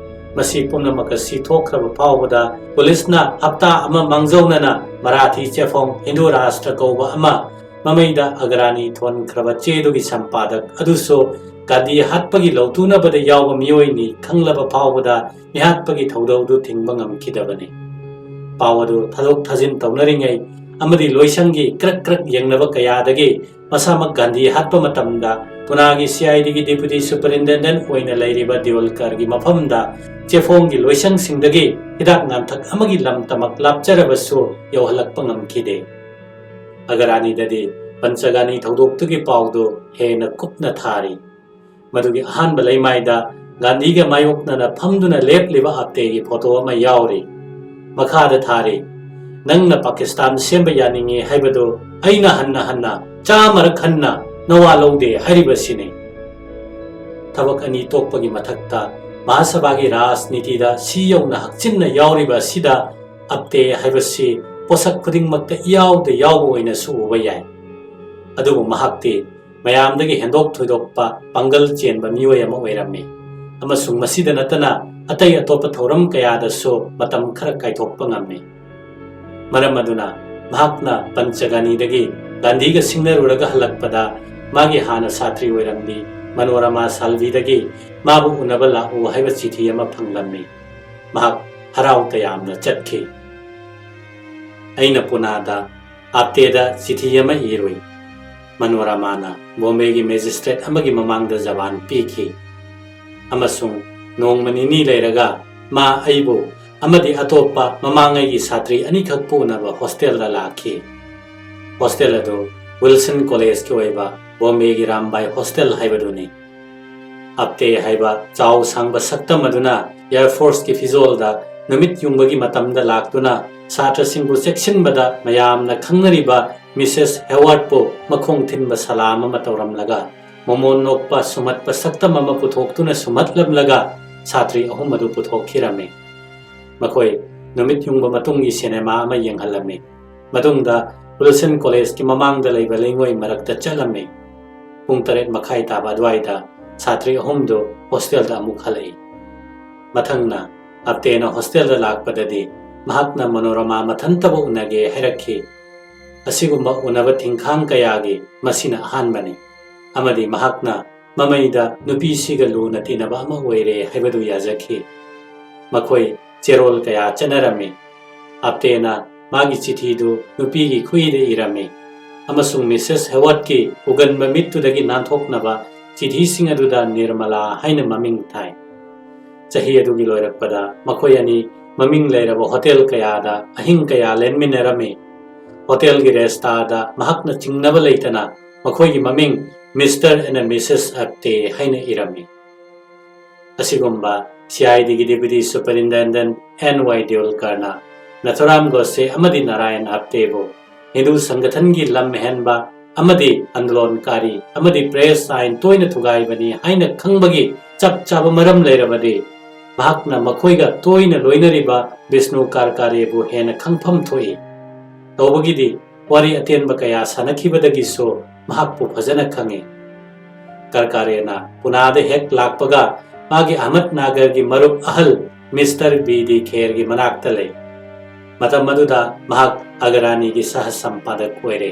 ꯃꯁꯤ ꯄꯨꯝꯅꯃꯛ ꯑꯁꯤ ꯊꯣꯛꯈ꯭ꯔꯕ ꯐꯥꯎꯕꯗ ꯄꯨꯂꯤꯁꯅ ꯍꯞꯇꯥ ꯑꯃ ꯃꯥꯡꯖꯧꯅꯅ ꯃꯔꯥꯊꯤ ꯆꯦꯐꯣꯡ ꯍꯤꯟꯗꯨ ꯔꯥꯁꯇ꯭ꯔ ꯀꯧꯕ ꯑꯃ ꯃꯃꯩꯗ ꯑꯒ꯭ꯔꯥꯅꯤ ꯊꯣꯟꯈ꯭ꯔꯕ ꯆꯦꯗꯨꯒꯤ ꯁꯝꯄꯥꯗꯛ ꯑꯗꯨꯁꯨ ꯒꯥꯟꯙꯤ ꯍꯥꯠꯄꯒꯤ ꯂꯧꯇꯨꯅꯕꯗ ꯌꯥꯎꯕ ꯃꯤꯑꯣꯏꯅꯤ ꯈꯪꯂꯕ ꯐꯥꯎꯕꯗ ꯃꯤꯍꯥꯠꯄꯒꯤ ꯊꯧꯗꯧꯗꯨ ꯊꯤꯡꯕ ꯉꯝꯈꯤꯗꯕꯅꯤ꯫ ꯄꯥꯎ ꯑꯗꯨ ꯊꯥꯗꯣꯛ ꯊꯥꯖꯤꯟ ꯇꯧꯅꯔꯤꯉꯩ ꯑꯃꯗꯤ ꯂꯣꯏꯁꯪꯒꯤ ꯀ꯭ꯔꯛ ꯀ꯭ꯔꯛ ꯌꯦꯡꯅꯕ ꯀꯌꯥꯗꯒꯤ ꯃꯁꯥꯃꯛ ꯒꯥꯟꯙꯤ ꯍꯥꯠꯄ ꯃꯇꯝꯗ ꯄꯨꯅꯥꯒꯤ C I Dꯒꯤ Deputy Superintendent ꯑꯣꯏꯅ ꯂꯩꯔꯤꯕ ꯗꯤꯌꯣꯜꯀꯔꯒꯤ ꯃꯐꯝꯗ ꯆꯦꯐꯣꯡꯒꯤ ꯂꯣꯏꯁꯪꯁꯤꯡꯗꯒꯤ ꯍꯤꯗꯥꯛ ꯂꯥꯡꯊꯛ ꯑꯃꯒꯤ ꯂꯝꯇꯃꯛ ꯂꯥꯞꯆꯔꯕꯁꯨ ꯌꯧꯍꯜꯂꯛꯄ ꯉꯝꯈꯤꯗꯦ꯫ ꯑꯒꯔꯥꯅꯤꯗꯗꯤ ꯄꯟꯆꯒꯥꯅꯤ ꯊꯧꯗꯣꯛꯇꯨꯒꯤ ꯄꯥꯎꯗꯨ ꯍꯦꯟꯅ ꯀꯨꯞꯅ ꯊꯥꯔꯤ꯫ ꯃꯗꯨꯒꯤ ꯑꯍꯥꯟꯕ ꯂꯩꯃꯥꯏꯗ ꯒꯥꯟꯙꯤꯒ ꯃꯥꯌꯣꯛꯅꯅ ꯐꯝꯗꯨꯅ ꯂꯦꯞꯂꯤꯕ ꯑꯞꯇꯦꯒꯤ ꯐꯣꯇꯣ ꯑꯃ ꯌꯥꯎꯔꯤ꯫ ꯃꯈꯥꯗ ꯊꯥꯔꯤ, "ꯅꯪꯅ ꯄꯥꯀꯤꯁꯇꯥꯟ ꯁꯦꯝꯕ ꯌꯥꯅꯤꯡꯉꯤ ꯍꯥꯏꯕꯗꯨ ꯑꯩꯅ ꯍꯟꯅ ꯍꯟꯅ ꯆꯥꯃꯔꯛ ꯍꯟꯅ ꯅꯋꯥ ꯂꯧꯗꯦ ꯍꯥꯏꯔꯤꯕꯁꯤꯅꯤ"꯫ ꯊꯕꯛ ꯑꯅꯤ ꯇꯣꯛꯄꯒꯤ ꯃꯊꯛꯇ ꯃꯍꯥꯁꯚꯥꯒꯤ ꯔꯥꯖꯅꯤꯇꯤꯗ ꯁꯤ ꯌꯧꯅ ꯍꯛꯆꯤꯟꯅ ꯌꯥꯎꯔꯤꯕ ꯑꯁꯤꯗ ꯑꯞꯇꯦ ꯍꯥꯏꯕꯁꯤ ꯄꯣꯠꯁꯛ ꯈꯨꯗꯤꯡꯃꯛꯇ ꯏꯌꯥꯎꯗ ꯌꯥꯎꯕ ꯑꯣꯏꯅꯁꯨ ꯎꯕ ꯌꯥꯏ꯫ ꯑꯗꯨꯕꯨ ꯃꯍꯥꯛꯇꯤ ꯃꯌꯥꯝꯗꯒꯤ ꯍꯦꯟꯗꯣꯛ ꯊꯣꯏꯗꯣꯛꯄ ꯄꯥꯡꯒꯜ ꯆꯦꯟꯕ ꯃꯤꯑꯣꯏ ꯑꯃ ꯑꯣꯏꯔꯝꯃꯤ, ꯑꯃꯁꯨꯡ ꯃꯁꯤꯗ ꯅꯠꯇꯅ ꯑꯇꯩ ꯑꯇꯣꯞꯄ ꯊꯧꯔꯝ ꯀꯌꯥꯗꯁꯨ ꯃꯇꯝ ꯈꯔ ꯀꯥꯏꯊꯣꯛꯄ ꯉꯝꯃꯤ꯫ ꯃꯔꯝ ꯑꯗꯨꯅ ꯃꯍꯥꯛꯅ ꯄꯟꯆꯒꯥꯅꯤꯗꯒꯤ ꯒꯥꯟꯙꯤꯒ ꯁꯤꯡꯅꯔꯨꯔꯒ ꯍꯜꯂꯛꯄꯗ ꯃꯥꯒꯤ ꯍꯥꯟꯅ ꯁꯥꯇ꯭ꯔꯤ ꯑꯣꯏꯔꯝꯕꯤ ꯃꯅꯣꯔꯃꯥ ꯁꯥꯜꯚꯤꯗꯒꯤ ꯃꯥꯕꯨ ꯎꯅꯕ ꯂꯥꯛꯎ ꯍꯥꯏꯕ ꯆꯤꯊꯤ ꯑꯃ ꯐꯪꯂꯝꯃꯤ꯫ ꯃꯍꯥꯛ ꯍꯔꯥꯎ ꯇꯌꯥꯝꯅ ꯆꯠꯈꯤ꯫ ꯑꯩꯅ ꯄꯨꯅꯥꯗ ꯑꯥꯞꯇꯦꯗ ꯆꯤꯊꯤ ꯑꯃ ꯏꯔꯨꯏ꯫ ꯃꯅꯣꯔꯃꯥꯅ ꯕꯣꯝꯕꯦꯒꯤ ꯃꯦꯖꯤꯁꯇ꯭ꯔꯦꯠ ꯑꯃꯒꯤ ꯃꯃꯥꯡꯗ ꯖꯕꯥꯟ ꯄꯤꯈꯤ, ꯑꯃꯁꯨꯡ ꯅꯣꯡꯃ ꯅꯤꯅꯤ ꯂꯩꯔꯒ ꯃꯥ ꯑꯩꯕꯨ ꯑꯃꯗꯤ ꯑꯇꯣꯞꯄ ꯃꯃꯥꯡꯉꯩꯒꯤ ꯁꯥꯇ꯭ꯔꯤ ꯑꯅꯤꯈꯛ ꯄꯨꯅꯕ ꯍꯣꯁꯇꯦꯜꯗ ꯂꯥꯛꯈꯤ꯫ ꯍꯣꯁꯇꯦꯜ ꯑꯗꯨ ꯋꯤꯜꯁꯟ ꯀꯣꯂꯦꯖꯀꯤ ꯑꯣꯏꯕ ꯕꯣꯝꯕꯦꯒꯤ ꯔꯥꯝꯕꯥꯏ ꯍꯣꯁꯇꯦꯜ ꯍꯥꯏꯕꯗꯨꯅꯤ꯫ ꯑꯞꯇꯦ ꯍꯥꯏꯕ ꯆꯥꯎ ꯁꯥꯡꯕ ꯁꯛꯇꯝ ꯑꯗꯨꯅ ꯑꯦꯌꯔ ꯐꯣꯔꯁꯀꯤ ꯐꯤꯖꯣꯜꯗ ꯅꯨꯃꯤꯠ ꯌꯨꯡꯕꯒꯤ ꯃꯇꯝꯗ ꯂꯥꯛꯇꯨꯅ ꯁꯥꯇ꯭ꯔꯁꯤꯡꯕꯨ ꯆꯦꯛꯁꯤꯟꯕꯗ ꯃꯌꯥꯝꯅ ꯈꯪꯅꯔꯤꯕ ꯃꯤꯁꯦꯁ ꯍꯦꯋꯥꯔꯗꯄꯨ ꯃꯈꯣꯡ ꯊꯤꯟꯕ ꯁꯂꯥꯝ ꯑꯃ ꯇꯧꯔꯝꯂꯒ, ꯃꯣꯃꯣꯟ ꯅꯣꯛꯄ ꯁꯨꯝꯍꯠꯄ ꯁꯛꯇꯝ ꯑꯃ ꯄꯨꯊꯣꯛꯇꯨꯅ ꯁꯨꯝꯍꯠꯂꯝꯂꯒ, ꯁꯥꯇ꯭ꯔꯤ ꯑꯍꯨꯝ ꯑꯗꯨ ꯄꯨꯊꯣꯛꯈꯤꯔꯝꯃꯤ꯫ ꯃꯈꯣꯏ ꯅꯨꯃꯤꯠ ꯌꯨꯡꯕ ꯃꯇꯨꯡꯒꯤ ꯁꯤꯅꯦꯃꯥ ꯑꯃ ꯌꯦꯡꯍꯜꯂꯝꯃꯤ꯫ ꯃꯇꯨꯡꯗ ꯋꯤꯜꯁꯟ ꯀꯣꯂꯦꯖꯀꯤ ꯃꯃꯥꯡꯗ ꯂꯩꯕ ꯂꯩꯉꯣꯏ ꯃꯔꯛꯇ ꯆꯠꯂꯝꯃꯤ꯫ ꯄꯨꯡ ꯇꯔꯦꯠ ꯃꯈꯥꯏ ꯇꯥꯕ ꯑꯗꯨꯋꯥꯏꯗ ꯁꯥꯇ꯭ꯔꯤ ꯑꯍꯨꯝꯗꯨ ꯍꯣꯁꯇꯦꯜꯗ ꯑꯃꯨꯛ ꯍꯜꯂꯛꯏ꯫ ꯃꯊꯪꯅ ꯑꯞꯇꯦꯅ ꯍꯣꯁꯇꯦꯜꯗ ꯂꯥꯛꯄꯗꯗꯤ ꯃꯍꯥꯛꯅ ꯃꯅꯣꯔꯃꯥ ꯃꯊꯟꯇꯕꯨ ꯎꯅꯒꯦ ꯍꯥꯏꯔꯛꯈꯤ꯫ ꯑꯁꯤꯒꯨꯝꯕ ꯎꯅꯕ ꯊꯤꯡꯈꯥꯡ ꯀꯌꯥꯒꯤ ꯃꯁꯤꯅ ꯑꯍꯥꯟꯕꯅꯤ, ꯑꯃꯗꯤ ꯃꯍꯥꯛꯅ ꯃꯃꯩꯗ ꯅꯨꯄꯤꯁꯤꯒ ꯂꯨꯅ ꯇꯤꯟꯅꯕ ꯑꯃ ꯑꯣꯏꯔꯦ ꯍꯥꯏꯕꯗꯨ ꯌꯥꯖꯈꯤ꯫ ꯃꯈꯣꯏ ꯆꯦꯔꯣꯜ ꯀꯌꯥ ꯆꯠꯅꯔꯝꯃꯤ꯫ ꯑꯞꯇꯦꯅ ꯃꯥꯒꯤ ꯆꯤꯊꯤꯗꯨ ꯅꯨꯄꯤꯒꯤ ꯈꯨꯠꯏꯗ ꯏꯔꯝꯃꯤ, ꯑꯃꯁꯨꯡ ꯃꯤꯁꯦꯁ ꯍꯦꯋꯥꯔꯗꯀꯤ ꯎꯒꯟꯕ ꯃꯤꯠꯇꯨꯗꯒꯤ ꯅꯥꯟꯊꯣꯛꯅꯕ ꯆꯤꯊꯤꯁꯤꯡ ꯑꯗꯨꯗ ꯅꯤꯔꯃꯂꯥ ꯍꯥꯏꯅ ꯃꯃꯤꯡ ꯊꯥꯏ꯫ ꯆꯍꯤ ꯑꯗꯨꯒꯤ ꯂꯣꯏꯔꯛꯄꯗ ꯃꯈꯣꯏ ꯑꯅꯤ ꯃꯃꯤꯡ ꯂꯩꯔꯕ ꯍꯣꯇꯦꯜ ꯀꯌꯥꯗ ꯑꯍꯤꯡ ꯀꯌꯥ ꯂꯦꯟꯃꯤꯟꯅꯔꯝꯃꯤ꯫ ꯍꯣꯇꯦꯜꯒꯤ ꯔꯦꯁꯇꯥꯗ ꯃꯍꯥꯛꯅ ꯆꯤꯡꯅꯕ ꯂꯩꯇꯅ ꯃꯈꯣꯏꯒꯤ ꯃꯃꯤꯡ ꯃꯤꯁꯇꯔ ꯑꯦꯟ ꯃꯤꯁꯦꯁ ꯑꯞꯇꯦ ꯍꯥꯏꯅ ꯏꯔꯝꯃꯤ꯫ ꯑꯁꯤꯒꯨꯝꯕ ꯁꯤ ꯑꯥꯏ ꯗꯤꯒꯤ ꯗꯦꯄ꯭ꯌꯨꯇꯤ ꯁꯨꯄꯔꯤꯟꯇꯦꯟꯗꯦꯟꯠ ꯑꯦꯟ ꯋꯥꯏ ꯗꯤꯌꯣꯜꯀꯔꯅ ꯅꯥꯊꯨꯔꯥꯝ ꯒꯣꯗꯁꯦ ꯑꯃꯗꯤ ꯅꯥꯔꯥꯌꯟ ꯑꯞꯇꯦꯕꯨ ꯍꯤꯟꯗꯨ ꯁꯪꯒꯊꯟꯒꯤ ꯂꯝ ꯍꯦꯟꯕ ꯑꯃꯗꯤ ꯑꯟꯗꯣꯂꯣꯟꯀꯥꯔꯤ ꯑꯃꯗꯤ ꯄ꯭ꯔꯦꯁ ꯑꯥꯏꯟ ꯇꯣꯏꯅ ꯊꯨꯒꯥꯏꯕꯅꯤ ꯍꯥꯏꯅ ꯈꯪꯕꯒꯤ ꯆꯞ ꯆꯥꯕ ꯃꯔꯝ ꯂꯩꯔꯕꯗꯤ, ꯃꯍꯥꯛꯅ ꯃꯈꯣꯏꯒ ꯇꯣꯏꯅ ꯂꯣꯏꯅꯔꯤꯕ ꯕꯤꯁꯅꯨ ꯀꯥꯔꯀꯥꯔꯦꯕꯨ ꯍꯦꯟꯅ ꯈꯪꯐꯝ ꯊꯣꯛꯏ꯫ ꯇꯧꯕꯒꯤꯗꯤ ꯋꯥꯔꯤ ꯑꯇꯦꯟꯕ ꯀꯌꯥ ꯁꯥꯟꯅꯈꯤꯕꯗꯒꯤꯁꯨ ꯃꯍꯥꯛꯄꯨ ꯐꯖꯅ ꯈꯪꯏ꯫ ꯀꯔꯀꯥꯔꯦꯅ ꯄꯨꯅꯥꯗ ꯍꯦꯛ ꯂꯥꯛꯄꯒ ꯃꯥꯒꯤ ꯑꯍꯃꯗꯅꯥꯒꯔꯒꯤ ꯃꯔꯨꯞ ꯑꯍꯜ ꯃꯤꯁꯇꯔ ꯕꯤ ꯗꯤ ꯈꯦꯔꯒꯤ ꯃꯅꯥꯛꯇ ꯂꯩ꯫ ꯃꯇꯝ ꯑꯗꯨꯗ ꯃꯍꯥꯛ ꯑꯒꯔꯥꯅꯤꯒꯤ ꯁꯍ ꯁꯝꯄꯥꯗꯛ ꯑꯣꯏꯔꯦ꯫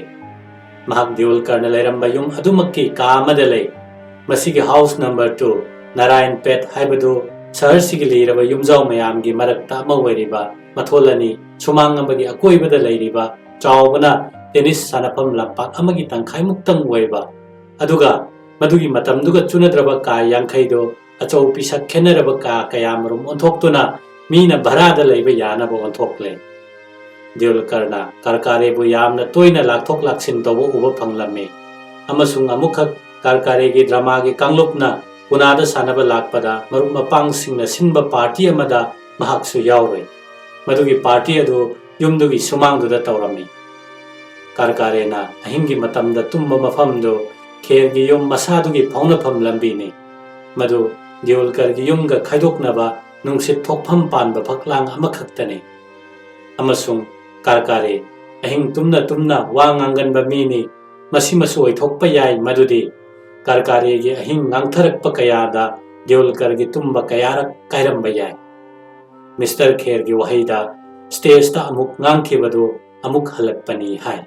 ꯃꯍꯥꯛ ꯗꯤꯌꯣꯜꯀꯔꯅ ꯂꯩꯔꯝꯕ ꯌꯨꯝ ꯑꯗꯨꯃꯛꯀꯤ ꯀꯥ ꯑꯃꯗ ꯂꯩ꯫ ꯃꯁꯤꯒꯤ ꯍꯥꯎꯁ ꯅꯝꯕꯔ ꯇꯨ, ꯅꯥꯔꯥꯌꯟ ꯄꯦꯠ ꯍꯥꯏꯕꯗꯨ ꯁꯍꯔꯁꯤꯒꯤ ꯂꯤꯔꯕ ꯌꯨꯝꯖꯥꯎ ꯃꯌꯥꯝꯒꯤ ꯃꯔꯛꯇ ꯑꯃ ꯑꯣꯏꯔꯤꯕ ꯃꯊꯣꯜ ꯑꯅꯤ ꯁꯨꯃꯥꯡ ꯑꯃꯒꯤ ꯑꯀꯣꯏꯕꯗ ꯂꯩꯔꯤꯕ ꯆꯥꯎꯕꯅ ꯇꯦꯅꯤꯁ ꯁꯥꯟꯅꯐꯝ ꯂꯝꯄꯥꯛ ꯑꯃꯒꯤ ꯇꯪꯈꯥꯏꯃꯨꯛꯇꯪ ꯑꯣꯏꯕ, ꯑꯗꯨꯒ ꯃꯗꯨꯒꯤ ꯃꯇꯝꯗꯨꯒ ꯆꯨꯅꯗ꯭ꯔꯕ ꯀꯥ ꯌꯥꯡꯈꯩꯗꯨ ꯑꯆꯧ ꯄꯤꯁꯛ ꯈꯦꯠꯅꯔꯕ ꯀꯥ ꯀꯌꯥꯃꯔꯨꯝ ꯑꯣꯟꯊꯣꯛꯇꯨꯅ ꯃꯤꯅ ꯚꯔꯥꯗ ꯂꯩꯕ ꯌꯥꯅꯕ ꯑꯣꯟꯊꯣꯛꯂꯦ꯫ ꯗꯤꯌꯣꯜꯀꯔꯅ ꯀꯔꯀꯥꯔꯦꯕꯨ ꯌꯥꯝꯅ ꯇꯣꯏꯅ ꯂꯥꯛꯊꯣꯛ ꯂꯥꯛꯁꯤꯟ ꯇꯧꯕ ꯎꯕ ꯐꯪꯂꯝꯃꯤ꯫ ꯑꯃꯁꯨꯡ ꯑꯃꯨꯛꯈꯛ ꯀꯥꯔꯀꯥꯔꯦꯒꯤ ꯗ꯭ꯔꯃꯥꯒꯤ ꯀꯥꯡꯂꯨꯞꯅ ꯄꯨꯅꯥꯗ ꯁꯥꯟꯅꯕ ꯂꯥꯛꯄꯗ ꯃꯔꯨꯞ ꯃꯄꯥꯡꯁꯤꯡꯅ ꯁꯤꯟꯕ ꯄꯥꯔꯇꯤ ꯑꯃꯗ ꯃꯍꯥꯛꯁꯨ ꯌꯥꯎꯔꯨꯏ꯫ ꯃꯗꯨꯒꯤ ꯄꯥꯔꯇꯤ ꯑꯗꯨ ꯌꯨꯝꯗꯨꯒꯤ ꯁꯨꯃꯥꯡꯗꯨꯗ ꯇꯧꯔꯝꯃꯤ꯫ ꯀꯥꯔꯀꯥꯔꯦꯅ ꯑꯍꯤꯡꯒꯤ ꯃꯇꯝꯗ ꯇꯨꯝꯕ ꯃꯐꯝꯗꯨ ꯈꯦꯔꯒꯤ ꯌꯨꯝ ꯃꯁꯥꯗꯨꯒꯤ ꯐꯥꯎꯅꯐꯝ ꯂꯝꯕꯤꯅꯤ꯫ ꯃꯗꯨ ꯗꯤꯌꯣꯜꯀꯔꯒꯤ ꯌꯨꯝꯒ ꯈꯥꯏꯗꯣꯛꯅꯕ ꯅꯨꯡꯁꯤꯠ ꯊꯣꯛꯐꯝ ꯄꯥꯟꯕ ꯐꯛꯂꯥꯡ ꯑꯃꯈꯛꯇꯅꯤ꯫ ꯑꯃꯁꯨꯡ ꯀꯥꯔꯀꯥꯔꯦ ꯑꯍꯤꯡ ꯇꯨꯝꯅ ꯇꯨꯝꯅ ꯋꯥ ꯉꯥꯡꯒꯟꯕ ꯃꯤꯅꯤ꯫ ꯃꯁꯤꯃꯁꯨ ꯑꯣꯏꯊꯣꯛꯄ ꯌꯥꯏ ꯃꯗꯨꯗꯤ ꯀꯥꯔꯀꯥꯔꯦꯒꯤ ꯑꯍꯤꯡ ꯉꯥꯡꯊꯔꯛꯄ ꯀꯌꯥꯗ ꯗꯤꯌꯣꯜꯀꯔꯒꯤ ꯇꯨꯝꯕ ꯀꯌꯥꯔꯛ ꯀꯥꯏꯔꯝꯕ ꯌꯥꯏ꯫ ꯃꯤꯁꯇꯔ ꯈꯦꯔꯒꯤ ꯋꯥꯍꯩꯗ ꯁ꯭ꯇꯦꯖꯇ ꯑꯃꯨꯛ ꯉꯥꯡꯈꯤꯕꯗꯨ ꯑꯃꯨꯛ ꯍꯜꯂꯛꯄꯅꯤ ꯍꯥꯏ꯫